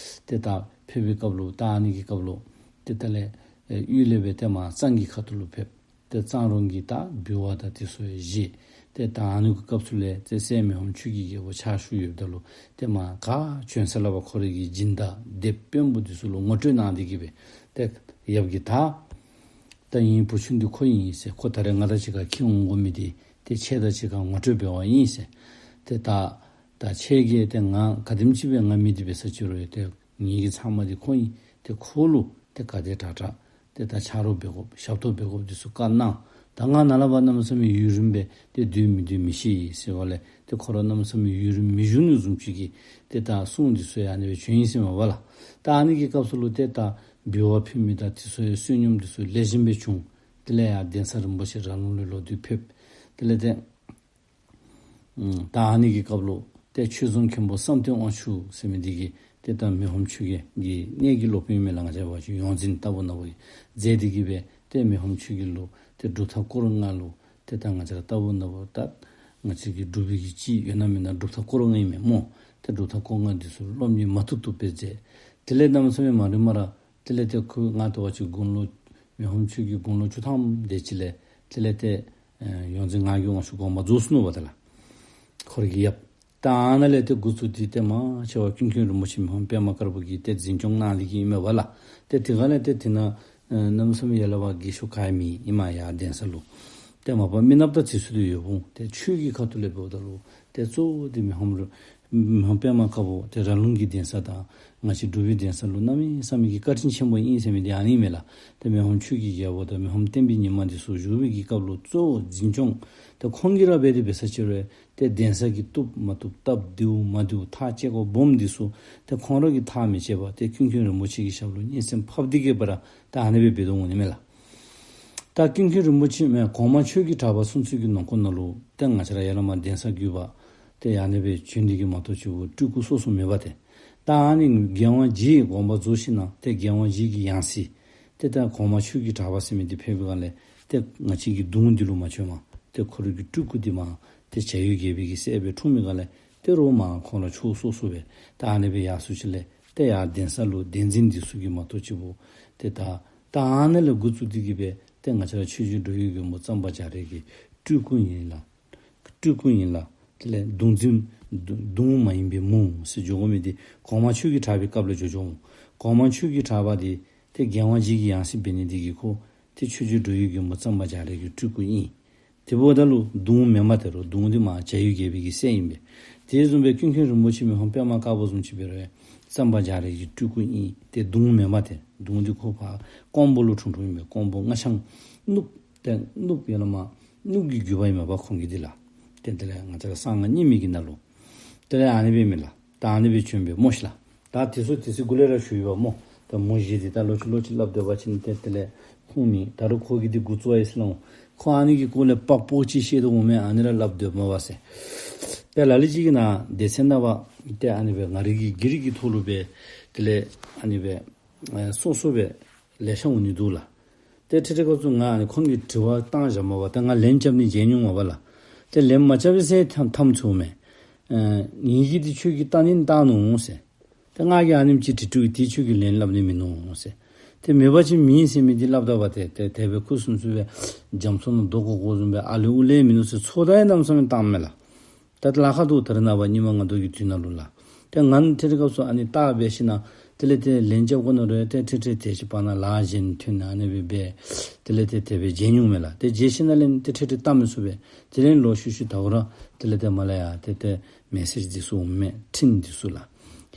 ཏེ་ད་ཕེབས་པའི་སྐབས་ལུ་ད་ཨ་ནི་གི་སྐབས་ལུ་ཏེ་ད་ལས་ཨེ་དབུས་ལས་སྦེ་ཏེ་མར་གཙང་གི་ཁ་ཐུག་ལུ་ཕེབས། ཏེ་གཙང་རོང་གི་ད་འབུལ་བ་དང་དེ་ཚུ་ཡང་བཞེས། ཏེ་ད་ཨ་ནི་གི་སྐབས་སུ་ལས་ཏེ་སྲས་མི་ཕམ་ཆོས་ཀྱི་རྒྱལ་པོ་ཕྱག་ཞུ་ཡོདཔ་ད་ལུ་ཏེ་མར་ག་བྱོན་ས་ལས་ཕར་ཁོ་རའི་གི་སྦྱིན་བདག་སྡེ་དཔོན་པོ་དེ་ཚུ་ལུ་ངོ་སྤྲོད་གནང་སྟེ་གི་སྦེ་ཏེ་ཡབ་ཀྱིས་ད་ད་ངེའི་བུ་ཆུང་འདི་ཁོ་ཨིན་ཟེར། ཁོ་ད་རེས་ང་དང་གཅིག་ཁར་འཁྱིད་འོང་དགོ་མི་འདི་ཏེ་ཁྱེད་དང་གཅིག་ཁར་ངོ་སྤྲོད་འབད་བར་ཨིན་ཟེར། ཏེ་ད་ད་ཁྱེད་ཀྱིས་ཏེ་ང་ག་དེམ་ཅིག་སྦེ་ང་མི་འདི་འབད་ས་ཅི་རུང་ཡང་ཏེ་ངེའི་གི་ཚབ་མ་འདི་ཁོ་ཨིན། ཏེ་ཁོ་ལུ་ཏེ་ག་དེ་དྲག་དྲག་ཏེ་ད་ཆ་རོགས་འབད་དགོཔ་ཞབས་ཏོག་འབད་དགོཔ་འདི་ཚུ་བཀའ་གནང་། ད་ང་ནཱ་ལས་ཕར་གནམ་མེད་ས་མེད་ཡུན་རིངམོ་སྦེ་ཏེ་སྡོད་མི་སྡོད་མི་ཤེས་ཟེར་བ་ལས་ཏེ་ཁོ་ར་གནམ་མེད་ས་མེད་ཡུན་རིངམོ་མི་བཞུགས་ནི་བཟུམ་ཅིག་གི་ཏེ་ད་གསུང་འདི་ཚུ་ཡང་ཨ་ནི་སྦེ་བྱོན་ཡི་ཟེར་མས་པ་ལགས། ད་ཨ་ནི་གི་སྐབས་སུ་ལུ་ཏེ་ད་འབུལ་བ་ཕུལ་མི་དང་དེ་ཚུ་ཡང་བསོད་སྙོམས་འདི་ཚུ་ལེགས་ཤོམ་སྦེ་བྱུང་། དེ་ལས་ཡར་གདན་ས་རིན་པོ་ཆེ་ར་ལུང་ལུ་ལོག་སྟེ་ཕེབས། དེ་ལས་ཏེ་ཨུམ་ད་ཨ་ནི་གི་སྐབས་ལུ་ཏེ་ཆོས་རྫོང་མཁན་པོ་བསམ་གཏན་དབང་ཕྱུག་ཟེར་མི་འདི་གིས་ཏེ་ ཏེ་ད་མི་ཕམ་ཆོས་རྒྱལ་གྱི་གནས་ཀྱི་སློབ་དཔོན་མས་ལགས། ང་བཅས་འབད་བ་ཅིན་ཡོངས་འཛིན་ལྟ་བུ་ནང་པ་མཛད་དེ་གིས་སྦེ་ཏེ་མི་ཕམ་ཆོས་རྒྱལ་ལུ་ཏེ་གྲུབ་མཐའ་སྐོར་ལྔ་ལུ་ཏེ་ད་ང་བཅས་ར་ལྟ་བུ་ནང་པ་ད་ང་བཅས་ཀྱི་འབྲུག་པའི་གི་ཅིག་ཡོད་ན་མེད་ན་གྲུབ་མཐའ་སྐོར་ལྔ་ཨིན་མས་སྨོ། ཏེ་གྲུབ་མཐའ་སྐོར་ལྔ་འདི་ཚུ་སློབ་གཉེར་མ་ཐུབ་ཐུབ་སྦེ་མཛད། དེ་ལས་གནམ་མེད་ས་མེད་མ་རིངམ་ར་དེ་ལས་ཏེ་ཁོ་ང་བཅས་འབད་བ་ཅིན་དགུང་ལོ་མི་ཕམ་ཆོས་རྒྱལ་དགུང་ལོ་བཅུ་ཐམ་དེ་ཅིག་ལས་དེ་ལས་ཏེ་ཨེ་ཡོངས་འཛིན་ངག་གི་དབང་ཕྱུག་དགོངས་པ་རྫོགས་སོ་ནུག་པ་ཏེ་ལགས། ཁོ་རའི་གི་ཡབ། ད་ཨ་ནཱ་ལས་ཏེ་འགོ་བཙུགས་ཏེ་ཏེ་མང་ཆེ་བ་ཀུན་མཁྱེན་རིན་པོ་ཆེ་མི་ཕམ་པདྨ་དཀར་པོ་གིས་ཏེ་འཛིན་སྐྱོང་གནང་ནི་གི་ཨིན་མས་པ་ལགས། ཏེ་དེ་སྒང་ལས་ཏེ་དེ་ནང་ཨེ་གནམ་མེད་ས་མེད་ཡར་ལས་ཕར་རྒས་ཤོས་ག་ཡང་མེད་ཨིན་མས། ཡར་གདན་ས་ལུ་ཏེ་མ་པ་མི་ནགཔ་དང་རྩིས་སྲོལ་དུ་ཡོདཔ་འོང་། ཏེ་ཆོས་ཀྱི་ཁ་ཐུག་ལས་འབདཝ་ད་ལུ་ཏེ་གཙོ་བོ་འདི་མི་ཕམ་རུ་མི་ཕམ་པདྨ་དཀར་པོ་ཏེ་ར་ལུང་གི་གདན་ས་དང་ང་བཅས་འབྲུག་པའི་གདན་ས་ལུ་གནམ་མེད་ས་མེད་ཀྱི་བཀའ་དྲིན་ཆེན་པོ་ཨིན་ཟེར་མི་འདི་ཨ་ནི་མས་ལགས། ཏེ་མི་ཕམ་ཆོས་ཀྱི་རྒྱལ་པོ་དང་མི་ཕམ་བསྟན་པའི་ཉི་མ་འདི་ཚུ་བཞུགས་པའི་གི་སྐབས་ལུ་གཙོ་བོ་འཛིན་སྐྱོང་ཏེ་ཁོང་གིས་ར་འབད་དེ་འབད་ས་ཅིག་རུང་ཏེ་གདན་ས་གི་བཏུབ་མ་བཏུབ་སྟབས་བདེཝ་མ་བདེཝ་ཐག་བཅད་དགོཔ་སྦོམ་འདི་ཚུ་ཏེ་ཁོང་ར་གིས་ཐག་མི་བཅད་པར་ཏེ་ཀུན་མཁྱེན་རིན་པོ་ཆེ་གི་ཞབས་ལུ་སྙན་སེང་ཕབ་སྟེ་གིས་སྦེ་ར་ད་ཨ་ནི་སྦེ་འབད་དོ་འོང་ནི་མས་ལགས། ད་ཀུན་མཁྱེན་རིན་པོ་ཆེ་མས་གོང་མ་ཆོས་ཀྱི་གྲགས་པ་གསུང་ཚུལ་གྱི་ནང་འཁོད་ནང་ལུ་ཏེ་ང་བཅས་ར་ཡར་ལས་མར་གདན་ས་བརྒྱུད་པ་ཏེ་ཨ་ནི་སྦེ་བྱོན་ནི་གི་མ་གཏོགས་ཅིག་སྤྲུལ་སྐུ་སོ་སོ་མེད་པ་ཏེ། ད་ཨ་ནི་རྒྱལ་དབང་རྗེ་དགོངས་པ་རྫོགས་ཞིནམ་ལས་ཏེ་རྒྱལ་དབང་རྗེ་གི་ཡང་སྲིད་ཏེ་ད་གོང་མ་ཆོས་ཀྱི་གྲགས་པ་ཟེར་མི་འདི་ཕེབས་པའི་སྒང་ལས་ཏེ་ང་བཅས་ཀྱི་གདུང་འདི་ལུ་མ་བྱོནམ་ཏེ་ཁོ་རའི་གི་སྤྲུལ་སྐུ་འདི་མར་ཏེ་བྱ་ཡུལ་རྒྱལ་པོའི་གི་སྲས་སྦེ་འཁྲུངས་པའི་སྒང་ལས་ཏེ་རོགས་མར་ཁོང་ར་ཕྱོགས་སོ་སོ་སྦེ་ད་ཨ་ནི་སྦེ་ཡར་སོང་ཞིནམ་ལས་ཏེ་ཡར་གདན་ས་ལུ་གདན་འཛིན་འདི་ཚུ་གིས་མ་གཏོགས་ཅིག་སྦེ་ཏེ་ད་ད་ཨ་ནཱ་ལས་འགོ་བཙུགས་ཏེ་གིས་སྦེ་ཏེ་ང་བཅས་ར་ཆོས་རྗེ་འགྲོ་བའི་མགོན་པོ་གཙང་པ་རྒྱ་རས་ཀྱི་སྤྲུལ་སྐུ་ཨིན་ལགས། སྤྲུལ་སྐུ་ཨིན་ལགས། དེ་ལས་གདུང་འཛིན་གདུང་མ་ཡིན་པའི་མུ་ཟེར་འགྱོ་དགོ་མི་འདི་གོང་མ་ཆོས་ཀྱི་གྲགས་པའི་སྐབས་ལས་འགྱོ་འགྱོཝ་འོང་། གོང་མ་ཆོས་ཀྱི་གྲགས་པ་འདི་ཏེ་རྒྱལ་དབང་རྗེ་གི་ཡང་སྲིད་འབད་ནི་འདི་གིས་ཁོ་ཏེ་ཆོས་རྗེ་འགྲོ་བའི་མགོན་པོ་གཙང་པ་རྒྱ་རས་ཀྱི་སྤྲུལ་སྐུ་ཨིན། དེ་འབདཝ་ད་ལུ་གདུང་མེནམ་ཏེ་རོགས་གདུང་འདི་མར་བྱ་ཡུལ་རྒྱལ་པོའི་གི་སྲས་ཨིན་པས། དེ་བཟུམ་སྦེ་ཀུན་མཁྱེན་རིན་པོ་ཆེ་མི་ཕམ་པདྨ་དཀར་པོ་བཟུམ་ཅིག་འབད་རུང་གཙང་པ་རྒྱ་རས་ཀྱི་སྤྲུལ་སྐུ་ཨིན། ཏེ་གདུང་མེནམ་ཏེ་གདུང་འདི་ཁོ་ཕར་ཀོང་པོ་ལུ་འཁྲུངས་འཁྲུངསམ་ཨིན་པས། ཀོང་པོ་སྔ་ཤང་གནུབས་ཏེ་གནུབས་ཡར་ལས་མར་གནུབས་ཀྱི་རྒྱུད་པ་ཨིན་མས་པ་ཁོང་གི་འདི་ལགས། ཏེ་དེ་ལས་ང་བཅས་ར་གསང་སྔགས་རྙིང་མའི་གི་ནང་ལུ་དེ་ལས་ཨ་ནི་སྦེ་མས་ལགས། ད་ཨ་ནི་སྦེ་བྱོན་པས་སྨོ་ཤིག་ལགས། ད་དེ་ཚུ་དེ་ཚུ་གུ་ལས་ར་ཞུ་ཡི་པ་སྨོ། ད་མུ་བཞི་འདི་ད་ལོག་ཅི་ལོག་ཅི་སླབ་སྡོད་པ་ཅིན་ཏེ་དེ་ལས་ཁུངས་མེད། ད་རུང་ཁོ་གིས་འདི་འགོ་བཙུགས་ཡི་ཟེར་སླབ་འོང་། ཁོ་ཨ་ནི་གི་སྐོར་ལས་པག་པོ་ཅིག་ཤེས་དོ་འོང་མས། ཨ་ནི་ར་སླབ་སྡོདཔ་མས་པ་ཟེར། ཏེ་ལ་ལུ་ཅིག་གིས་ནཱ་སྡེ་ཚན་ནང་པ་ཏེ་ཨ་ནི་སྦེ་ང་རའི་གི་བགེགས་རིགས་ཀྱི་ཐོག་ལུ་སྦེ་དེ་ལས་ཨ་ནི་སྦེ་ཨེ་སོ་སོ་སྦེ་ལེ་ཤ་འོང་ནི་འདུག་ལགས། ཏེ་ཁྲིག་ཁྲི་སྐབས་སུ་ང་ཨ་ནི་ཁོང་གིས་དྲི་བ་བཏང་བཞག་མས་པ། ཏེ་ང་ལན་རྐྱབ་ནི་བརྗེད་འོང་མས་པ་ལགས། ཏེ་ལན་མ་རྐྱབ་པས་ཟེར་ཐམ་ཐམ་ཚུགས་མས། ཨེ་ངེ་གིས་འདི་ཁྱོད་ཀྱི་ལྟ་ནི་བལྟ་ནུག་ཟེར། ཏེ་ང་གིས་ཨ་ནེམ་ཅིག་དྲི་དྲིཝ་འདི་ཁྱོད་ཀྱིས་ལན་སླབ་ནི་མིན་ནུག་ཟེར། ཏེ་མེད་པ་ཅིན་མེད་ཟེར་མི་འདི་སླབ་ད་པ་ཏེ་ཏེ་དེ་སྦེ་ཁུ་སིམ་སིམ་སྦེ་རྒྱ་མཚོ་ནང་རྡོ་བཀོག་བཀོགཔ་བཟུམ་སྦེ་ཨ་ལས་ཨུ་ལས་མིན་ནུག་ཟེར་ཚོར་སྣང་ཡང་གནམ་མེད་ས་མེད་བཏངམ་མས་ལགས། ད་ལཱ་ཁག་འདུག། ད་རེས་ནངས་པ་རྙིང་མ་ང་བཅས་ཀྱི་དུས་ནང་ལུ་ལགས། ཏེ་ང་ཁྲིག་ཁྲི་སྐབས་སུ་ཨ་ནི་བལྟ་སྦེ་ཞིནམ་ལས་དེ་ལས་ཏེ་ལན་རྐྱབ་དགོ་མནོ་རུང་ཏེ་ཁྲིག་ཁྲི་དེ་ཅིག་བར་ན་ལཱ་གཞན་ཐོན་ཨ་ནི་སྦེ་འབད་དེ་ལས་ཏེ་དེ་སྦེ་བརྗེད་འོང་མས་ལགས། ཏེ་བརྗེད་ཞིནམ་ལས་ཏེ་ཁྲིག་ཁྲི་བལྟ་མི་ཚུགས་པས། དེ་ལས་ལོག་ཤུལ་ཤུལ་ད་ཨོ་ར་དེ་ལས་ཏེ་མར་ལས་ཡར་ཏེ་ཏེ་མེ་སེཇ་འདི་ཚུ་འོང་མས། འཕྲིན་འདི་ཚུ་ལགས།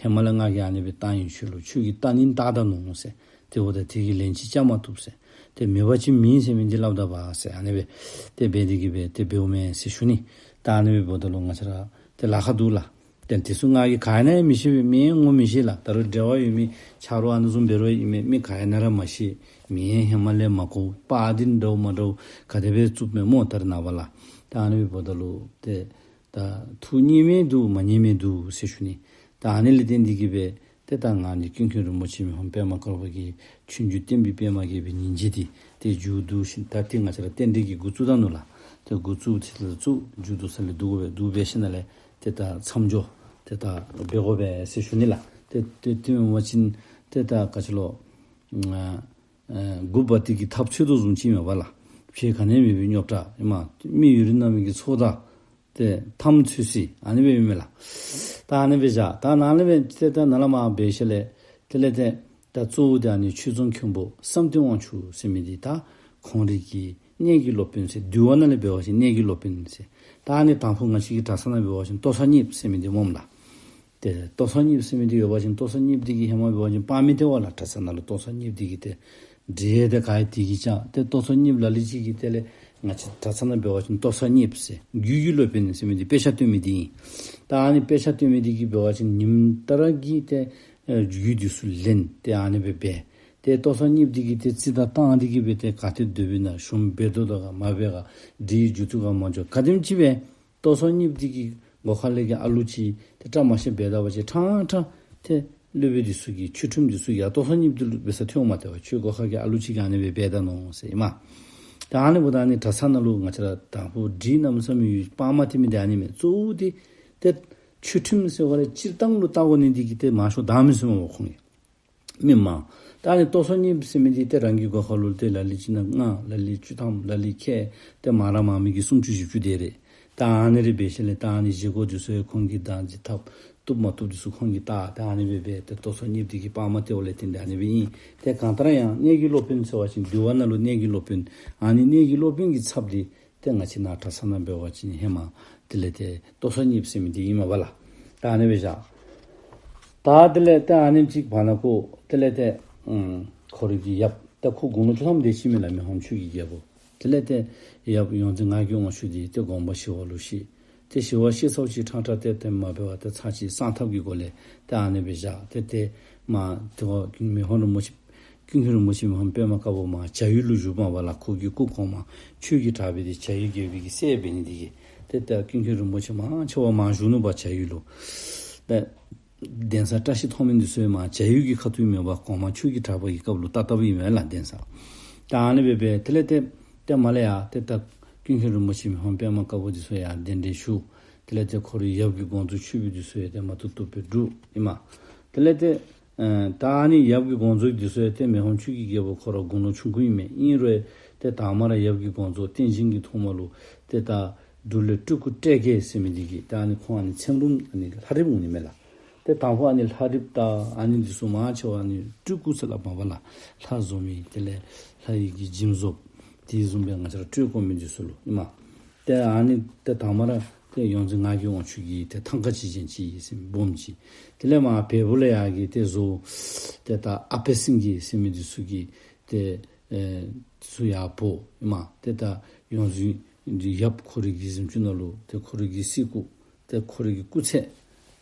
ཧེ་མ་ལས་ང་གིས་ཨ་ནི་སྦེ་བཏང་ཡི། ཁྱོད་ལུ་ཁྱོད་ཀྱིས་བལྟ་ནི་བལྟ་ད་ནུག་ཟེར། ཏེ་འོ་ད་དེ་གི་ལན་ཅིག་རྐྱབ་མ་བཏུབ་ཟེར། ཏེ་མེད་པ་ཅིན་མེད་ཟེར་མི་འདི་སླབ་ད་པ་ཟེར་ཨ་ནི་སྦེ་ཏེ་འབད་དེ་གིས་སྦེ་ཏེ་འབདཝ་མས་ཟེར་ཞུ་ནི། ད་ཨ་ནི་སྦེ་འབདཝ་ད་ལུ་ང་བཅས་ར་ཏེ་ལཱ་ཁག་འདུག་ལགས། ཏེ་དེ་ཚུ་ང་གིས་ག་ཨིན་ན་ཡང་མི་ཤེས་པས། མི་ངོ་མི་ཤེས་ལགས། ད་རུང་འབྲེལ་བ་ཡོད་མི་ཆ་རོགས་ཨ་ནི་བཟུམ་འབད་རུང་ཨིན་མས། མི་ག་ཨིན་ན་ར་མ་ཤེས། མི་ཡང་ཧེ་མ་ལས་མ་གོ། པར་འདི་འདྲཝ་མ་འདྲཝ་ག་དེ་སྦེ་བཙུགསཔ་མས་སྨོ་ད་རེས་ནངས་པ་ལགས། ད་ཨ་ནི་སྦེ་འབདཝ་ད་ལུ་ཏེ་ད་ཐུགས་མཉེས་མི་འདུག་མ་མཉེས་མི་འདུག་ཟེར་ཞུ་ནི། ད་ཨ་ནི་ལས་བརྟེན་ཏེ་གིས་སྦེ་ཏེ་ད་ང་ནི་ཀུན་མཁྱེན་རིན་པོ་ཆེ་མི་ཕམ་པདྨ་དཀར་པོ་གི་ཆོས་འབྱུང་བསྟན་པའི་པདྨ་རྒྱས་པའི་ཉིན་བྱེད་འདི་ཏེ་མཇུག་བསྡུ་ཞིནམ་ད་ཏེ་ང་བཅས་ར་རྟེན་འབྲེལ་གྱི་འགོ་བཙུགས་ད་ནུག་ལགས། ཏེ་འགོ་བཙུགས་ཚེ་ལས་བཙུགས་མཇུག་བསྡུ་ས་ལས་བསྡུ་དགོ་པས། བསྡུ་འབད་ཞིནམ་ལས་ཏེ་ད་མཚམས་སྦྱོར་ཏེ་ད་འབད་དགོ་པས་ཟེར་ཞུ་ནི་ལགས། ཏེ་ཏེ་དེ་མེན་པ་ཅིན་ཏེ་ད་ག་ཅི་ལོ་ཨ་ཨ་འགོ་བ་དེ་གིས་ཐབས་འཚོལ་དོ་བཟུམ་ཅིག་མས་པ་ལགས། ཕྱི་ཁ་ནས་མེད་པའི་རྙོག་དྲ་ཨིནམ་མི་ཡུན་རིང་ནང་མི་གི་ཚོགས་བདའ་ཏེ་ཐམ་ཚུ་སི་ཨ་ནི་སྦེ་ཨིན་མས་ལགས། ད་ཨ་ནི་སྦེ་བཞག། ད་ནཱ་ལས་སྦེ་ཏེ་ད་ནཱ་ལས་མར་འབད་ཞིནམ་ལས་དེ་ལས་ཏེ་ད་གཙོ་བོ་དེ་ཨ་ནི་ཆོས་རྫོང་མཁན་པོ་བསམ་གཏན་དབང་ཕྱུག་ཟེར་མི་འདི་ད་ཁོང་རའི་གི་གནས་ཀྱི་སློབ་དཔོན་ཟེར། འདུལ་བ་ནང་ལས་འབད་བ་ཅིན་གནས་ཀྱི་སློབ་དཔོན་ཟེར། ད་ཨ་ནི་དང་ཕུ་ང་བཅས་ཀྱི་གྲྭ་ཚང་ནང་འབད་བ་ཅིན་ལྟོ་ཚང་གཉིསཔ་ཟེར་མི་འདི་སྨོ་ལགས། ཏེ་ལྟོ་ཚང་གཉིསཔ་ཟེར་མི་འདི་ཡོད་པ་ཅིན་ལྟོ་ཚང་གཉིསཔ་འདི་གིས་ཧེ་མ་འབད་བ་ཅིན་དཔག་མི་བདེ་བ་ལགས། གྲྭ་ཚང་ནང་ལུ་ལྟོ་ཚང་གཉིསཔ་འདི་གིས་ཏེ་འདྲེ་དང་ག་ཡང་དེ་གིས་ཅང་ཏེ་ལྟོ་ཚང་གཉིསཔ་ལ་ལུ་ཅིག་གིས་དེ་ལས་ང་བཅས་གྲྭ་ཚང་ནང་འབད་བ་ཅིན་ལྟོ་ཚང་གཉིསཔ་ཟེར། རྒྱུད་ཀྱི་སློབ་དཔོན་ཟེར་མི་འདི་དཔེ་ཆ་སྟོན་མི་འདི་ཨིན། ད་ཨ་ནི་དཔེ་ཆ་སྟོན་མི་འདི་གིས་འབད་བ་ཅིན་ཉིནམ་ལྟར་གྱི་ཏེ་ཨེ་རྒྱུད་འདི་ཚུ་ལེན། ཏེ་ཨ་ནི་སྦེ་འབད། ཏེ་ལྟོ་ཚང་གཉིསཔ་འདི་གིས་ཏེ་རྩིས་དང་བཏང་སྟེ་གིས་སྦེ་ཏེ་ག་ཏེ་སྡོད་པའི་ནང་ཞུམ་འབད་དོ་དོ་ག་མ་འབད་ག་འདྲེ་གི་རྒྱུ་ཚུ་ག་མ་འགྱོ་ག་དེམ་ཅིག་སྦེ་ལྟོ་ཚང་གཉིསཔ་འདི་གི་སྒོ་ཁ་ལས་ཀྱི་ཨ་ལུ་ཅིག་ཏེ་བཀྲ་མ་ཤིསཔ་འབད་ད་པ་ཅིན་ཕྲང་ཕྲང་ཏེ་ སློབ་དཔོན་འདི་ཚུ་གི་ཆོས་ཁྲིམས་འདི་ཚུ་ཡར་ལྟོ་ཚང་གཉིསཔོ་འདི་ལུ་འབད་ས་ཐོན་མ་སྟེར་བར་ཆོས་གོ་ཁ་གི་ཨ་ལུ་ཅིག་གིས་ཨ་ནི་སྦེ་འབད་ད་ནུག་ཟེར་ཨིན་མས། ད་ཨ་ནི་འབདཝ་ད་ཨ་ནི་གྲྭ་ཚང་ནང་ལུ་ང་བཅས་ར་དང་ཕུ་འདི་གནམ་མེད་ས་མེད་དཔའ་མ་ཐིམ་མི་འདི་ཨ་ནི་མས། གཙོ་བོ་འདི་ཏེ་ཆོས་ཁྲིམས་ཟེར་བ་ལས་སྤྱིར་བཏང་ལུ་བལྟ་དགོ་ནི་འདི་གིས་ཏེ་མང་ཤོས་བདའ་མི་ཟེར་མས་ཁོང་གིས། མི་མང་། ད་ཨ་ནི་ལྟོ་ཚང་གཉིསཔོ་ཟེར་མི་འདི་ཏེ་རང་གི་སྒོ་ཁ་ལུ་ཏེ་ལ་ལུ་ཅིག་ནང་ལྔ་ལ་ལུ་བཅུ་ཐམ་ལ་ལུ་ཁལ་ཏེ་མང་ར་མང་མི་གིས་སུམ་ཅུ་བཞི་བཅུ་དེ་རེ། ད་ཨ་ནི་རེ་འབད་ཞིནམ་ལས་ད་ཨ་ནི་བཞེས་སྒོ་འདི་ཚུ་ཡང་ཁོང་གིས་བདག་འཛིན་འཐབ་བཏུབ་མ་བཏུབ་འདི་ཚུ་ཁོང་གིས་བལྟ། ད་ཨ་ནི་སྦེ་འབད་ཏེ་ལྟོ་ཚང་གཉིསཔོ་འདི་གིས་དཔའ་མ་སྟེར་བ་ལས་བརྟེན་ཏེ་ཨ་ནི་སྦེ་ཨིན། ཏེ་གང་ལྟར་ཡང་གནས་ཀྱི་སློབ་དཔོན་ཟེར་བ་ཅིན་འདུལ་བ་ནང་ལུ་གནས་ཀྱི་སློབ་དཔོན་ཨ་ནི་གནས་ཀྱི་སློབ་དཔོན་གྱི་ཚབ་འདི་ཏེ་ང་བཅས་ནཱ་གྲྭ་ཚང་ནང་འབད་བ་ཅིན་ཧེ་མ་དེ་ལས་ཏེ་ལྟོ་ཚང་གཉིསཔོ་ཟེར་མི་འདི་ཨིན་མས་པ་ལགས། ད་ཨ་ནི་སྦེ་བཞག། ད་དེ་ལས་ཏེ་ཨ་ནེམ་ཅིག་བར་ན་ཁོ་དེ་ལས་ཏེ་ཨམ་ཁོ་རའི་གི་ཡབ་ཏེ་ཁོ་དགུང་ལོ་བཅུ་ཐམ་དེ་ཅིག་མས་ལགས། མི་ཕམ་ཆོས་ཀྱི་རྒྱལ་པོ། དེ་ལས་ཏེ་ཡབ་ཡོངས་འཛིན་ངག་གི་དབང་ཕྱུག་འདི་ཏེ་དགོངས་པ་ཞི་བ་ལུ་ཤི། ཏེ་ཞི་བ་ཤི་ཚརཝ་ཅིག་ཕྲང་ཕྲང་ཏེ་ཏེ་མ་འབད་བར་ཏེ་ཚར་གཅིག་གསང་ཐབས་ཀྱི་སྒོ་ལས་ཏེ་ཨ་ནི་སྦེ་བཞག། ཏེ་ཏེ་མ་ཏེ་ཁོ་མི་ཕམ་རིན་པོ་ཆེ་ཀུན་མཁྱེན་རིན་པོ་ཆེ་མི་ཕམ་པདྨ་དཀར་པོ་མར་བྱ་ཡུལ་ལུ་བཞུགསཔ་མས་པ་ལགས། ཁོ་གི་སྐུ་གོང་མ་ཆོས་ཀྱི་གྲགས་པའི་འདི་བྱ་ཡུལ་རྒྱལ་པོའི་གི་སྲས་འབད་ནི་འདི་གིས་ཏེ་ད་ཀུན་མཁྱེན་རིན་པོ་ཆེ་མང་ཆེ་བ་མར་བཞུགས་ནུག་པ་བྱ་ཡུལ་ལུ། ཏེ་གདན་ས་བཀྲ་ཤིས་མཐོང་སྨོན་འདི་ཚུ་ཡང་མར་བྱ་ཡུལ་གྱི་ཁ་ཐུག་མེན་པར་གོང་མ་ཆོས་ཀྱི་གྲགས་པ་གི་སྐབས་ལུ་བཏབ་བཏབཔ་ཨིན་མས་ལགས་གདན་ས། ད་ཨ་ནི་སྦེ་འབད་དེ་ལས་ཏེ་ཏེ་མར་ལས་ཡར་ཏེ་ད་ཀུན་མཁྱེན་རིན་པོ་ཆེ་མི་ཕམ་པདྨ་དཀར་པོ་འདི་ཚུ་ཡར་གདན་འདྲེན་ཞུ། དེ་ལས་ཏེ་ཁོ་རའི་ཡབ་ཀྱི་དགོངས་རྫོགས་ཆོས་པའི་འདི་ཚུ་ཡང་ཏེ་མ་བཏུབ་བཏུབ་སྦེ་སྒྲུབ་ཨིན་མས། དེ་ལས་ཏེ་ཨ་ད་ཨ་ནི་ཡབ་ཀྱི་དགོངས་རྫོགས་འདི་ཚུ་ཡང་ཏེ་མི་ཕམ་ཆོས་ཀྱི་རྒྱལ་པོ་ཁོ་ར་དགུང་ལོ་ཆུང་ཀུ་ཨིན་མས། ཨིན་རུང་ཏེ་དང་མ་ར་ཡབ་ཀྱི་དགོངས་རྫོགས་བསྟན་འཛིན་གྱི་ཐོག་མ་ལུ་ཏེ་ད་འབྲུག་ལས་སྤྲུལ་སྐུ་སྤྲེལ་རྒྱལ་ཟེར་མི་འདི་གིས་ད་ཨ་ནི་ཁོང་ཨ་ནི་མཚན་རུང་ཨ་ནི་ལྷ་རིཔ་འོང་ནི་མས་ལགས། ཏེ་དང་ཕུ་ཨ་ནི་ལྷ་རིཔ་དང་ཨ་ནི་འདི་ཚུ་མང་ཆེ་བ་ཨ་ནི་སྤྲུལ་སྐུ་ཟེར་སླབ་མས་པ་ལགས། ལྷ་བཟོ་མི་དེ་ལས་ལྷ་ཡི་གི་འཇིམ་བཟོ་དེ་བཟུམ་སྦེ་ང་བཅས་ར་སྤྲུལ་སྐུ་མི་འདི་ཚུ་ལུ་ཨིན་མས། ཏེ་ཨ་ནི་ཏེ་དང་མ་ར་ཏེ་ཡོངས་འཛིན་ངག་གི་དབང་ཕྱུག་གིས་ཏེ་ཐང་ཀ་ཅིག་བཞེངས་ཅི་ཟེར་སྦོམ་ཅིག། དེ་ལས་མར་བལ་པོ་ལས་ཡར་གྱི་ཏེ་བཟོ་ཏེ་ད་ཨ་པད་སེང་གེ་ཟེར་མི་འདི་ཚུ་གིས་ཏེ་ཨེ་ཚུ་ཡར་འབོ་ཨིན་མས། ཏེ་ད་ཡོངས་འཛིན་ཡབ་ཁོ་རའི་གི་གཟིམ་ཅུང་ནང་ལུ་ཏེ་ཁོ་རའི་གི་གསེར་སྐུ་ཏེ་ཁོ་རའི་གི་སྐུ་ཚད་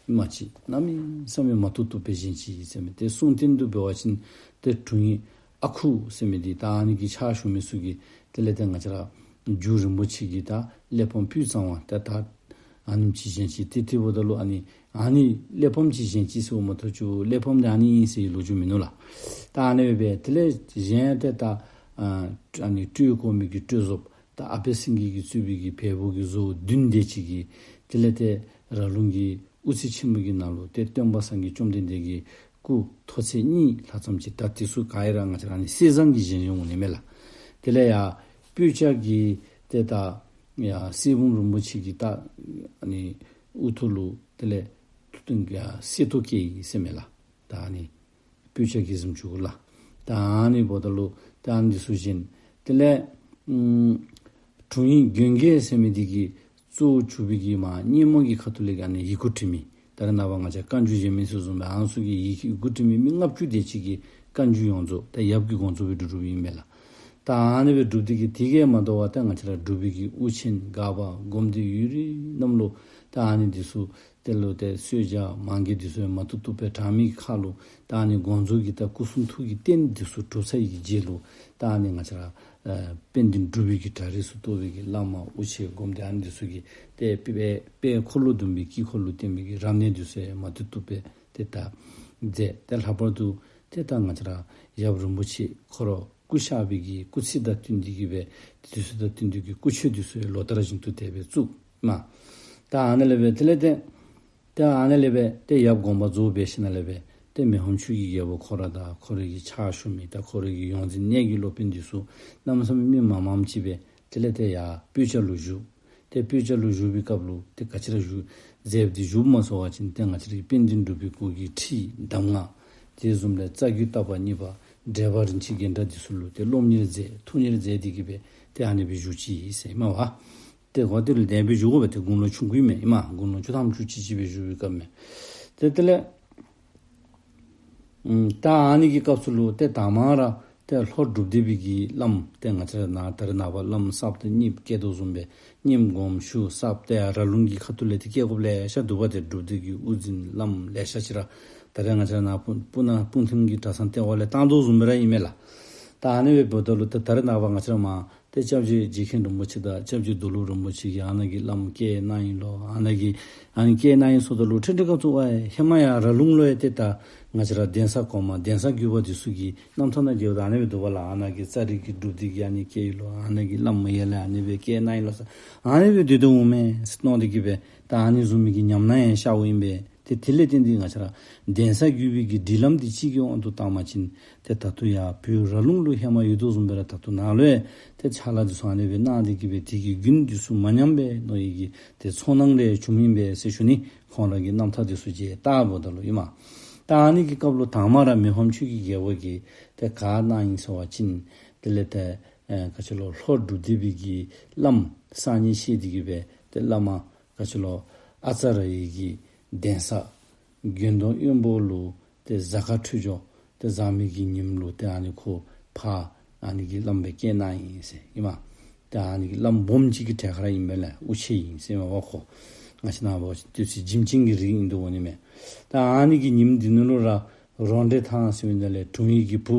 ཨིན་མས་ཅིག་གནམ་མེད་ས་མེད་མ་བཏུབ་བཏུབ་སྦེ་བཞེངས་ཅི་ཟེར་མས། ཏེ་གསུང་རྟེན་དུ་འབད་བ་ཅིན་ཏེ་དྲུང་ཡིག་ཨ་ཁུ་ཟེར་མི་འདི་ད་ཨ་ནི་གི་ཕྱག་ཞུ་མི་ཚུ་གིས་དེ་ལས་ཏེ་ང་བཅས་ར་རྒྱུ་རིན་པོ་ཆེ་གི་ད་གླེགས་བམ་སྤུས་གཙང་བ་ཏེ་ད་ཨ་ནེམ་ཅིག་བཞེངས་ཅི། ཏེ་དེ་འབདཝ་ད་ལུ་ཨ་ནི་ཨ་ནི་གླེགས་བམ་ཅིག་བཞེངས་ཅི་ཟེརཝ་མ་གཏོགས་ཅིག་གླེགས་བམ་འདི་ཨ་ནི་ཨིན་ཟེར་ལོ་རྒྱུས་མིན་ནུག་ལགས། ད་ཨ་ནི་སྦེ་དེ་ལས་གཞན་ཏེ་ད་ཨ་ཨ་ནི་སྤྲུལ་སྐུ་མི་གི་སྤྲུལ་བཟོཔ་ད་ཨ་པད་སེང་གེ་གིས་གཙོས་པའི་གི་བལ་པོ་གི་བཟོ་བདུན་དེ་ཅིག་གིས་དེ་ལས་ཏེ་ར་ལུང་གི་དབུ་རྩེ་ཆེན་མོ་གི་ནང་ལུ་ཏེ་སྟོན་པ་སངས་རྒྱས་བཅོམ་ལྡན་འདས་ཀྱི་སྐུ་མཐོ་ཚད་གཉིས་ལྷག་ཙམ་ཅིག། ད་དེ་ཚུ་ག་ར་ང་བཅས་ར་ཨ་ནི་གསེར་ཟངས་ཀྱིས་བཞེངས་བཞེངསམ་འོང་ནི་མས་ལགས། དེ་ལས་ཡར་སྤོས་སྐྱ་གི་ཏེ་ད་ཡར་གསེར་བུམ་རིན་པོ་ཆེ་གི་ད་ཨ་ནི་དབུ་ཐོག་ལུ་དེ་ལས་ཡར་གསེར་ཏོག་བཀལ་ཡི་ཟེར་མས་ལགས། ད་ཨ་ནི་སྤོས་སྐྱ་གི་གཟིམ་ཅུང་གུ་ལགས། ད་ཨ་ནི་འབདཝ་ད་ལུ་ད་ཨ་ནི་འདི་ཚུ་བཞེངས། དེ་ལས་ཨམ་དྲུང་ཡིག་མགོན་རྒྱལ་ཟེར་མི་འདི་གིས་གཙོ་བོ་གྱུར་པའི་གི་མར་སྙེ་མོ་གི་ཁ་ཐུག་ལས་ཨ་ནི་ཡི་གུ་འབྲི་མི་ད་རེས་ནངས་པ་ང་བཅས་བཀའ་འགྱུར་བཞེངས་མི་ཚུ་བཟུམ་སྦེ་ཨ་ནི་ཚུ་གི་ཡི་གུ་འབྲི་མི་མི་ལྔ་བཅུ་དེ་ཅིག་གིས་བཀའ་འགྱུར་ཡོངས་རྫོགས་ད་ཡབ་ཀྱི་དགོངས་རྫོགས་སྦེ་སྒྲུབ་སྒྲུབཔ་ཨིན་མས་ལགས། ད་ཨ་ནི་སྦེ་སྒྲུབ་སྟེ་གི་དེ་གིས་མ་དོ་བར་ད་ང་བཅས་ར་འབྲུག་པའི་གི་དབུ་ཆེན་སྒར་པ་སྒོམ་སྡེ་ཡུལ་རིས་རྣམས་ལུ་ད་ཨ་ནི་འདི་ཚུ་དེ་ལུ་ཏེ་གསོལ་ཇ་མང་གི་འདི་ཚུ་ཡང་མ་བཏུབ་བཏུབ་སྦེ་དྲང་མི་གི་ཁ་ལུ་ད་ཨ་ནི་དགོངས་རྫོགས་ཀྱི་ད་སྐུ་གསུང་ཐུགས་ཀྱི་རྟེན་འདི་ཚུ་གྲུབ་ཚར་བའི་གི་རྗེས་ལུ་ད་ཨ་ནི་ང་བཅས་ར་ཨ་དཔལ་ལྡན་འབྲུག་པའི་གི་གྲྭ་རིགས་སུ་གཏོགས་པའི་གི་བླ་མ་དབུ་ཆེ་སྒོམ་སྡེ་ཨ་ནི་འདི་ཚུ་གིས་ཏེ་དཔལ་དཔལ་འཁོར་ལོ་སྡོམ་པའི་དཀྱིལ་འཁོར་ལུ་བརྟེན་པའི་གི་རབ་གནས་འདི་ཚུ་ཡང་མ་བཏུབ་བཏུབ་སྦེ་ཏེ་ད་མཛད། ཏེ་ལྷག་པར་དུ་ཏེ་ད་ང་བཅས་ར་ཡབ་རིན་པོ་ཆེ་ཁོ་ར་སྐུ་གཤེགས་པའི་གི་སྐུ་ཚེ་དང་བསྟུན་ཏེ་གི་སྦེ་དུས་ཚོད་དང་བསྟུན་ཏེ་གི་སྐུ་མཆོད་འདི་ཚུ་ཡང་ལོ་ལྟར་བཞིན་དུ་དེ་སྦེ་བཙུགས་མས། ད་ཨ་ནི་ལས་སྦེ་དེ་ལས་ཏེ་ཏེ་ཨ་ནི་ལས་སྦེ་ཏེ་ཡབ་དགོངས་པ་རྫོགས་འབད་ཞིནམ་ལས་སྦེ་ཏེ་མི་ཕམ་ཆོས་ཀྱི་རྒྱལ་པོ་ཁོ་ར་དང་ཁོ་རའི་གི་ཕྱག་ཞུ་མི་དང་ཁོ་རའི་གི་ཡོངས་འཛིན་གནས་ཀྱི་སློབ་དཔོན་འདི་ཚུ་གནམ་མེད་ས་མེད་མི་མང་མངམ་ཅིག་སྦེ་དེ་ལས་ཏེ་ཡར་སྤོས་སྐྱ་ལུ་བཞུགས། ཏེ་སྤོས་སྐྱ་ལུ་བཞུགས་པའི་སྐབས་ལུ་ཏེ་ག་ཅི་ར་བཞུགས་མཛད་དེ་བཞུགསཔ་མས་ཟེར་བ་ཅིན་ཏེ་ང་བཅས་རའི་དཔལ་ལྡན་འབྲུག་པའི་སྐུ་གི་ཁྲི་གདམས་ངག་དེ་བཟུམ་ལས་རྩ་རྒྱུད་བརྟག་པ་གཉིས་པ་འགྲེལ་པ་རིན་ཆེན་རྒྱན་འདྲ་འདི་ཚུ་ལུ་ཏེ་སློབ་གཉེར་མཛད་ཐུགས་གཉེར་མཛད་དེ་གི་སྦེ་ཏེ་ཨ་ནི་སྦེ་བཞུགས་ཅི་ཟེར་མས་པ། ཏེ་ཁོ་དེ་ལུ་དེ་སྦེ་བཞུགས་དགོ་པས། ཏེ་དགུང་ལོ་ཆུང་ཀུ་ཨིན་མས། ཨིན་མས། དགུང་ལོ་བཅུ་ཐམ་བཅུ་གཅིག་ཅིག་སྦེ་བཞུགས་པའི་སྐབས་མས། ཏེ་དེ་ལས་ཨམ་ད་ཨ་ནི་གི་སྐབས་སུ་ལུ་ཏེ་དང་མ་ར་ཏེ་ལྷོ་འབྲུག་སྡེ་པའི་གི་བླམ་ཏེ་ང་བཅས་ར་ནཱ་ད་རེས་ནངས་པ་བླམ་གསརཔ་ཏེ་གཉིས་བསྐོ་དོ་བཟུམ་སྦེ་གཉིས་དགོངསམ་ཞུ་གསརཔ་ཏེ་ར་ལུང་གི་ཁ་ཐུག་ལས་ཏེ་བསྐོ་དགོཔ་ལེ་ཤ་འདུག་པ། ཏེ་འབྲུག་སྡེ་གི་དབུ་འཛིན་བླམ་ལེ་ཤ་ཅིག་ར་ད་རེས་ང་བཅས་ར་ནཱ་སྤུ་སྤུ་ན་སྤུངས་ཐིམ་གྱི་གྲྭ་ཚང་ལྟེ་བ་ལས་བཏང་དོ་བཟུམ་སྦེ་ར་ཨིན་མས་ལགས། ད་ཨ་ནི་སྦེ་འབདཝ་ད་ལུ་ཏེ་ད་རེས་ནངས་པ་ང་བཅས་ར་མར་ ཏེ་སྐྱབས་རྗེ་རྗེ་མཁན་རིན་པོ་ཆེ་དང་སྐྱབས་རྗེ་རྡོར་སློབ་རིན་པོ་ཆེ་གིས་ཨ་ནཱ་གི་བླམ་བསྐྱལ་གནང་ཡི་ལོ། ཨ་ནཱ་གི་ཨ་ནི་བསྐྱལ་གནང་ཡི་ཟེརཝ་ད་ལུ་ཁྲིག་ཁྲི་ཁ་ཐུག་ཨ་ཧེ་མ་ཡར་ར་ལུང་ལུ་ཡང་ཏེ་ད་ང་བཅས་ར་གདན་ས་གོང་མ་གདན་ས་བརྒྱུད་པ་འདི་ཚུ་གི་རྣམ་ཐར་ནང་དེ་ད་ཨ་ནི་སྦེ་འདུག་པ་ལགས། ཨ་ནཱ་གི་ཙ་རི་གི་སྒྲུབ་སྡེ་གིས་ཨ་ནི་བསྐྱལ་ཡི་ལོ། ཨ་ནཱ་གི་བླམ་མི་ཡ་ལས་ཨ་ནི་སྦེ་བསྐྱལ་གནང་ཡི་ལོ་ཟེར་ཨ་ནི་སྦེ་འདུག་འོང་མས་ཟེར་མནོ་སྟེ་གི་སྦེ་ད་ཨ་ནི་བཟུམ་མའི་གི་ཉམས་སྣང་ཡང་ཤརཝ་ཨིན་པས། ཏེ་དེ་ལས་བརྟེན་ཏེ་ང་བཅས་ར་གདན་ས་བརྒྱུད་པའི་གི་སྒྲིག་ལམ་འདི་ཅིག་གི་དབང་དུ་བཏང་བ་ཅིན་ཏེ་ད་ལྟོ་ཡར་བོད་ར་ལུང་ལུ་ཧེ་མ་ཡོད་དོ་བཟུམ་སྦེ་ར་ད་ལྟོ་ནཱ་ལུ་ཡང་ཏེ་ཕྱག་ལཱ་འདི་ཚུ་ཨ་ནི་སྦེ་གནང་སྟེ་གི་སྦེ་དེ་གི་རྒྱུན་འདི་ཚུ་མ་ཉམས་པས་མནོ་ཡི་གི་ཏེ་ཚོར་སྣང་རེ་བྱུངམ་ཨིན་པས་ཟེར་ཞུ་ནི། ཁོང་ར་གི་རྣམ་ཐར་འདི་ཚུ་མཇལ་བལྟཝ་ད་ལུ་ཨིན་མས། ད་ཨ་ནི་གི་སྐབས་ལུ་དང་པ་ར་མི་ཕམ་ཆོས་ཀྱི་རྒྱལ་པོ་གིས་ཏེ་ག་གནང་ཡི་ཟེར་བ་ཅིན་དེ་ལས་ཏེ་ཨེ་ག་ཅི་ལོ་ལྷོ་འབྲུག་སྡེ་པའི་གི་བླམ་གསར་རྙིང་བཤད་དེ་གི་སྦེ་ཏེ་བླ་མ་ག་ཅི་ལོ་ཨ་ཙ་ར་ཡི་གི་གདན་ས་དགོན་གདོང་དབོན་པོ་ལུ་ཏེ་གཟའ་སྐར་འཕྲོད་སྦྱོར་ཏེ་གཟའ་མི་གི་ཉིནམ་ལུ་ཏེ་ཨ་ནི་ཁོ་ཕར་ཨ་ནི་གི་བླམ་སྦེ་བསྐྱལ་གནང་ཡི་ཟེར་ཨིན་མས། ཏེ་ཨ་ནི་གི་བླམ་སྦོམ་ཅིག་གི་གྲལ་ཁར་ཨིན་མས་ལགས། དབུ་ཆེ་ཨིན་ཟེར་མས་པ་ཁོ། ང་བཅས་ནཱ་འབད་བ་ཅིན་ཏེ་ཚུ་འཇིམ་ཅན་གྱི་རིགས་ཨིན་འདུག་འོང་ནི་མས། ད་ཨ་ནི་གི་ཉིནམ་འདི་ནང་ལུ་ར་རོང་འབྲས་ཐང་ཟེར་མི་ནང་ལས་དྲུང་ཡིག་གི་བུ་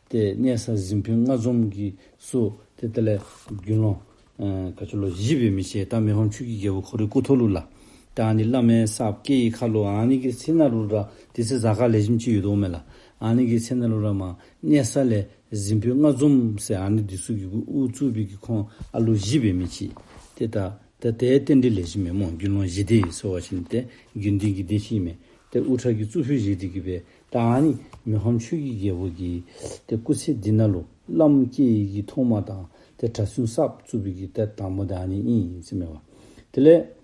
ཏེ་གནས་ས་གཟིམ་དཔོན་ལྔ་འཛོམས་ཀྱིས་སོ་ཏེ་དེ་ལས་དགེ་སློང་ཨེ་ག་ཅི་ལོ་བཞི་འབད་མི་ཅིག་ད་མི་ཕམ་ཆོས་ཀྱི་རྒྱལ་པོ་ཁོ་རའི་སྐུ་ཐོག་ལུ་ལགས། ད་ཨ་ནི་བླ་མའི་ས་བསྐྱལ་ཡི་ཁར་ལུ་ཨ་ནི་གི་ཚེ་ནང་ལུ་ར་དེ་ཚེ་གཟའ་སྐར་ལེགས་ཤོམ་ཅིག་ཡོད་དོ་མས་ལགས། ཨ་ནི་གི་ཚེ་ནང་ལུ་ར་མར་གནས་ས་ལས་གཟིམ་དཔོན་ལྔ་འཛོམས་ཟེར་ཨ་ནི་འདི་ཚུ་གི་དབུ་བཙུགས་པའི་གི་ཁོང་ཨ་ལོ་བཞི་འབད་མི་ཅིག་ཏེ་ད་ད་ཏེ་རྟེན་འབྲེལ་ལེགས་ཤོམ་མས་སྨོ། དགེ་སློང་བཞི་སྡེ་ཟེར་བ་ཅིན་ཏེ་དགེ་འདུན་གྱི་སྡེ་ཅིག་མས། ཏེ་དབུ་སྐྲ་གི་གཙུག་ཕུད་བཞེས་ཏེ་གི་སྦེ་ད་ཨ་ནི་མི་ཕམ་ཆོས་ཀྱི་རྒྱལ་པོ་གི་ཏེ་སྐུ་ཚེ་འདི་ནང་ལུ་བླམ་བསྐྱལ་ཡི་གི་ཐོག་མ་དང་ཏེ་གྲྭ་བཙུན་གསརཔ་བཙུགས་པའི་གི་ཏེ་དང་པོ་ད་ཨ་ནི་ཨིན་ཟེར་མས་པ། དེ་ལས་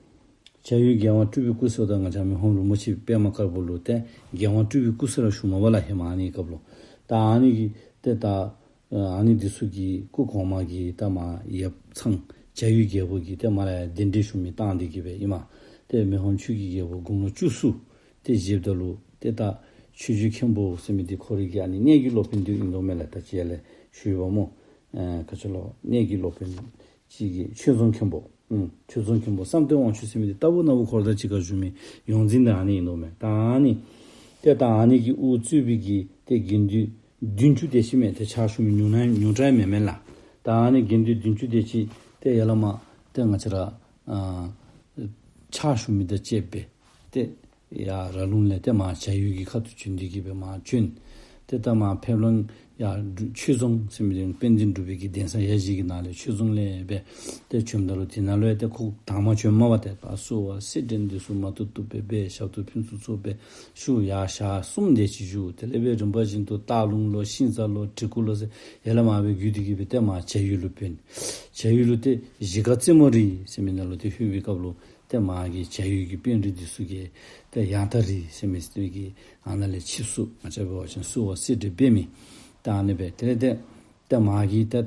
བྱ་ཡུལ་རྒྱལ་དབང་སྤྲུལ་པའི་སྐུ་ཟེརཝ་ད་ང་བཅས་མི་ཕམ་རིན་པོ་ཆེ་པདྨ་དཀར་པོ་ལུ་ཏེ་རྒྱལ་དབང་སྤྲུལ་པའི་སྐུ་ཟེར་ར་ཞུཝ་མས་པ་ལགས། ཧེ་མ་ཨ་ནི་སྐབས་ལུ་ད་ཨ་ནི་གི་ཏེ་ད་ཨ་ནི་འདི་ཚུ་གི་སྐུ་གོང་མ་གི་ད་མར་ཡབ་ཚང་བྱ་ཡུལ་རྒྱལ་པོ་གིས་ཏེ་མར་ལས་གདན་འདྲེན་ཞུ་མི་བཏང་སྟེ་གི་སྦེ་ཨིན་མས། ཏེ་མི་ཕམ་ཆོས་ཀྱི་རྒྱལ་པོ་དགུང་ལོ་བཅུ་གསུམ་ཏེ་བཞེསཔ་ད་ལུ་ཏེ་ད་ཆོས་རྗེ་མཁན་པོ་ཟེར་མི་འདི་ཁོ་རའི་གི་ཨ་ནི་གནས་ཀྱི་སློབ་དཔོན་འདི་ཨིན་དོ་མས་ལགས། ད་ཅི་ཡར་ལས་ཞུ་ཡི་པ་སྨོ། ཨེ་ག་ཅི་ལོ་གནས་ཀྱི་སློབ་དཔོན་ཅིག་གིས་ཆོས་རྫོང་མཁན་པོ་ཨུམ་ཆོས་རྫོང་མཁན་པོ་བསམ་གཏན་དབང་ཕྱུག་ཟེར་མི་འདི་ལྟ་བུ་ན་བུ་ཁོ་ར་དང་གཅིག་ཁར་བཞུགས་མི་ཡོངས་འཛིན་འདི་ཨ་ནི་ཨིན་དོ་མས། ད་ཨ་ནི་ཏེ་ད་ཨ་ནི་གི་དབུ་གཙོས་པའི་གི་ཏེ་དགེ་འདུན་བདུན་ཅུ་དེ་ཅིག་མས། ཏེ་ཕྱག་ཞུ་མི་ཉུང་ན་ཉུང་དྲགས་མེན་མས་ལགས། ད་ཨ་ནི་དགེ་འདུན་བདུན་ཅུ་དེ་ཅིག་ཏེ་ཡར་ལས་མར་ཏེ་ང་བཅས་ར་ཨ་ཕྱག་ཞུ་མི་དང་བཅས་སྦེ་ཏེ་ཡར་ར་ལུང་ལས་ཏེ་མར་བྱ་ཡུལ་གྱི་ཁ་ཐུག་བྱོན་ཏེ་གི་སྦེ་མར་བྱོན། ཏེ་ད་མར་ཕེབས་ལོང་ཡར་འབྲུག་ཆོས་རྫོང་ཟེར་མི་འདི་དཔལ་ལྡན་འབྲུག་པའི་གི་གདན་ས་ཡ་བཞི་གི་ནང་ལས་ཆོས་རྫོང་ལས་སྦེ་ཏེ་བྱོནམ་ད་ལུ་དེ་ནང་ལུ་ཡང་ཏེ་ཁོ་དང་པ་བྱོནམ་མས་པ། ཏེ་ད་བསུ་བ་སེར་སྦྲེང་འདི་ཚུ་མ་ཐུབ་ཐུབ་སྦེ་འབད། ཞབས་ཏོག་ཕུན་སུམ་ཚོགས་སྦེ་ཞུ། ཡར་ཞག་གསུམ་དེ་ཅིག་བཞུགས། དེ་ལས་སྦེ་རིམ་པ་བཞིན་དུ་སྟག་ལུང་ལོ་ཤིང་བཟའ་ལོ་གྲི་གུ་ལོ་ཟེར་ཡར་ལས་མར་སྦེ་བརྒྱུད་དེ་གི་སྦེ་ཏེ་མར་བྱ་ཡུལ་ལུ་བྱོན། བྱ་ཡུལ་ལུ་ཏེ་གཞིས་ཀ་རྩེ་མོ་རི་ཟེར་མི་ནང་ལུ་ཏེ་ལྷོད་པའི་སྐབས་ལུ་ཏེ་མར་གྱི་བྱ་ཡུལ་གྱི་དཔོན་རིགས་འདི་ཚུ་གིས་ཏེ་ཡང་ཐང་རི་ཟེར་མི་ཚུ་གི་ཨ་ནཱ་ལས་ཆིབས་བསུ་ང་བཅས་འབད་བ་ཅིན་བསུ་བ་སེར་སྦྲེང་འབད་མི་ད་ཨ་ནི་སྦེ་དེ་ལས་ཏེ་ཏེ་མར་གྱི་ཏེ་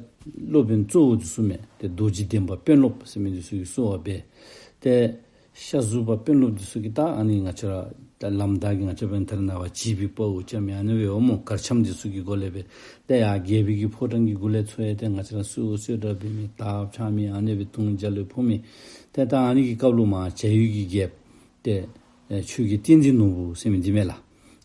སློབ་དཔོན་གཙོ་བོ་འདི་ཚུ་མས། ཏེ་རྡོ་རྗེ་གདན་པ་དཔོན་སློབ་ཟེར་མི་འདི་ཚུ་གིས་བསུ་བ་འབད། ཏེ་ཤ་ཟུར་པ་དཔོན་སློབ་འདི་ཚུ་གིས་ད་ཨ་ནི་ང་བཅས་ར་ད་ལམ་བདའ་གི་ང་བཅས་འབདན་ད་རེས་ནངས་པ་བྱིས་པའི་དཔའ་བོ་རྐྱབ་མི་ཨ་ནི་སྦེ་འོང་སྨོ། གར་འཆམ་འདི་ཚུ་གི་སྒོ་ལས་སྦེ་ཏེ་ཡར་རྒྱལ་པོའི་གི་ཕོ་བྲང་གི་གུ་ལས་ཚུར་ཡང་ཏེ་ང་བཅས་ར་བསུ་བ་སེར་སྦྲེང་འབད་མི་དར་འཕྱར་མི་ཨ་ནི་སྦེ་དུང་རྒྱ་ལས་ཕུ་མི། ཏེ་ད་ཨ་ནི་གི་སྐབས་ལུ་མར་བྱ་ཡུལ་གྱི་རྒྱལཔོ་ཏེ་ཨེ་ཆོས་རྒྱལ་བསྟན་འཛིན་ནོར་བུ་ཟེར་མི་འདི་མས་ལགས།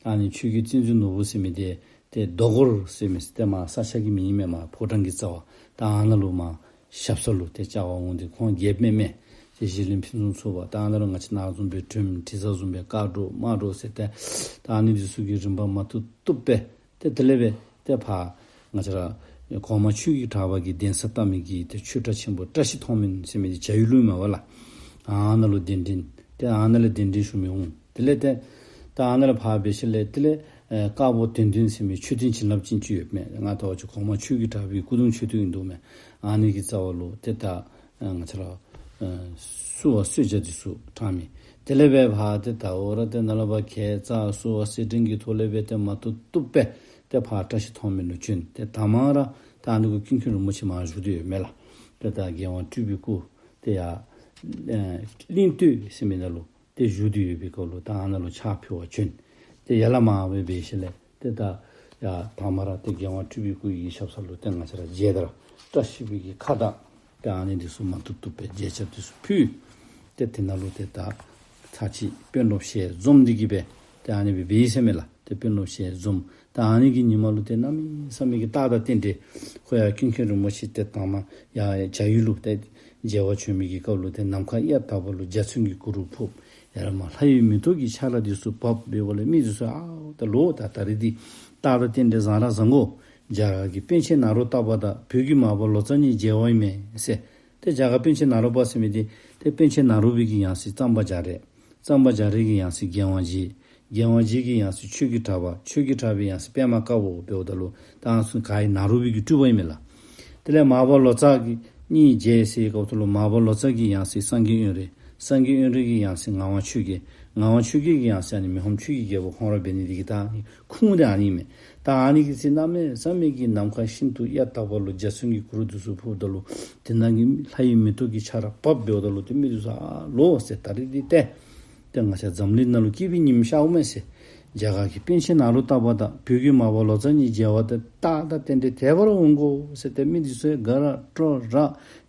ཨ་ནི་ཆོས་རྒྱལ་བསྟན་འཛིན་ནོར་བུ་ཟེར་མི་འདི་ཏེ་རྡོ་སྒོར་ཟེར་མི་ཏེ་མར་ས་ཆ་གི་མིང་ཨིན་མས། མར་ཕོ་བྲང་གི་རྩ་བར་ད་ཨ་ནཱ་ལུ་མར་ཞབས་ས་ལུ་ཏེ་བཅར་བར་འོང་སྟེ་ཁོང་རྒྱལཔོ་མེན་མས། ཏེ་གཞིས་བློན་ཕུན་སུམ་ཚོགས་པ་ད་ཨ་ནཱ་ལུ་ང་བཅས་ནཱ་བཟུམ་སྦེ་དྲུང་དྲི་ཟ་བཟུམ་སྦེ་བཀའ་སྒྲོགས་དམག་སྒྲོགས་ཟེར་ཏེ་ད་ཨ་ནི་འདི་ཚུ་གི་རིམ་པ་མ་ཐུབ་ཐུབ་སྦེ་ཏེ་དེ་ལས་སྦེ་ཏེ་ཕར་ང་བཅས་ར་གོང་མ་ཆོས་ཀྱི་གྲགས་པ་གིས་གདན་ས་བཏབ་མི་གི་ཏེ་ཆོས་གྲྭ་ཆེན་པོ་བཀྲ་ཤིས་མཐོང་སྨོན་ཟེར་མི་འདི་བྱ་ཡུལ་ལུ་ཨིན་མས་པ་ལགས། ཨ་ནཱ་ལུ་གདན་འདྲེན་ཏེ་ཨ་ནཱ་ལས་གདན་འདྲེན་ཞུ་མི་འོང་། དེ་ལས་ཏེ་ད་ཨ་ནཱ་ལས་ཕར་འབད་ཞིནམ་ལས་དེ་ལས་ཨེ་དཀར་པོ་དོན་ལྡན་ཟེར་མི་མཆོད་རྟེན་བྱིན་རླབས་ཅན་ཅིག་ཡོདཔ་མས། ང་ལྟ་བ་ཅིན་གོང་མ་ཆོས་ཀྱི་གྲགས་པའི་སྐུ་གདུང་མཆོད་རྟེན་ཨིན་འདུག་མས། ཨ་ནི་གི་རྩ་བ་ལུ་ཏེ་ད་ཨེ་ང་བཅས་ར་ཨེ་བསུ་བ་གསོལ་ཇ་འདི་ཚུ་དྲང་མི། དེ་ལས་སྦེ་ཕར་ཏེ་ད་འོ་ར་ཏེ་ནཱ་ལས་ཕར་ཁྱད་མཚར་བསུ་བ་སེར་སྦྲེང་གི་ཐོག་ལས་སྦེ་ཏེ་མ་ཐུབ་ཐུབ་སྦེ་ཏེ་ཕར་བཀྲ་ཤིས་མཐོང་སྨོན་ལུ་བྱོན། ཏེ་ད་མར་ར་ད་ཨ་ནི་གུ་ཀུན་མཁྱེན་རིན་པོ་ཆེ་མར་བཞུགས་ཏེ་ཡོད་མས་ལགས། ཏེ་ད་རྒྱལ་དབང་སྤྲུལ་པའི་སྐུ་ཏེ་ཡར་ཨེ་གླིང་སྟོད་ཟེར་མི་ནང་ལུ་ཏེ་བཞུགས་ཏེ་ཡོད་པའི་སྐབས་ལུ་ད་ཨ་ནཱ་ལུ་ཕྱག་ཕུལ་བར་བྱོན། ཏེ་ཡར་ལས་མར་སྦེ་འབད་ཞིནམ་ལས་ཏེ་ད་ཡར་དང་པ་ར་ཏེ་རྒྱལ་དབང་སྤྲུལ་པའི་སྐུ་གི་ཞབས་ས་ལུ་ཏེ་ང་བཅས་ར་མཇལ་དར་བཀྲ་ཤིས་པའི་གི་ཁ་བཏགས་ཏེ་ཨ་ནི་འདི་ཚུ་མ་ཐུབ་ཐུབ་སྦེ་མཇལ་ཆ་འདི་ཚུ་ཕུལ། ཏེ་དེ་ནང་ལུ་ཏེ་ད་ཚར་གཅིག་དཔོན་སློབ་ཞལ་འཛོམས་ཏེ་གི་སྦེ་ཏེ་ཨ་ནི་སྦེ་འབད་ཡི་ཟེར་མས་ལགས། ཏེ་དཔོན་སློབ་ཞལ་འཛོམས། ད་ཨ་ནི་གི་ཉིནམ་ལུ་ཏེ་གནམ་མེད་ས་མེད་ཀྱི་རྟགས་དང་རྟེན་འབྲེལ་ཁོ་ཡང་ཀུན་མཁྱེན་རིན་པོ་ཆེ་ཏེ་དང་མ་ཡར་བྱ་ཡུལ་ལུ་ཏེ་མཇལ་བར་བྱོན་མི་གི་སྐབས་ལུ་ཏེ་ནམ་མཁའ་གཡའ་དག་པ་ལུ་འཇའ་ཚོན་གྱི་གུར་ཕུབ། ཡར་མར་ལྷ་ཡི་མེ་ཏོག་གི་ཆར་འདི་ཚུ་བབས་འབདཝ་ལས་མི་འདི་ཚུ་ཨའོ་ད་ལོ་ད་ད་རིས་འདི་རྟགས་དང་རྟེན་འབྲེལ་བཟང་ར་བཟང་གོ། རྒྱ་གར་གྱི་པཎ་ཆེན་ནཱ་རོ་ཏ་པ་དང་བོད་ཀྱི་མར་པ་ལོ་ཙཱ་གཉིས་མཇལ་བ་ཨིན་མས་ཟེར། ཏེ་རྒྱ་གར་པཎ་ཆེན་ནཱ་རོ་པ་ཟེར་མི་འདི་ཏེ་པཎ་ཆེན་ནཱ་རོ་པའི་གི་ཡང་སྲིད་གཙང་པ་རྒྱ་རས། གཙང་པ་རྒྱ་རས་ཀྱི་ཡང་སྲིད་རྒྱལ་དབང་རྗེ། རྒྱལ་དབང་རྗེ་གི་ཡང་སྲིད་ཆོས་ཀྱི་གྲགས་པ། ཆོས་ཀྱི་གྲགས་པའི་ཡང་སྲིད་པདྨ་དཀར་པོ་འབདཝ་ད་ལུ་ད་ཨ་ནི་ཚུ་ག་ར་ནཱ་རོ་པའི་གི་སྤྲུལ་པ་ཨིན་མས་ལགས། དེ་ལས་མར་པ་ལོ་ཙཱ་གི་གཉིས་མཇལ་ཟེར་སྐབས་སུ་ལུ་མར་པ་ལོ་ཙཱ་གི་ཡང་སྲིད་སངས་རྒྱས་དབོན་རས། སངས་རྒྱས་དབོན་རས་ཀྱི་ཡང་སྲིད་ངག་དབང་ཆོས་རྒྱལ། ངག་དབང་ཆོས་རྒྱལ་གྱི་ཡང་སྲིད་ཨ་ནི་མི་ཕམ་ཆོས་ཀྱི་རྒྱལ་པོ་ཁོང་ར་འབད་ནི་འདི་གིས་ད་ཨ་ནི་ཁུངས་འདི་ཨ་ནི་ཨིན་མས། ད་ཨ་ནི་གི་ཚེ་གནམ་མེད་ས་མེད་ཀྱི་ནམ་མཁའ་ཤིན་ཏུ་གཡའ་དག་པ་ལུ་འཇའ་ཚོན་གྱི་གུར་འདི་ཚུ་ཕུབ་ད་ལུ་དེ་ནང་གི་ལྷ་ཡི་མེ་ཏོག་གི་ཆར་བབས་འབདཝ་ད་ལུ་ཏེ་མི་འདི་ཚུ་ཨ་ལོ་ཟེར་ད་རིས་འདི་ཏེ་ཏེ་ང་བཅས་འཛམ་གླིང་ནང་ལུ་སྐྱིད་པའི་ཉིམ་ཤརཝ་མས་ཟེར། རྒྱ་གར་གྱི་པཎ་ཆེན་ནཱ་རོ་ཏ་པ་དང་བོད་ཀྱི་མར་པ་ལོ་ཙཱ་གཉིས་མཇལ་བ་དེ་རྟགས་དང་རྟེན་འབྲེལ་དེ་སྦེ་ར་འོང་གོ་ཟེར། ཏེ་མི་འདི་ཚུ་དགའ་ར་སྤྲོ་ར་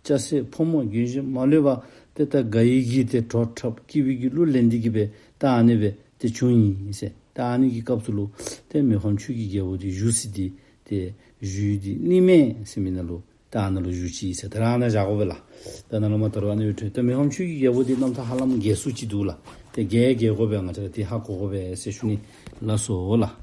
སྐྱ་སེར་ཕོ་མོ་རྒན་གཞོན་མ་ལུས་པ་ཏེ་ད་དགའ་བའི་གི་ཏེ་བྲོ་འཁྲབ་སྐྱིད་པའི་གི་གླུ་ལེན་ཏེ་གི་སྦེ་ད་ཨ་ནི་སྦེ་ཏེ་བྱུང་ཡི་ཟེར། ད་ཨ་ནི་གི་སྐབས་སུ་ལུ་ཏེ་མི་ཕམ་ཆོས་ཀྱི་རྒྱལ་པོ་འདི་བཞུགས་ས་འདི་ཏེ་བཞུགས་ཡུལ་འདི་གླིང་སྨད་ཟེར་མི་ནང་ལུ་ད་ཨ་ནཱ་ལུ་བཞུགས་ཅི་ཟེར། ད་ར་ཨ་ནཱ་བཞག་དགོ་པས་ལགས། ད་ནཱ་ལུ་མ་དར་བ་ཨ་ནི་སྦེ་འཕྲོས། ད་མི་ཕམ་ཆོས་ཀྱི་རྒྱལ་པོ་འདི་རྣམ་ཐར་ཧ་ལམ་རྒྱས་སུ་ཅིག་འདུག་ལགས། ཏེ་རྒྱས་རྒྱས་དགོ་པས། ང་བཅས་ར་འདི་ཧ་གོ་དགོ་པས་ཟེར་ཞུ་ནི། ལགས་སོ་ལགས།